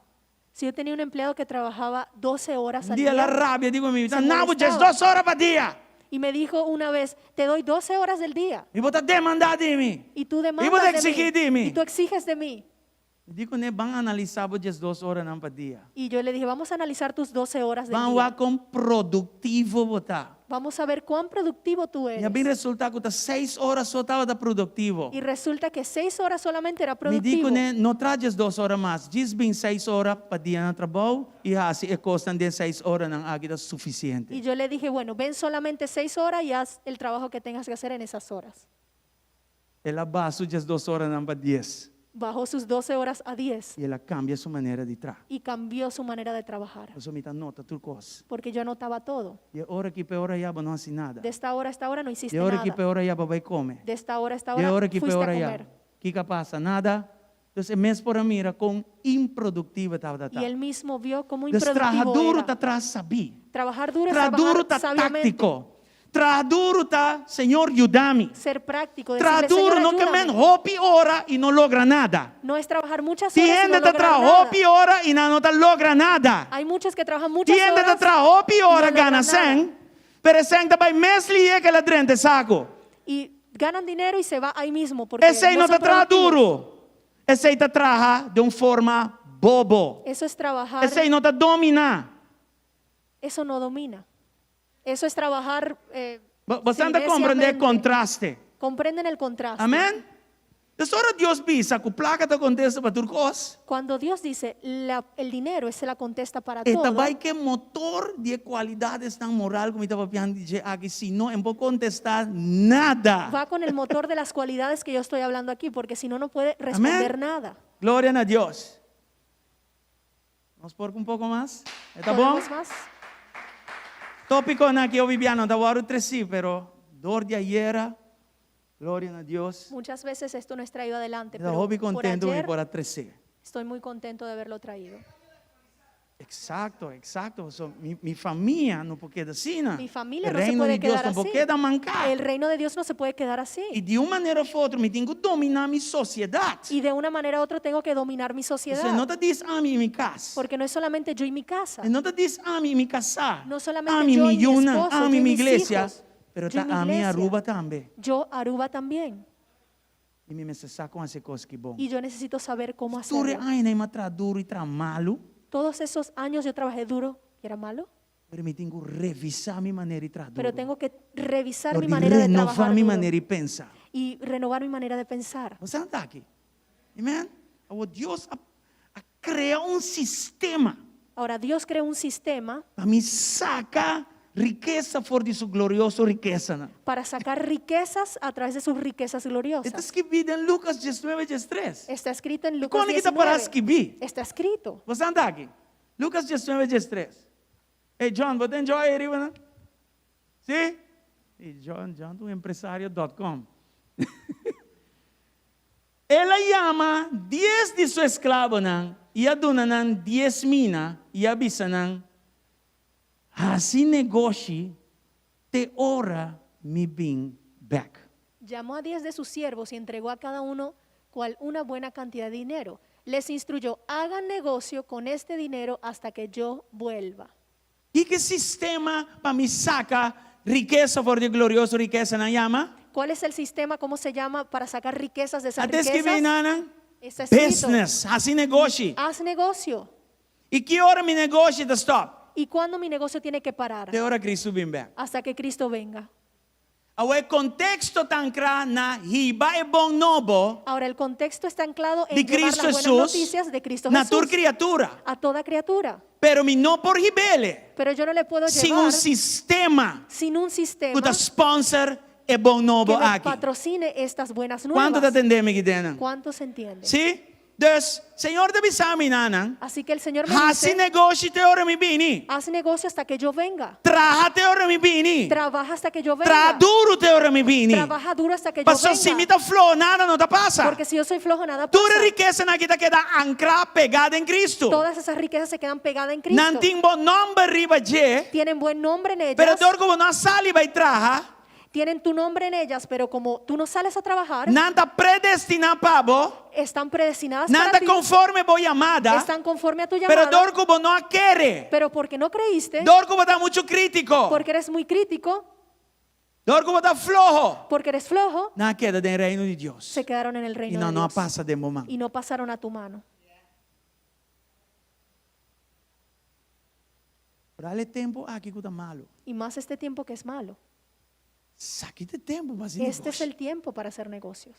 Si yo tenía un empleado que trabajaba 12 horas Un al dia el a día rabia, di ku mi, se ta na bo molestaba. diesdos ora pa dia. Y me dijo una vez, te doy 12 horas del día. I bo ta demandá di mi. Y tú I bo demandas ta de eksigí mí. di mi. Y tú exiges de mí. Mi di kuné, ban analisá bo diesdos oranan pa dia. Y yo le dije, vamos a analizar tus 12 horas del Ban día. wak kon produktivo bo ta. Vamos a ver cuán productivo tú I a bin eres. resultá ku ta seis ora so tabata produktivo. Y resulta que 6 horas solamente era Mi di productivo. kuné, no traha diesdos ora mas, djis bin seis ora pa dia na trabou i hasi e kosnan den seis oranan aki ta sufisiente. Y yo le dije, bueno, ven solamente 6 horas y haz el trabajo que tengas que hacer en esas horas. El a baha su diesdos oranan pa dies. Bajó sus 12 horas a 10 I el a kambia su manera di traha. y cambió su manera de trabajar. Pasobra mi ta nota tur kos. Porque yo anotaba todo. Di e ora aki pa e ora ya bo no hasi nada. De esta hora a esta hora no hiciste Di e ora aki nada. pa e ora ya bo bai kome. De esta hora a esta Di e hora ora aki pa e fuiste a ora ya. comer. Kiko a pasa? Nada. Entonces e mes por a mira kon improduktivo e tabata ta. Y él mismo vio cómo Dus traha improductivo duru era. ta traha sabí. Trabajar duro es Traha duru trabajar ta sabiamente. táktiko. Traha duru ta, Señor, yuda mi. Ser práctico, Traha decirle, duru Señor, no ke men ayúdame. hopi ora i no logra nada. No es trabajar muchas Tin horas y hende no ta lograr traha nada. hopi ora i nan no ta logra nada. Hay muchos que trabajan muchas Tin hende ta horas traha hopi y no ora logran gana nada. sèn, pero e sèn ta bai mes lihe ku el a drenta e saku. Y ganan dinero y se va ahí mismo porque Esei no no son ta traha productivos. duru. Esei ta traha den un forma bobo. Eso es trabajar. Esei no ta dominá. Eso no domina. Eso es trabajar. Eh, Bo sí, ta komprendé e neciamente. kontraste. Comprenden el contraste. Amèn? Des ora Dios bisa ku plaka ta kontesta pa tur kos. Cuando Dios dice, la, el dinero es la contesta para E ta todo. bai ku e motor di e kualidadesnan moral ku mi ta papiando di dje aki, si no e no por kontestá nada. Va con el motor de las cualidades que yo estoy hablando aquí, porque si no, no puede responder Amén. nada. Gloria na Dios. Nos por un poko mas? E ta bon? ¿Podemos más? Tópikonan aki hopi bia no ta wòrdu tresí, pero dor di ayera, gloria na Dios. Muchas veces esto no es traído adelante, Mi ta pero hopi por kontentu mi ayer por a tresé. estoy muy contento de haberlo traído. Eksakto, eksakto. So, mi, mi famia no por keda asina. Mi familia E no se reino puede di Dios quedar no por así. keda manká. El reino de Dios no se puede quedar así. I di un manera òf otro mi tin ku dominá mi sosiedat. Y de una manera u otra tengo que dominar mi sociedad. Pasobra no ta djis ami i mi kas. Porque no es solamente yo y mi casa. E no ta djis ami i mi kasá. No solamente Ami yo mi y mi yunan, esposo, ami yo y mi mis iglesia. hijos, Pero yo y ta mi ami iglesia. Aruba tambe. Yo Aruba también. I mi mester sa kon hasi kos ki bon. Y yo necesito saber cómo Tur e hacerlo. añanan mi a traha duru i traha malu. Todos esos años yo trabajé duro y era malo. Pero mi tin ku revisá mi manera di traha duru. Pero tengo que revisar Dor mi di manera de renová trabajar mi duro manera di pensa. y renovar mi manera de pensar. Bo sa aki. Amen? Awor Dios a, a krea un sistema Ahora, Dios creó un sistema pa mi saka rikesa for di su glorioso rikesanan. para sacar riquezas a través de sus riquezas Ta gloriosas. skibí den Lucas 19, 13. Está escrito en Lucas Kon e ta pará 19. skibí? Está escrito. Bo sa aki. Lucas 19, 13. Hey John, bo tin joy ariba, no? Si? E John, John, un empresario.com. El a yama dies di su esklabonan i a duna nan dies mina i a bisa nan, Hasi negoshi te ora mi bin bèk. Llamó a diez de sus siervos y entregó a cada uno cual una buena cantidad de dinero. Les instruyó, hagan negocio con este dinero hasta que yo vuelva. Ki sistema pa mi saka rikesa for di glorioso rikesanan yama? ¿Cuál es el sistema, cómo se llama, para sacar riquezas de esas Ata skibí riquezas? einan? Está escrito. Business, hasi negoshi. Haz negocio. I ki ora mi negoshi ta stòp? ¿Y cuándo mi negocio tiene que parar? Te ora Kristu bin bèk. Hasta que Cristo venga. Awor e konteksto ta ankrá na hiba e bon nobo Ahora, el contexto está anclado en di llevar Kristu las buenas Hesus noticias de Cristo na tur Jesús kriatura. a toda criatura. Pero mi no por hib'é Pero yo no le puedo sin llevar un sistema sin un sistema ku ta sponsor e bon nobo que me aki. patrocine estas buenas Kuantu ta nuevas. tende mi akinan? ¿Cuántos entienden? Sí? Dus, Señor ta bisa mi einan, Así que el Señor me hasi dice, negoshi te ora mi bini. haz negocio hasta que yo venga. Traha te ora mi bini. Trabaja hasta que yo Traha venga. duru te ora mi bini. Trabaja duro hasta que yo Paso si mi venga. ta floho, nada no ta pasa. Porque si yo soy flojo, nada Tur pasa. rikesanan aki ta keda ankrá, pegá den Kristu. Todas esas riquezas se quedan pegadas en Cristo. Nan tin bon nòmber riba dje, Tienen buen nombre en pero ellas. dor ku bo no a sali bai traha, Tienen tu nombre en ellas, pero como tú no sales a trabajar, nan ta predestiná pa bo, están predestinadas nan para ta ti, konforme bo yamada, están conforme a tu pero llamada, dor ku bo no a kere, pero porque no creíste, dor ku bo ta muchu krítiko, porque eres muy crítico, dor ku bo ta floho, porque eres flojo, nan a keda den reino di Dios. se quedaron en el I reino nan de no a Dios pasa den bo man. y no pasaron a tu mano. Foral e tempu aki ku ta malu. Y más este tiempo que es malo. Esaki ta e tempu pa hasi Este es negoshi. el tiempo para hacer negocios,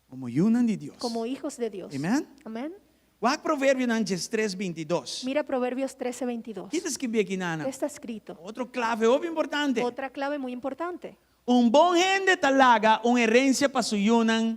Komo yunan di Dios. como hijos de Dios. Amen? Amén. Wak Proverbionan 13, 22. Mira Proverbios 13, 22. Kiko ta skibí akinan? Está escrito. Otro klave hopi importante. Otra clave muy importante. Un bon hende ta laga un herensia pa su yunan,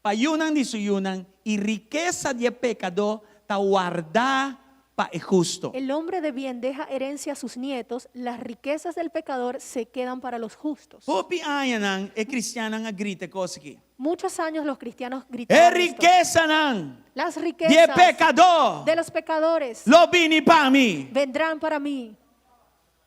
pa yunan di su yunan, i rikesa di e pekadó ta wardá pa e hustu. El hombre de bien deja herencia a sus nietos, las riquezas del pecador se quedan para los justos. Hopi añanan e kristiannan a grita e kos aki. Muchos años los cristianos E gritaban esto. rikesanan Las di e riquezas pekadó de los pecadores lo bini pa mi. vendrán para mí.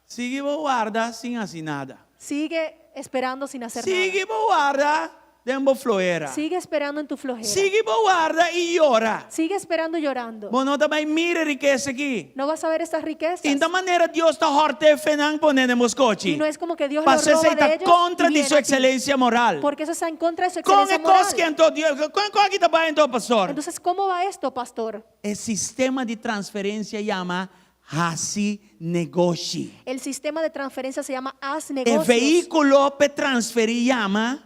Sigui bo warda sin hasi nada. Sigue esperando sin hacer Sigui bo warda den bo flohera. nada. Sigue esperando en tu flojera. Sigui bo warda i yora. Sigue esperando llorando. Bo no ta bai mira e rikesa aki. No vas a ver estas riquezas. I n' ta manera Dios ta hòrta fo'i nan pone den bo skochi. Y no es como que Dios lo Paso roba esei ta de ellos kontra y di viene su a ti. ekselensia moral. Porque eso está en contra de su Kon excelencia e kos moral. anto Dios, kon kon aki ta bai anto pastor? Entonces, ¿cómo va esto, pastor? E sistema di transferensia yama hasi negoshi. El sistema de transferencia se llama haz E negocios. vehíkulo pa transferí yama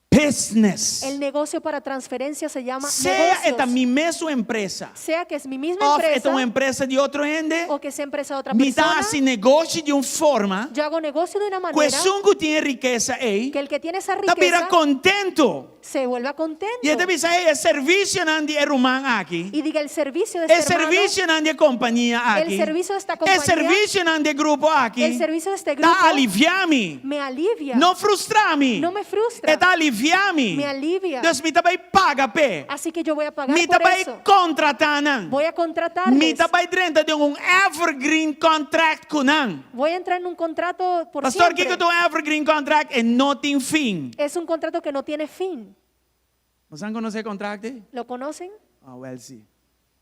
business. El negocio para transferencia se llama Sea e ta negocios. mi mesun empresa. Sea que es mi misma Òf e ta empresa un empresa di otro hende. o que sea empresa de otra Mi ta persona. hasi negoshi di un forma Yo hago negocio de una ku manera esun ku tin e rikesa ei que el que tiene esa ta bira riqueza kontentu. se vuelva contento I e ta bisa, hey, e servisionan di e ruman aki. y diga el servicio de E este hermano, servisionan di e kompania aki. El servicio de esta E compañía, servisionan di e grupo aki. el servicio de este Ta grupo aliviá mi. me alivia, No frustra mi. no me frustra, E ta aliviá mi. me alivia. Dus mi ta bai paga p'e. Así que yo voy a pagar Mi por ta bai eso. kontratá nan. Voy a contratarles. Mi ta bai drenta den un evergreen contract ku nan. Voy a entrar en un contrato por Pastor, siempre. kiko ta un evergreen contract? E no tin fin. Es un contrato que no tiene fin. Boso konosé kontrakt? ¿Lo conocen? Ah, well, sí.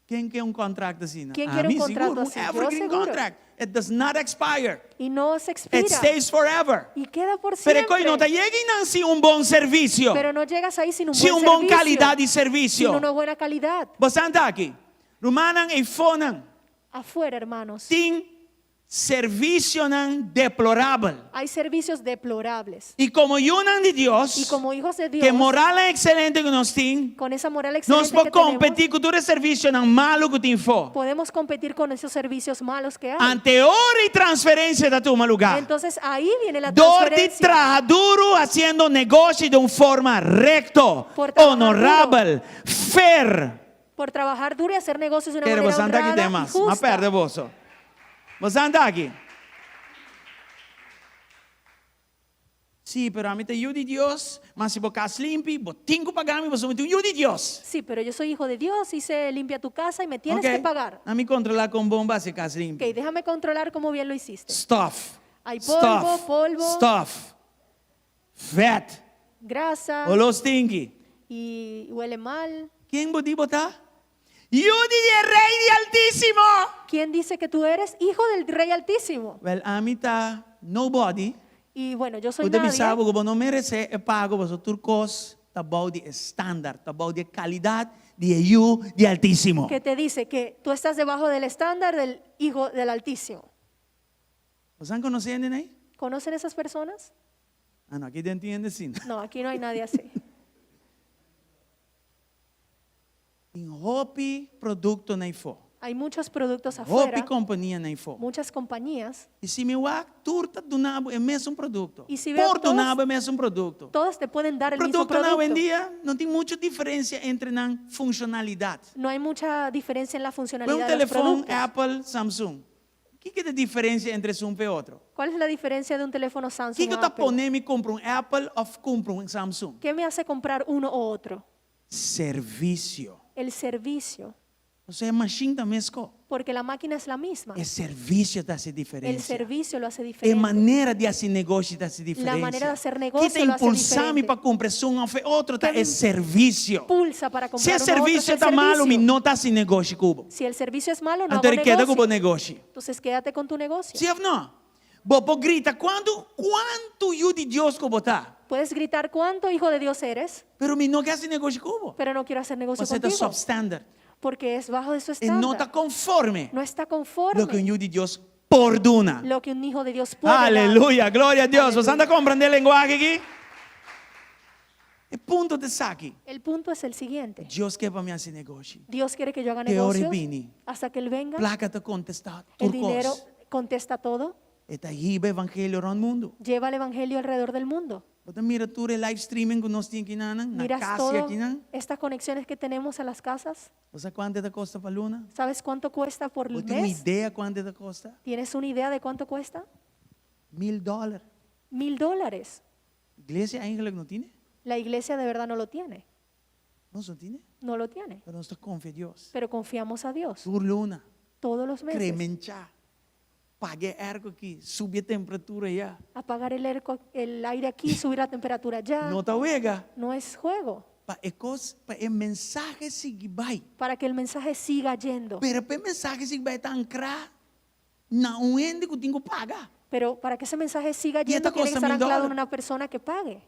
Ken ke un kontrakt asina? Ken Ah, kier un mi kontrato sigur, un asina? Yo evergreen seguro. contract. It does not expire. Y no se expira. It stays forever. Y queda por Pero siempre. e no ta yega einan sin un bon servisio. Pero no llegas ahí sin un Sin buen un bon servicio, kalidat di servisio. Sin una buena calidad. Boso ta aki. Rumannan eifonan. Afuera, hermanos, Tin servisionan deplorabel. hay servicios deplorables. I komo yunan di Dios, Y como hijos de Dios, ku moral ekselente ku nos tin, con esa moral nos excelente por que tenemos, kompetí ku tur e servisionan malu ku tin afó. podemos competir con esos servicios malos que hay. Anto ora e transferensia ta tuma lugá. Entonces ahí viene la Dor di transferencia. traha duru hasiendo negoshi di un forma rekto, Por traha honorabel, fair. Por trabajar duro y hacer negocios de una Kere manera boso ta aki honrada y demas. M'a justa. pèrdè boso. Boso ta aki. Sí, pero ami ta yu di Dios, ma si bo kas limpi, bo tin ku paga mi, pasobra mi ta un yu di Dios. Sí, pero yo soy hijo de Dios, hice limpia tu casa y me tienes Ok. que pagar. Ami kontrolá kon bon b'a hasi kas limpi. Ok, déjame controlar cómo bien lo hiciste. Stof. Hay polvo, Stof. polvo. Stof. Vet. Grasa Holó stinki. y huele mal. Ken bo di bo ta? Yu di e Rei di Altísimo. ¿Quién dice que tú eres hijo del Rey Altísimo? Well, ami ta nobody. Y bueno, yo soy Ku ta nadie. bisa bo ku bo no meresé e pago pasobra tur kos ta bou di e standard, ta bou di e kalidat di e Yu di Altísimo. Que te dice que tú estás debajo del estándar del Hijo del Altísimo. Boso a konosé hende nei? ¿Conocen esas personas? Ah, no, aki den tin hende asina. No, aquí no hay nadie así. Tin hopi produkto na ifó. Hay muchos productos Hopi afuera, kompania na ifó. muchas compañías. I si mi wak, tur ta duna bo e mesun produkto. I si veo Por duna todos- bo e mesun produkto. Todas te pueden dar el mismo Produktonan producto. awendia no tin muchu diferensia entre nan funshonalidat. No hay mucha diferencia en la Bo un funcionalidad de los telefon productos. Apple, Samsung. Kiko ta e diferensia entre esun pa e otro? ¿Cuál es la diferencia de un teléfono Samsung Kiko o ta Apple? pone mi kumpra un Apple òf kumpra un Samsung? ¿Qué me hace comprar uno u otro? Servisio. El servicio. Pasobra e mashin ta mesko. Porque la máquina es la misma. E servisio ta hasi El diferensia. servicio lo hace E diferente. manera di hasi negoshi ta hasi diferensia. manera de hacer negocio Ki ta lo hace impulsá mi diferente. pa kumpra esun òf e otro ta Ke e servisio. Pulsa para Si comprar e uno u otro es servisio el ta malu, mi servicio. no ta hasi negoshi ku bo. Si el servicio es malo, no Anto hago keda ku bo negocio. negoshi. Entonces quédate con tu negocio. Si òf no? Bo por grita kuantu kuantu yu di Dios ku bo ta. Puedes gritar cuánto hijo de Dios eres, Pero mi no ke hasi negoshi ku bo. pero no quiero hacer negocio Pasobra ta contigo. substandard. Porque es bajo de su E no ta estándar. konforme No está loke un conforme yu di Dios por duna. lo que un hijo de Dios puede dar. Aleluya, gloria a Dios. Aleluya. Bo ta komprondé e lenguahe aki? E punto ta esaki. El punto es el siguiente. Dios ke pa mi hasi negoshi. Dios quiere que yo haga Te ora e negocios bini. hasta que Él venga. Plaka ta kontestá El tur dinero kos. contesta todo. E ta hiba evangelio rònt mundu. Lleva el evangelio alrededor del mundo. Bo ta mira tur e live streaming ku nos tin akinan, na Miras kas todo akinan. estas conexiones que tenemos a las casas. Bo sa kuantu ta kosta pa luna? ¿Sabes cuánto cuesta por Bo tin un mes? idea kuantu ta kosta? ¿Tienes una idea de cuánto cuesta? Mil dòler. $1000. Iglesia eigenlijk no tin e? La iglesia de verdad no lo tiene. Nos no tin e? No lo tiene. Pero nos ta konfia Dios. Pero confiamos a Dios Tur luna. todos los meses. Kremenchá. Paga e airco aki, subi e temperatura ya. Apagar el, airco- el aire aquí, subir la temperatura allá. No ta wega. No es juego. Pa e kos, pa e mensahe sigui bai. Para que el mensaje siga yendo. Pero pa e mensahe sigui bai ta ankrá na un hende ku tin ku paga. Pero para que ese mensaje siga Y yendo, esta tiene que cosa estar mil anclado en dólares. una persona que pague.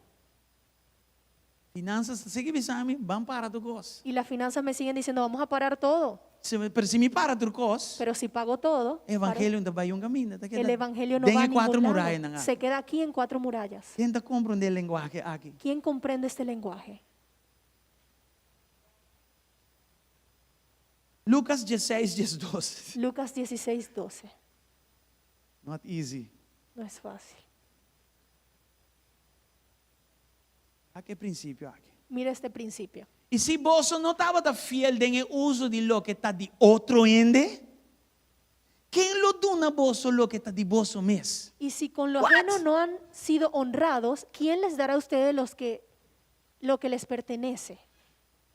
Finanzas ta sigui bisa mi, ban para tur kos. Y las finanzas me siguen diciendo, vamos a parar todo. Si, pero si mi para tur kos, Pero si pago todo, paro- evangelio no ta bai un kaminda. Ta keda el evangelio no den va a e kuater ningún lado. murayanan aki. Se queda aquí en cuatro murallas. Ken ta komprondé e lenguahe aki? ¿Quién comprende este lenguaje? Lucas diesseis, diesdos. Lucas 16, 12. Not easy. No es fácil. Wak e prinsipio aki. Mira este principio. I si boso no tabata fiel den e uso di loke ta di otro hende, ken lo duna boso loke ta di boso mes? Y si con lo What? ajeno no han sido honrados, ¿quién les dará a ustedes los que, lo que les pertenece?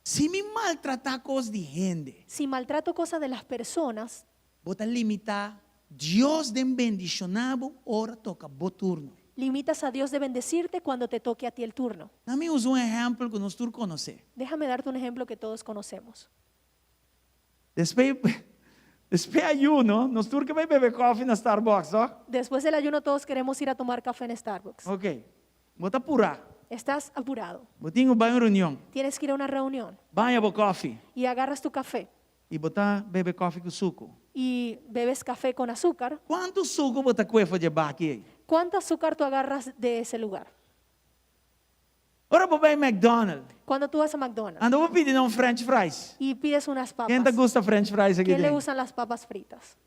Si mi maltratá kos di hende, Si maltrato cosas de las personas, bo ta limitá Dios den bendishoná bo ora toka bo turno. limitas a Dios de bendecirte cuando te toque a ti el turno. Na mi usa un ehèmpel ku nos tur konosé. Déjame darte un ejemplo que todos conocemos. Despues despues ayuno, nos tur ke bai bebe kòfi na Starbucks, toch? Después del ayuno todos queremos ir a tomar café en Starbucks. Ok. Bo ta purá. Estás apurado. Bo tin ku bai un reunion. Tienes que ir a una reunión Baña bo kòfi. y agarras tu café I bo ta bebe kòfi ku suku. y bebes café con azúcar. Kuantu suku bo ta kue for di e baki ei? ¿Cuánto azúcar tú agarras de ese lugar? Ora bo bai McDonald's, Cuando tú vas a McDonald's anto bo pidi nan un French fries. y pides unas Ken ta papas, gusta French fries aki ¿quién le den? gustan las papas fritas?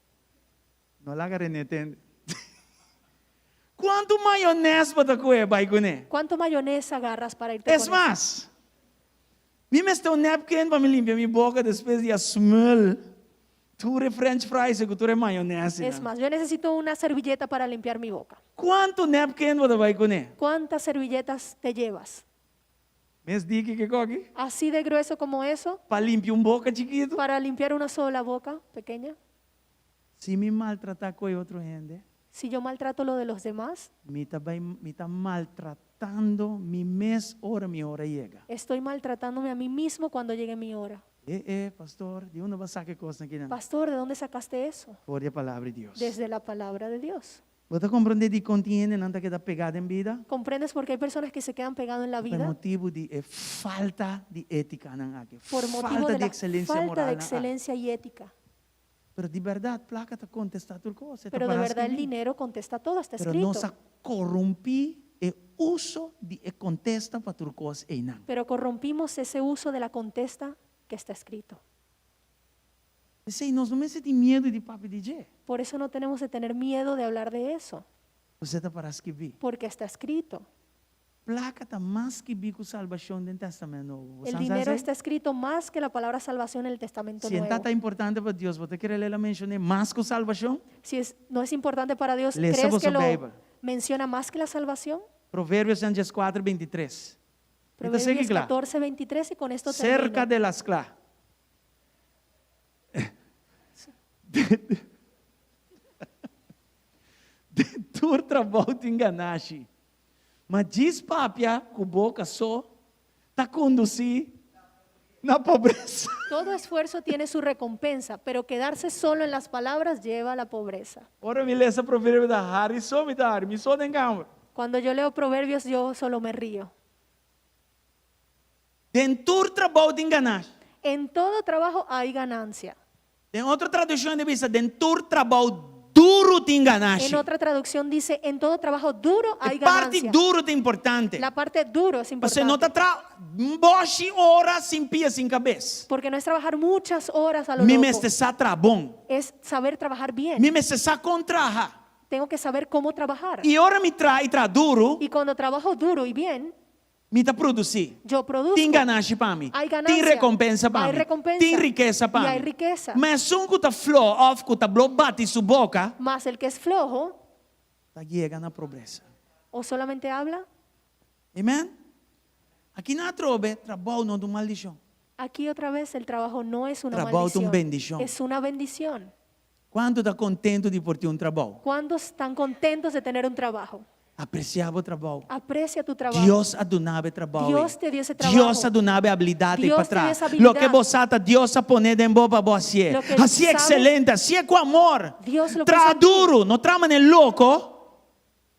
No laga René tende. Kuantu mayones bo ta kue bai kuné? ¿Cuánto mayonesa agarras para irte Es con eso? mas, mi mester un napkin pa mi limpia mi boka despues di a smul tur e French fries ku tur e mayones. Es más, yo necesito una servilleta para limpiar mi boca. Kuantu napkin bo ta bai kuné? ¿Cuántas servilletas te llevas? Mes diki ku koki? Así de grueso como eso, Pa limpia un boka chikitu? para limpiar una sola boca pequeña. Si mi maltratá ku e otro hende, Si yo maltrato lo de los demás, mi ta bai mi ta maltratando mi mes ora mi ora yega. estoy maltratándome a mí mismo cuando llegue mi hora. E e, pastor, di unda bo a saka e kosnan akinan? Pastor, ¿de dónde sacaste eso? For di e palabra di Dios. Desde la palabra de Dios. Bo ta komprondé dikon tin hendenan ta keda pegá den bida? ¿Comprendes por qué hay personas que se quedan pegadas en la Pa e vida? motibu di e falta di étikanan aki, Por motivo falta de di la ekselensia falta de moralnan aki. excelencia y ética. Pero di bèrdat plaka ta kontestá tur kos, e ta Pero de para verdad el skibí. dinero contesta todo, está Pero nos escrito. a korumpí e uso di e kontesta pa tur kos einan. Pero corrompimos ese uso de la contesta que está escrito. P'esei nos no mester tin miedu di papia di dje. Por eso no tenemos de tener miedo de hablar de eso, Pasobra ta para skibí. porque está escrito. Plaka ta mas skibí ku salbashon den Tèstamènt Nobo. Bo El sa dinero esei? está escrito más que la palabra salvación en el Testamento Si e Nuevo. ta ta importante pa Dios, bo ta kere lei la menshoné mas ku salbashon? Si es, no es importante para Dios, Lesa ¿crees boso que lo Bijbel. menciona más que la salvación? Proverbionan dieskuater, bintitres. Mi ta sigui Proverbios kla. 14, 23 y con esto Serka termino. de las kla. Den tur trabou tin ganashi, ma djis papia ku boka so ta kondusí na pobresa. Todo esfuerzo tiene su recompensa, pero quedarse solo en las palabras lleva a la pobreza. Ora mi lesa proverbio mi ta hari so, mi ta hari mi so den kamer. Cuando yo leo proverbios yo solo me río. Den tur trabou tin ganashi. En todo trabajo hay ganancia. Den otro traduccion ta bisa, den tur trabou duru tin ganashi. En otra traducción dice, en todo trabajo duro hay E parti ganancia. duru ta importante. La parte duro es Pasobra no importante. ta traha boshi ora sin pia sin kabes. Porque no es trabajar muchas horas a lo Mi loco. mester sa traha bon. Es saber trabajar bien. Mi mester sa kon traha. Tengo que saber cómo trabajar. I ora mi traha i traha duru, Y cuando trabajo duro y bien, Mi ta produsí. Yo produzco. Tin ganashi pa mi. Hay ganancia. Tin rekompensa pa Hay mi. recompensa. Tin rikesa pa Y mi. hay riqueza. Ma esun ku ta flo òf ku ta blo bati su boka. Mas el que es flojo. Ta yega na pobresa. O solamente habla. Amen? Aki nan atrobe, trabou no ta un maldishon. Aquí otra vez el trabajo no es una Trabou ta un maldición. bendishon. Es una bendición. Kuantu ta kontentu di por tin un trabou? ¿Cuántos están contentos de tener un trabajo? Apresiá bo trabou. Aprecia tu trabajo. Dios a duna bo e trabou ei. Dios te dio ese trabajo. Dios a duna bo e abilidat ei Dios pa te dio traha. esa habilidad. Loke bo sa ta Dios a pone den bo pa bo hasié. Lo que Hasié sabes, ekselente, hasié ku amor. Dios lo Traha puso en ti. duru, no traha manera loko,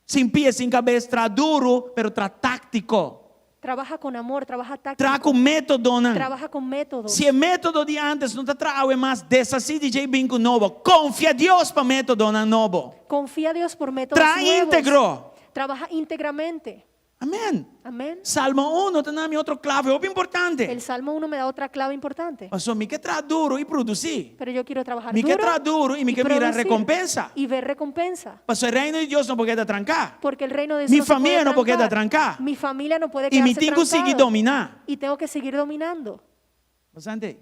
sin pia, sin kabes, traha duru, pero traha táktiko. Trabaja con amor, trabaja táctico. Traha ku métodonan. Trabaja con métodos. Si e método di antes no ta traha awe mas, deshasí di dje i bin ku nobo. Konfia Dios pa métodonan nobo. Confía a Dios por métodos Traha nuevos. íntegro. Trabaja íntegramente. Amén. Amén. Salmo uno ta duna mi otro klave hopi importante. El Salmo 1 me da otra clave importante. Pasobra mi ke traha duro i produsí. Pero yo quiero trabajar Mi ke duro traha duro i mi ke mira producir rekompensa. Y ver recompensa. Pasobra e reino di Dios no por keda tranká. Porque el reino de Dios Mi no se famia puede no por keda trancar. tranká. Mi familia no puede I mi quedarse tin ku sigui trancado. dominá. Y tengo que seguir dominando. Bastante.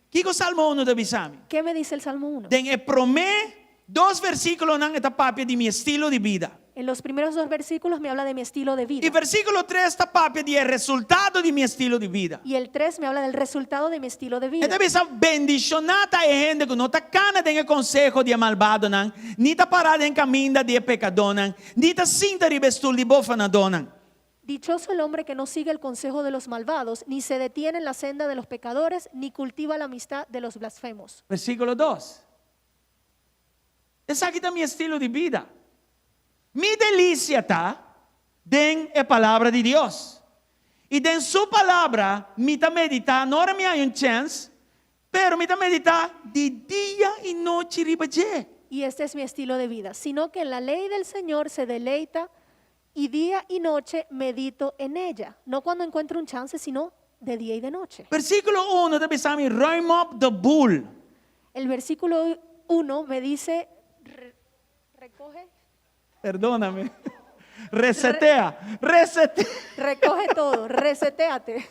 Kiko Salmo uno ta bisa mi? ¿Qué me dice el Salmo 1? Den e promé dos versíkulonan e ta papia di mi estilo di bida. En los primeros dos versículos me habla de mi estilo de vida. I versíkulo tres ta papia di e resultado di mi estilo di bida. Y el 3 me habla del resultado de mi estilo de vida. E ta bisa, Bendishoná ta e hende ku no ta kana den e konseho di e malbadonan, ni ta pará den kaminda di e pekadónan, ni ta sinta riba e stul di bofanadónan. Dichoso el hombre que no sigue el consejo de los malvados, ni se detiene en la senda de los pecadores, ni cultiva la amistad de los blasfemos. Versíkulo dos. Esaki ta mi estilo di bida. Mi delisia ta den e Palabra di Dios. I den Su Palabra mi ta meditá, no ora mi haña un chèns, pero mi ta meditá di dia i nochi riba dje. Y este es mi estilo de vida, sino que en la ley del Señor se deleita y día y noche medito en ella. No cuando encuentro un chance, sino de día y de noche. Versíkulo uno ta bisa mi, Ruim op de boel. El versículo 1 me dice, recoge. Perdóname. Resetea, resetea. Recoge todo, resetéate.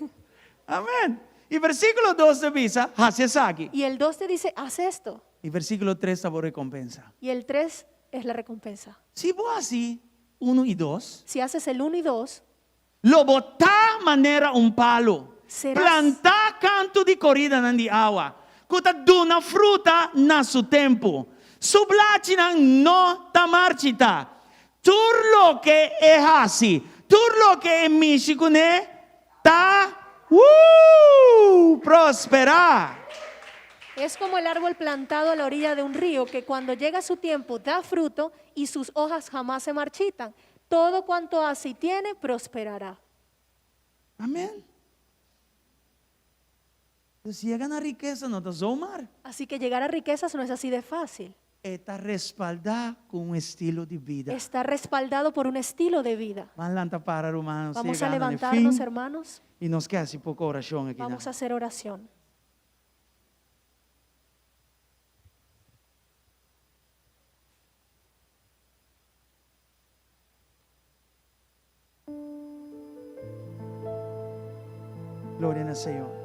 Amén. Y versículo 2 te bisa, hasi esaki. Y el 2 te dice, haz esto. Y versículo 3 ta bo recompensa. Y el 3 es la recompensa. Si bo hasi uno y dos, Si haces el 1 y 2, lo bo ta manera un palu. Serás. Plantá kantu di koridanan di awa, ku ta duna fruta na su tempu. Su blachinan no ta marchitá. Tur loke e hasi, tur loke e mishi kuné, ta, wuu, prosperá. Es como el árbol plantado a la orilla de un río que cuando llega su tiempo da fruto y sus hojas jamás se marchitan. Todo cuanto hace y tiene prosperará. Amèn. Dus yega na rikesa no ta zomaar. Así que llegar a riquezas no es así de fácil. E ta respaldá ku un estilo di bida. Está respaldado por un estilo de vida. Ban lanta para, rumannan. Vamos a Yegando na levantarnos, fin. hermanos. I nos ke hasi poko orashon aki. Vamos a hacer oración. Gloria na Señor.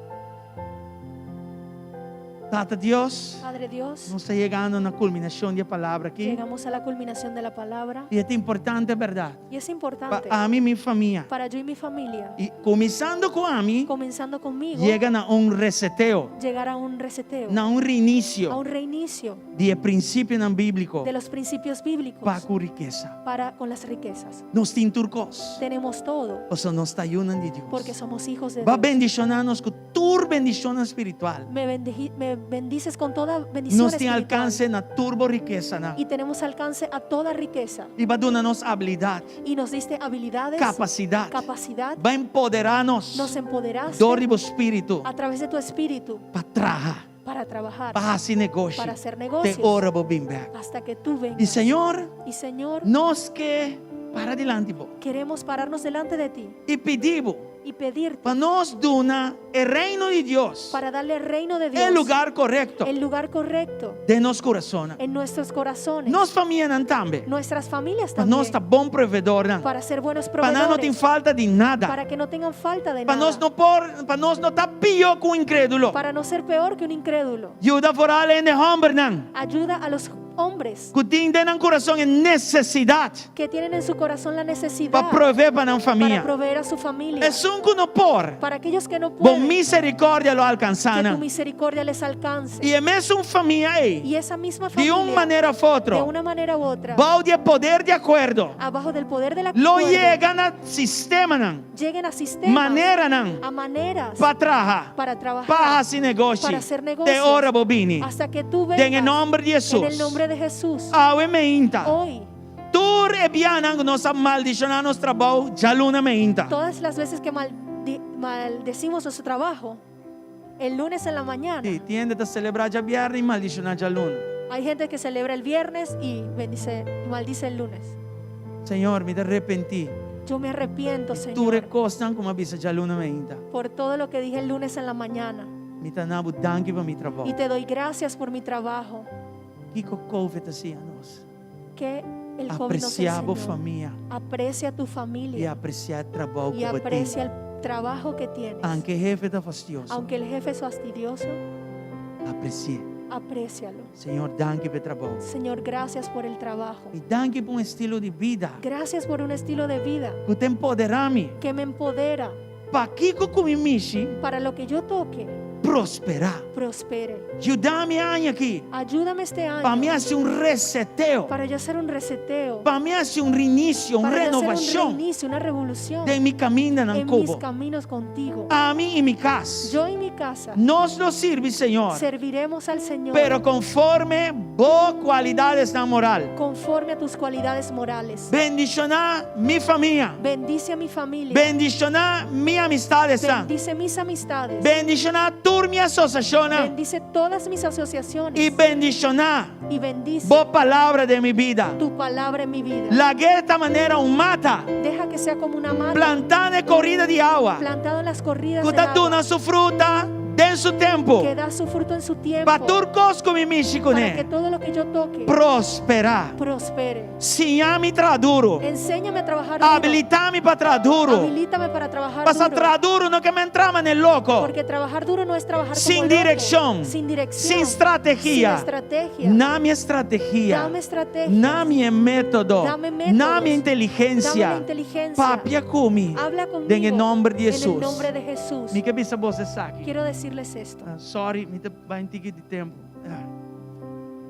Tata Dios, Padre Dios, nos ta yegando na kulminashon di e palabra aki. llegamos a la culminación de la palabra I ta importante, bèrdat? y es Pa importante ami i mi famia. para yo y mi familia, I kuminsando ku ami, comenzando conmigo, yega na un reseteo, llegar a un reseteo, na un a reinicio un reinicio di e prinsipionan bíbliko de los principios bíblicos pa ku rikesa. para con las riquezas. Nos tin tur kos. Tenemos todo Pasobra nos ta yunan di Dios. porque somos hijos de Bo a Dios. bendishoná nos ku tur bendishonnan spiritual. Me, bendeji- me bendices con toda bendición Nos tin espiritual. alkanse na tur bo rikesanan. Y tenemos alcance a toda riqueza. I bo a duna nos abilidat, Y nos diste habilidades, kapasidat. capacidad. Bo a empoderá nos Nos empoderaste dor di bo spiritu a través de tu espíritu pa traha, para trabajar, pa hasi negoshi, para hacer te negocios, ora bo bin bèk. hasta que tú vengas. I Señor, Y Señor, nos ke para dilanti bo queremos pararnos delante de ti i pidi bo y pedirte pa nos duna e reino di Dios para darle el reino de Dios, e lugá korekto el lugar correcto den nos kurason. en nuestros corazones, Nos famianan tambe. nuestras familias Pa también, nos ta bon proveedornan. para ser buenos Pa nan no tin proveedores, falta di nada. para que no tengan falta de Pa nada, nos no por, pa nos no ta pió ku un inkrédulo. para no ser peor que un incrédulo. Yuda vooral e hòmbernan Ayuda a los hombres ku tin den nan kurason e nesesidat que tienen en su corazón la necesidad pa proveé pa nan para famia. proveer a su familia. Esun ku no por, Para aquellos que no bo pueden, miserikòrdia lo alkansá que tu nan. misericordia les alcance. I e mesun famia ei, Y esa misma di familia, un manera òf de otro, una manera u otra, bou di e poder di akuerdo, abajo del poder de la lo yega na sistemanan, lleguen a sistemas, maneranan a maneras pa traha, para trabajar, pa hasi negoshi, para hacer negocios, te ora bo bini. hasta que tú vengas Den e nòmber di en el Hesus. nombre de Jesús. Awe meinta. Hoy, Tur e bianan ku nos a maldishoná nos trabou djaluna meinta. todas las veces que maldi- maldecimos nuestro trabajo, el lunes en la mañana, Sí, tin hende ta selebrá djabièrnè i maldishoná djaluna. hay gente que celebra el viernes y bendice y maldice el lunes. Señor, mi ta arepentí. Yo me arrepiento, Tur e Señor, kosnan ku mi a bisa djaluna meinta. por todo lo que dije el lunes en la mañana. Mi ta duna bo danki pa mi trabou. Y te doy gracias por mi trabajo. Kiko Covid a siña nos? Que el COVID nos Apresiá bo enseñó. famia Aprecia tu i familia apresiá e trabou y ku bo tin. aprecia el trabajo que tienes. Aunke hefe ta fastioso, Aunque el jefe es fastidioso, apresi'é. aprécialo. Señor, danki pa e trabou. Señor, gracias por el trabajo. I danki pa un estilo di bida Gracias por un estilo de vida ku ta empoderá mi. que me empodera Pa kiko ku mi mishi para lo que yo toque, prosperá. prospere. Yuda mi e aña aki Ayúdame este pa mi año hasi un reseteo, para yo hacer un reseteo, pa mi hasi un reinisio, un para yo hacer un renovashon reinicio, una revolución den mi kamindanan en mis ku bo. caminos contigo. Ami i mi kas, Yo y mi casa nos lo sirbi Señor, serviremos al Señor pero konforme bo kualidadesnan moral. conforme a tus cualidades morales. Bendishoná mi famia. Bendice a mi familia. Bendishoná mi amistadesnan. Bendice mis amistades. Bendishoná tur mi asosiashonnan. Bendice todas mis asociaciones. I bendishoná Y bendice bo palabra den mi bida. tu palabra en mi vida. Lag'é ta manera un mata Deja que sea como una mata plantá na korida di awa plantado en las corridas ku del ta agua, duna su fruta den su tempu. que da su fruto en su tiempo. Pa tur kos ku mi mishi Para kuné que todo lo que yo toque prosperá. prospere. Siña mi traha duru. Enséñame a trabajar duro. Habilitá mi pa traha duru. Habilítame para trabajar Pasobra duro. traha duru no ke men traha manera loko. Porque trabajar duro no es trabajar como Sin loco. direkshon. Sin dirección. Sin strategia. Sin estrategia. Duna mi strategia. Dame estrategias. Duna mi método. Dame métodos. Duna mi inteligensia. Dame la inteligencia. Papia ku mi. Habla conmigo. Den e nòmber di En Hesus. el nombre de Jesús. Mi ke bisa boso esaki. Quiero decirles esto. Ah, sorry, mi ta bai un tiki di tempu. Ah.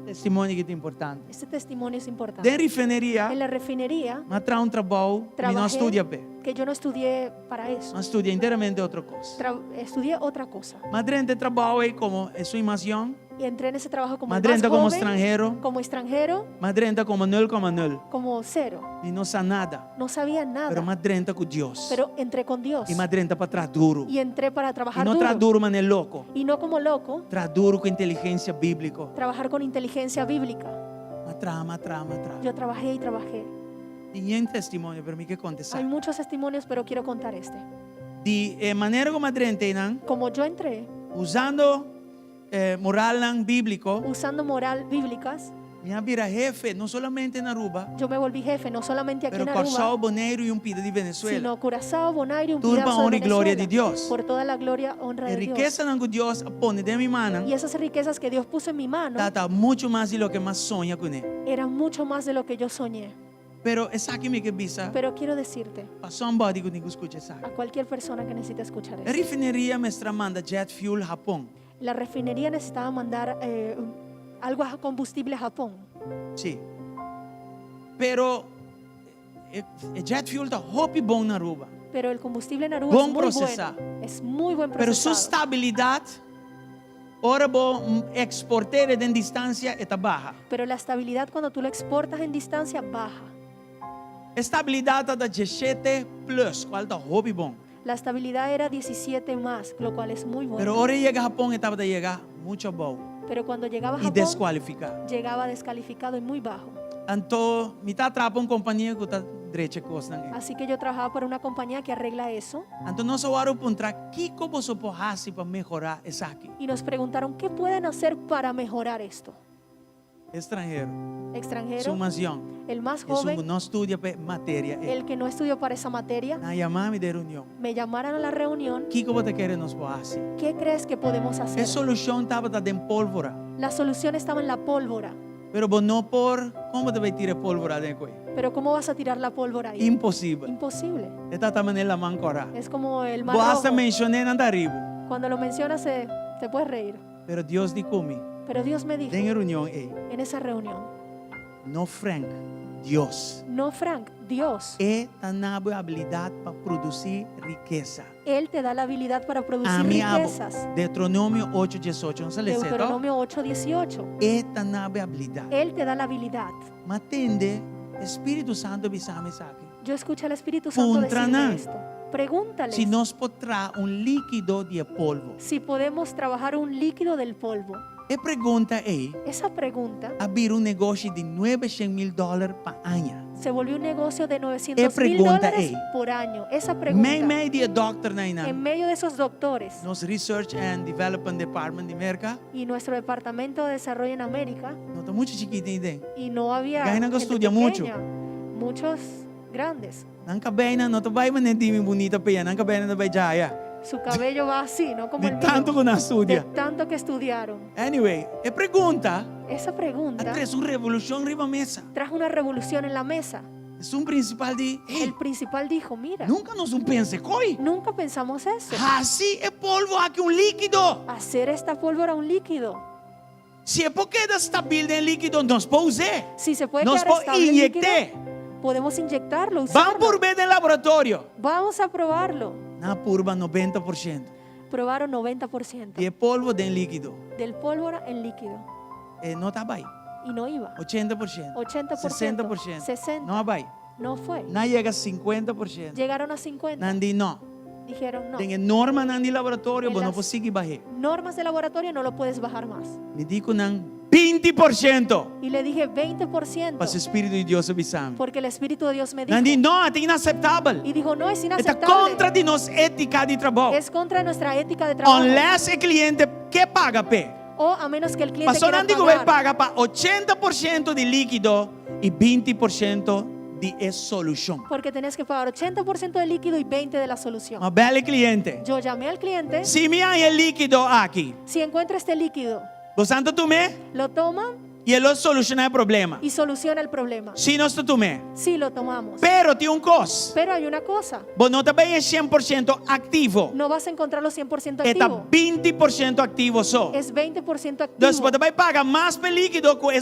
Testimonio aki ta importante. Este testimonio es importante. Den refineria, En la refinería m'a traha un trabou, mi no trabajé studia p'e. Que yo no estudié para eso. M'a studia enteramente otro kos. Estudié otra cosa. M'a drenta e trabou ei komo esun mas yòn. Y entré en ese trabajo como M'a el más drenta komo joven, stranhero. como extranjero, M'a drenta komo 0,0. como cero. Mi no sa nada. No sabía nada, Pero m'a drenta ku Dios. pero entré con Dios. I m'a drenta pa traha duru. Y entré para I trabajar no duro. traha duru manera loko. Y no como loco, Traha duru ku inteligensia bíbliko. trabajar con inteligencia bíblica. M'a traha, m'a traha, m'a traha. Yo trabajé y trabajé. Tin yen testimonio, pero mi ke konta Hay esaki. muchos testimonios, pero quiero contar este. Di e manera ku m'a drenta einan, Como yo entré, usando eh, moralnan bíbliko, usando moral bíblicas, mi a bira hefe, no solamente na Aruba, yo me volví jefe, no solamente aquí pero en Aruba, Kòrsou, Boneiru i un pida di Venezuela. sino Curazao, Bonaire, un Tur pa pedazo de honra i gloria Venezuela. di Dios. Por toda la gloria, honra E de Dios. rikesanan ku Dios a pone den mi mannan Y esas riquezas que Dios puso en mi mano tabata muchu mas di loke m'a soña kuné. eran mucho más de lo que yo soñé. Pero esaki mi ke bisa Pero quiero decirte pa somebody ku tin ku skucha esaki. a cualquier persona que necesite escuchar E esto. refineria mester a manda jet fuel Hapon. La refinería necesitaba mandar eh, algo a combustible a Japón. Sí. Pero e, e jet fuel ta hopi bon na Aruba. Pero el combustible en Aruba Bon es muy procesá. bueno. Es muy buen Pero su procesado. stabilidat ora bo eksport'é den distansia e ta baha. Pero la estabilidad cuando tú lo exportas en distancia baja. E stabilidat ta 17 plus, kual ta hopi bon. La estabilidad era 17 más, lo cual es muy bueno. Pero ora e yega Hapon e tabata yega muchu abou Pero cuando llegaba a i Japón, deskualifiká. llegaba descalificado y muy bajo. Anto mi ta traha pa un kompania ku ta drecha e kosnan ei. Así que yo trabajaba para una compañía que arregla eso Anto nos a wòrdu puntra kiko boso por hasi pa mehorá esaki. y nos preguntaron qué pueden hacer para mejorar esto. Estranhero, Extranjero, esun mas yòn, el más esun ku joven, no a studia pa e materia ei. el que no estudió para esa materia, Nan a yama mi den reunion. me llamaron a la reunión. Kiko bo ta kere nos por hasi? ¿Qué crees que podemos E hacer? solushon tabata den pólvora. La solución estaba en la pólvora. Pero bo no por, kon bo ta bai tira e pólvora den koi? Pero ¿cómo vas a tirar la pólvora ahí? Imposibel. Imposible. E ta ta manera laman kòrá. Es como el mar Bo hasta rojo. menshon'é nan ta ri bo. Cuando lo mencionas se, te puedes reír. Pero Dios di ku mi Pero Dios me dijo den e reunion ei, en esa reunión, no Frank, Dios. no Frank, Dios, E ta na bo e abilidat pa produsí rikesa. Él te da la habilidad para producir Ami abo. riquezas. Deuteronomio 8, 18. Nos a lesa, to? Deuteronomio 8:18. E ta na bo e abilidat. Él te da la habilidad. M'a tende Spiritu Santu bisa mi esaki. Yo escuché al Espíritu Santo Puntra decirme nan. esto. Pregúntales Si nos por traha un líkido di e polvo. si podemos trabajar un líquido del polvo. E pregunta ei Esa pregunta a bira un negoshi di nuebe shen mil dòler pa aña. se volvió un negocio de E 900 mil pregunta dólares ei. por año. Esa pregunta, Mei mei di e dòkternan en einan, medio de esos doctores nos Research and Development Department di Merka, y nuestro departamento de desarrollo en América, no ta muchu chikitu ei den. y no había Gainan ku gente studia muchu. pequeña, muchos grandes. Nan kabeinan no ta bai manera di mi bunita p'e, nan kabeinan ta bai djaya. Su cabello va así, no como Di el mío. tantu ku nan studia. De tanto que estudiaron. Anyway, e pregunta Esa pregunta a trese un revolushon riba mesa. trajo una revolución en la mesa. Esun prinsipal di, hey, El principal dijo, mira, nunka nos no pensa e koi. nunca pensamos eso. Hasi e polvo aki un líkido. Hacer esta pólvora un líquido. Si e por keda stabil den líkido, nos por us'é. Si se puede Nos quedar por estable en líquido, inyect'é. podemos inyectarlo, Ban usarlo. purb'é den laboratorio. Vamos a probarlo. Nan a purba 90%. Probaron 90% Di e polvo den líkido. del pólvora en líquido. E no ta bai. Y no iba. 80%. 80%, 60%. 60. No a bai. No fue. Nan a yega 50%. Llegaron a 50. Nan di no. Dijeron no. Den e normanan di laboratorio, En bo no las por sigui bah'é. normas de laboratorio no lo puedes bajar más. Mi di ku nan 20%. Y le dije 20%. Paso Spiritu di Dios a bisa mi. Porque el Espíritu de Dios me dijo. Nan di no, ta inaseptabel. Y dijo, no, es E ta inaceptable. kontra di nos étika di trabou. Es contra nuestra ética de trabajo. Unless e kliente ke paga p'e. O a menos que el cliente Paso quiera nan di ku bai pagar. paga pa 80% di líkido i 20% di e solushon. Porque tenés que pagar 80% del líquido y 20% de la solución. M'a bel e kliente. Yo llamé al cliente. Si mi haña e líkido aki. Si encuentra este líquido, Boso ta tum'é? lo toma. I e lo solushoná e problema. Y soluciona el problema. Si nos ta tum'é. Si lo tomamos. Pero tin un kos. Pero hay una cosa. Bo no ta bai e 100% aktivo. No vas a encontrarlo 100% E ta activo. 20% aktivo so. Es 20% activo. Dus bo ta bai paga mas p'e líkido ku e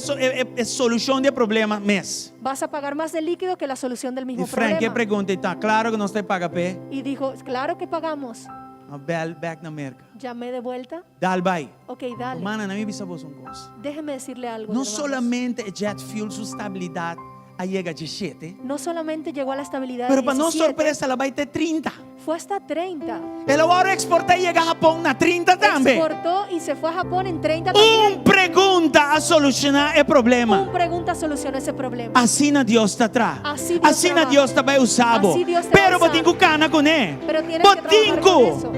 e solushon di e problema mes. Vas a pagar más del líquido que la solución del mismo Di Frank e problema. pregunta i ta klaro ku nos ta paga p'e? Y dijo, claro que pagamos. A bèl bèk na Merka. Llamé de vuelta. Dal bai. Ok, dale. Rumannan, mi bisa boso un kos. Déjeme decirle algo, No hermanos. solamente e jet fuel su stabilidat a yega diesshete. No solamente llegó a la estabilidad Pero de pa nos 17, sorpresa el a bai te 30. fue hasta 30. El a wòrdu eksportá i yega Hapon na 30 tambe. Exportó y se fue a Japón en 30 también. Un pregunta a solushoná e problema. Un pregunta solucionó ese problema. Asina Dios ta traha. Así Dios Asina trabaja. Dios ta bai usa bo. Así Dios te va a Pero bo usar. tin ku kana kuné. Pero tienes Bo que tin trabajar con ku eso.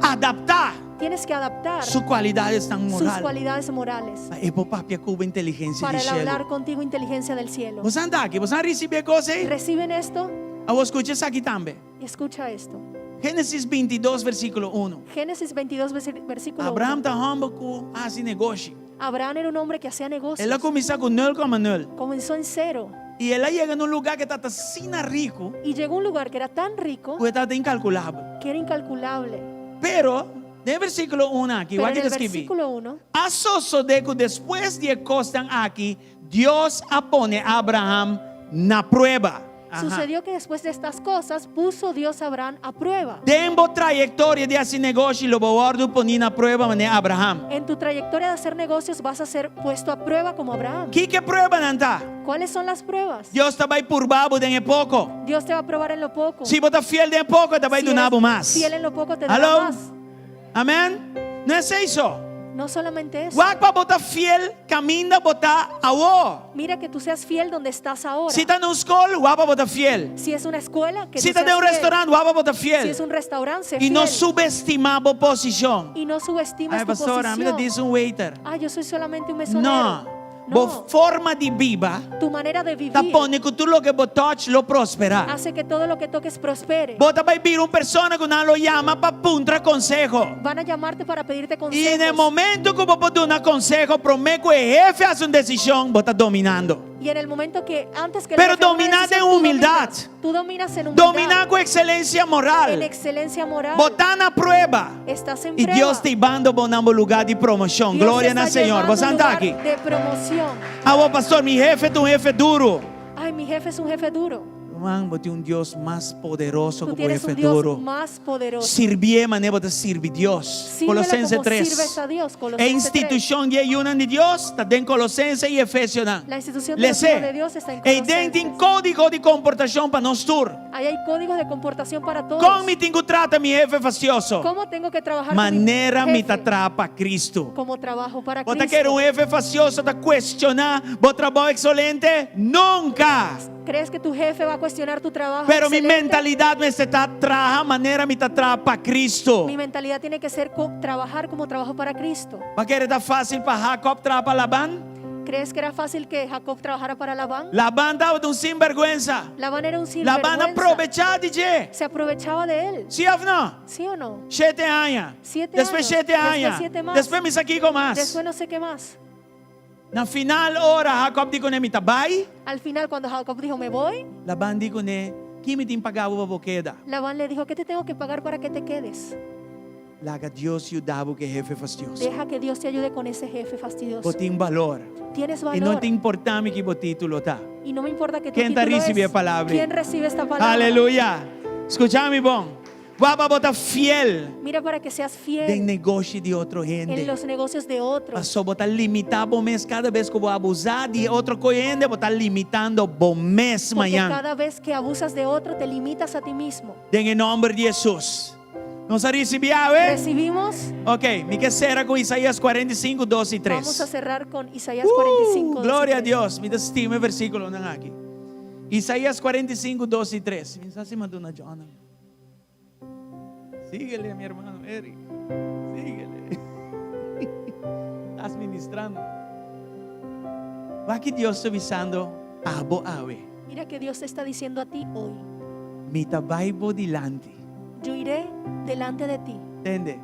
adaptá Tienes que adaptar su kualidadesnan sus moral. cualidades morales Pa e por papia ku bo inteligensia para di el shelu. hablar contigo inteligencia del cielo. Bo anda aki, bo a risibí e kos ei? ¿Reciben esto? Awor skucha esaki tambe. Escucha esto. Génesis 22, versíkulo 1. Génesis 22, versículo 1. Abraham ta hòmber ku a hasi negoshi. Abraham era un hombre que hacía negocios. El a kuminsá ku nul koma nul. Comenzó en cero. I el a yega na un lugá ku tabata asina riku Y llegó a un lugar que era tan rico ku e tabata inkalkulabel. que era incalculable. Pero, den versíkulo 1 aki, Pero wak en ki el ta skibí. versículo 1 A sosodé ku despues di e kosnan aki, Dios a pone Abraham na prueba. Aha. Sucedió que después de estas cosas puso Dios a Abraham a prueba. Den bo trayektoria di hasi negoshi lo bo wòrdu poní na prueba manera Abraham. En tu trayectoria de hacer negocios vas a ser puesto a prueba como Abraham. Kiko e pruebanan ta? ¿Cuáles son las pruebas? Dios ta bai purba bo den e poko. Dios te va a probar en lo poco. Si bo ta fiel den e poko, e ta bai Si duna eres bo mas. Fiel en lo poco te dará Hallo? más. Amen? No esei so. No solamente eso. Wak pa bo ta fiel kaminda bo ta awo. Mira que tú seas fiel donde estás ahora. Si ta na un skol, wak pa bo ta fiel. Si es una escuela, que Si tú ta den seas un fiel. restaurant, wak pa bo ta fiel. Si es un restaurante, sé I no fiel. subestimá bo posishon. Y no subestimes Ay, tu pastor, ami ta posición. djis un waiter. Ah, yo soy solamente un mesonero. No. Bo No. forma di biba Tu manera de vivir ta pone ku tur loke bo touch lo prosperá. hace que todo lo que toques prospere. Bo ta bai bira un persona ku nan lo yama pa puntra konseho. Van a llamarte para pedirte I na e consejos. momento ku bo por duna konseho promé ku e hefe hasi un desishon, bo ta dominando. Y en el momento que antes que el Pero jefe haga una dominá decisión, den tú humildad. dominas. Tú dominas en humildad. Dominá ku ekselensia moral. En excelencia moral. Bo ta na prueba. Estás en I prueba. Dios ta hibando bo na bo lugá di promoshon. Dios Gloria te na está Señor. llevando Bo a un santa lugar aki. de promoción. Awo pastor, mi jefe ta un jefe duru. Ay, mi jefe es un jefe duro. Ruman, bo tin un Dios mas poderoso Tú ku bo tienes jefe un Dios duru. más poderoso. Sirbié manera bo ta sirbi Dios. Sírvelo Colosense como 3. sirves a Dios. E Colosense 3. institushon di e yunan di Dios ta den Colosense i Efesionan. La institución de los Lesé. hijos de Dios está en Ei den tin Colosenses. kódigo di komportashon pa nos tur. Ahí hay códigos de comportación para todos. Kon mi tin ku trata mi hefe fastioso? ¿Cómo tengo que trabajar con mi Manera mi ta jefe? traha pa Cristo. Como trabajo para Bo ta Cristo. kere un hefe fastioso ta kuestioná bo trabou ekselente? Nunka! ¿Crees que tu jefe va a cuestionar tu trabajo? Pero mi excelente? mentalidat mester ta traha manera mi ta traha pa Cristo. Mi mentalidad tiene que ser co- trabajar como trabajo para Cristo. Bo kere ta fásil pa Jacob traha pa Laban? ¿Crees que era fácil que Jacob trabajara para Labán? Laban tabata un sinbèrgwensa. Labán era un Laban a sinvergüenza. probechá di dje. Se aprovechaba de él. Sí òf no? ¿Sí o no? Shete aña. Siete Despues años. shete Después aña. siete más. Despues mi sa kiko mas. Después no sé qué más. Na final ora Jacob di kuné mi ta bai. Al final, cuando Jacob dijo, me voy, Laban di kuné, ki mi tin paga bo pa bo keda? Labán le dijo, ¿qué te tengo que pagar para que te quedes? Laga Dios yuda bo ku e hefe fastioso. Deja que Dios te ayude con ese jefe fastidioso. Bo tin balor. Tienes I no valor. ta importá mi ki bo título ta. Y no me importa que tu Ken ta título risibí es. e palabra? ¿Quién recibe esta palabra? Aleluya. Skucha mi bon. Wak pa bo ta fiel Mira para que seas fiel den negoshi di otro en hende. los negocios de otros. Paso bo ta limitá bo mes kada bes ku bo abusá di otro kos hende, bo ta limitando bo mes Porque mañan. cada vez que abusas de otro, te limitas a ti mismo. Den e nòmber di Hesus. Nos a risibí awe? Recibimos. Ok, mi ke sera ku Isaías 45, 2 i 3. Vamos a cerrar con Isaías 45, 2 y Gloria a 3. Dios. Mi ta stima e versíkulonan aki. Isaías 45, 2 i 3. Mi sa si m'a duna John. Síguele, mi hermano Eric. Síguele. Estás ministrando. Wak ki Dios ta bisando abo awe. Mira que Dios te está diciendo a ti hoy. Mi ta bai bo dilanti. Yo iré delante de ti. Tende?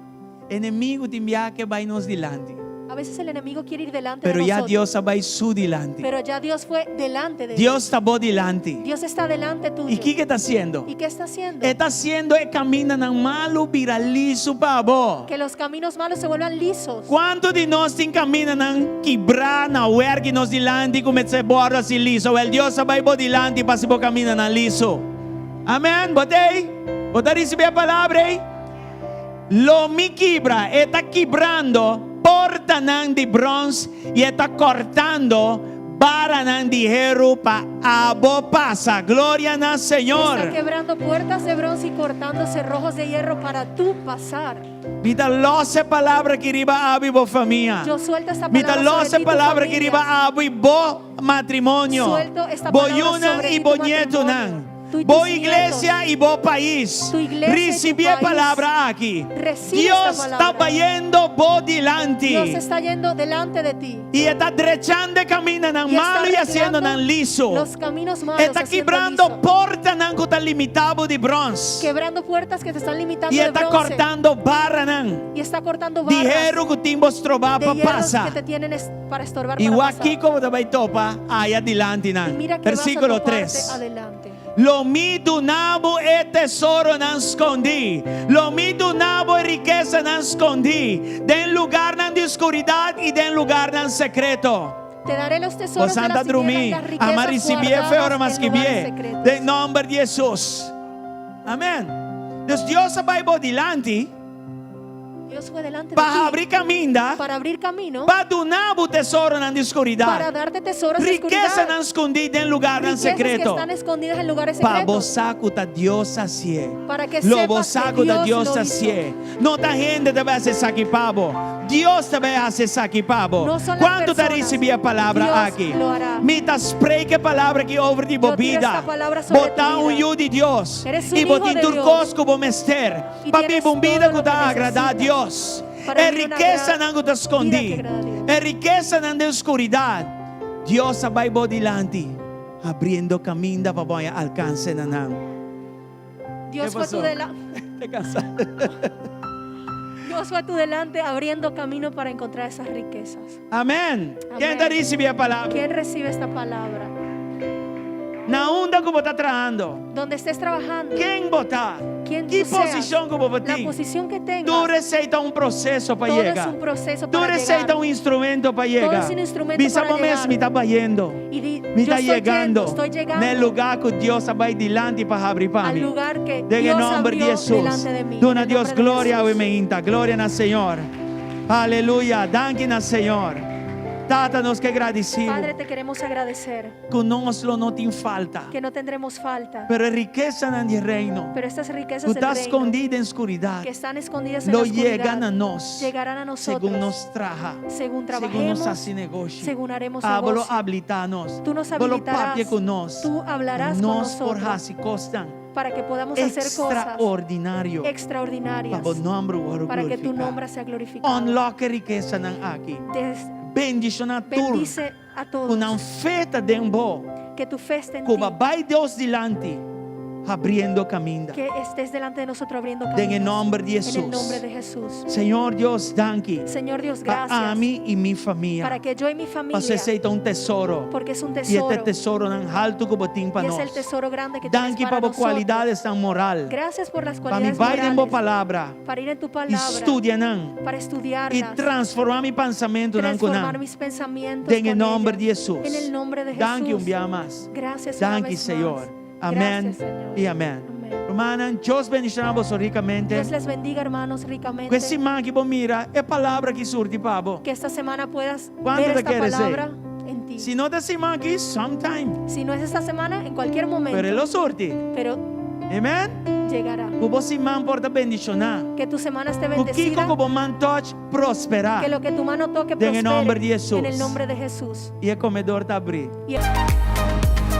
Enemigu tin bia ke bai nos dilanti. A veces el enemigo quiere ir delante Pero de ya nosotros. Dios a bai su dilanti. Pero ya Dios fue delante de él. Dios ta bo dilanti. Dios está delante tuyo. I kiko e ta hasiendo? ¿Y qué está haciendo? E ta hasiendo e kamindanan malu bira lisu pa bo. Que los caminos malos se vuelvan lisos. Kuantu di nos tin kamindanan kibrá na wèrki nos dilanti ku mester bòrdu hasi liso? Wèl, Dios a bai bo dilanti pa hasi bo kamindanan liso. Amèn. Bo ta ei? Bo ta risibí e palabra ei? Lo mi kibra, e ta kibrando portanan di brons i e ta kòrtando baranan di heru pa abo pasa. Gloria na Señor! Está quebrando puertas de bronce y cortando cerrojos de hierro para tú pasar. Mi ta lòs e palabra aki riba abo i bo famia. Yo suelto esta Mi ta palabra lòs sobre e ti y tu palabra aki familia. riba abo i bo matrimonio, Suelto esta bo palabra yunan sobre i ti y bo tu nietunan. matrimonio. Tu y Bo tus iglesia nietos. i bo pais Tu iglesia y tu risibí e país. palabra aki. Recibe esta Dios ta palabra. bayendo bo dilanti. Dios está yendo delante de ti. I e ta drechando e kamindanan Y está malu i hasiendo arreglando nan liso. los caminos malos, E ta haciendo kibrando liso. portanan ku ta limitá bo di brons. Quebrando puertas que te están limitando I e de ta bronce. kortando baranan Y está cortando di barras heru ku tin bo strobá de pa hierros pasa. que te tienen para estorbar I para wak pasar. kiko bo ta bai topa aya dilanti Y nan. mira que vas a Versíkulo toparte tres. adelante. Lo mi duna bo e tesoronan skondí, lo mi duna bo e rikesanan skondí den lugarnan di skuridat i den lugarnan sekreto. Te daré los Bo tesoros de santa las tinieblas drumí, y las riquezas ama risibí e fe ora guardadas mas en skibié. lugares secretos. Den nomber di Hesus. Amèn. Dus Dios a bai bo dilanti. Dios fue delante de Pa ti habri caminda. para abrir camino, Pa duna bo tesoronan di para oscuridad. darte tesoros de oscuridad, Rikesanan skondí den lugarnan riquezas que secreto. están escondidas en lugares Pa bo secretos, sa ku ta Dios hasié. para que Lo bo sepas sa que ku ta Dios Dios lo hizo. hasié. No ta hende ta bai hasi esaki pa bo. Dios ta bai hasi esaki pa bo. No son las Kuantu ta personas. risibí e palabra Dios aki? lo hará. Mi ta spreek e palabra aki over di bo Yo tiro bida. esta palabra sobre Bo tu ta un vida. yu di Dios. Eres un I bo hijo tin de tur Dios. kos ku bo mester Y pa tienes biba un bida todo ku lo ta que agradá necesitas Dios. para E vivir una rikesanan ku ta vida skondí, que agrada a Dios. e rikesanan den skuridat, Dios a bai bo dilanti, abriendo kaminda pa bo haña alkanse na nan. Dios Ke fue tu pasó? dela- Te cansá. Dios fue a tu delante abriendo camino para encontrar esas riquezas. Amèn. Ken Amén. ta risibí e palabra? ¿Quién recibe esta palabra? Na unda ku bo ta trahando? Donde estés trabajando, Ken bo ta? Ken Ki tú seas, posishon ku bo la tin? posición que tengas, Tur esei ta un proseso pa todo yega. es un proceso Tur para esei llegar. ta un instrumento pa yega. Todo es un instrumento Bisa para bo mes, llegar. mi ta bayendo. Y di, Mi yo ta estoy yendo, yegando estoy llegando na e lugá ku Dios a bai dilanti pa habri pa al mi. lugar que Den e Dios nomber di abrió Hesus. delante de mí. Duna En el Dios nombre de gloria Jesús. awe meinta. Gloria na Señor. Aleluya. Danki na Señor. Tata, nos ke gradisí bo Padre, te queremos agradecer ku nos lo no tin falta. que no tendremos falta, Pero e rikesanan di reino pero estas riquezas ku del ta reino skondí den skuridat que están escondidas en la lo yega oscuridad na nos llegarán a nosotros segun nos traha, según segun nos trabajemos, hasi negoshi. según haremos Abo lo negocio. habilitá nos. Tú nos Bo lo habilitarás, papia ku nos. tú hablarás con Nos por nosotros hasi kosnan para que podamos hacer cosas extraordinario extraordinarias pa bo nomber wòrdu para que tu glorifiká. nombre sea glorificado. Unlock e rikesanan aki. Des- Bendishoná tur bendice a ku todos nan fe ta den bo. que tu fe esté en Ku ti, bo bai Dios dilanti, abriendo kaminda. que estés delante de nosotros abriendo Den e caminos. nomber di En el nombre Hesus. de Jesús. Señor Dios, danki Señor Dios, pa gracias ami i mi famia. para que yo y mi familia, Pasobra esei ta un tesoro. porque es un I e tesoro, tesoronan haltu ku bo tin pa y es el nos. tesoro grande que tienes Danki para pa bo nosotros. kualidadesnan moral. Gracias por las Pa mi cualidades bai den bo morales, palabra para ir en tu i palabra, studia nan para i estudiarlas, transformá mi pensamentunan ku transformar nan. mis pensamientos Den e con nòmber di ellas. Hesus. En el nombre de Danki un Jesús. bia mas. Gracias una Danki, vez más. Señor. Amén Gracias, Señor. i amén. Amén. Rumannan, Dios bendishoná boso rikamente. Dios les bendiga, hermanos, ricamente. Ku e siman aki bo mira e palabra aki surti pa bo. Que esta semana puedas ¿Cuánto ver te esta quieres, eh? palabra en ti. Si no ta siman aki, sometime. Si no es esta semana, en cualquier momento. Pero e lo surti. Pero Amén. llegará. Ku bo siman por ta bendishoná. Que tu semana esté Ku kiko bendecida. ku bo man touch prosperá. Que lo que tu mano toque Den e prospere. nomber di Hesus. En el nombre de Jesús. I e komedor ta abrí. Y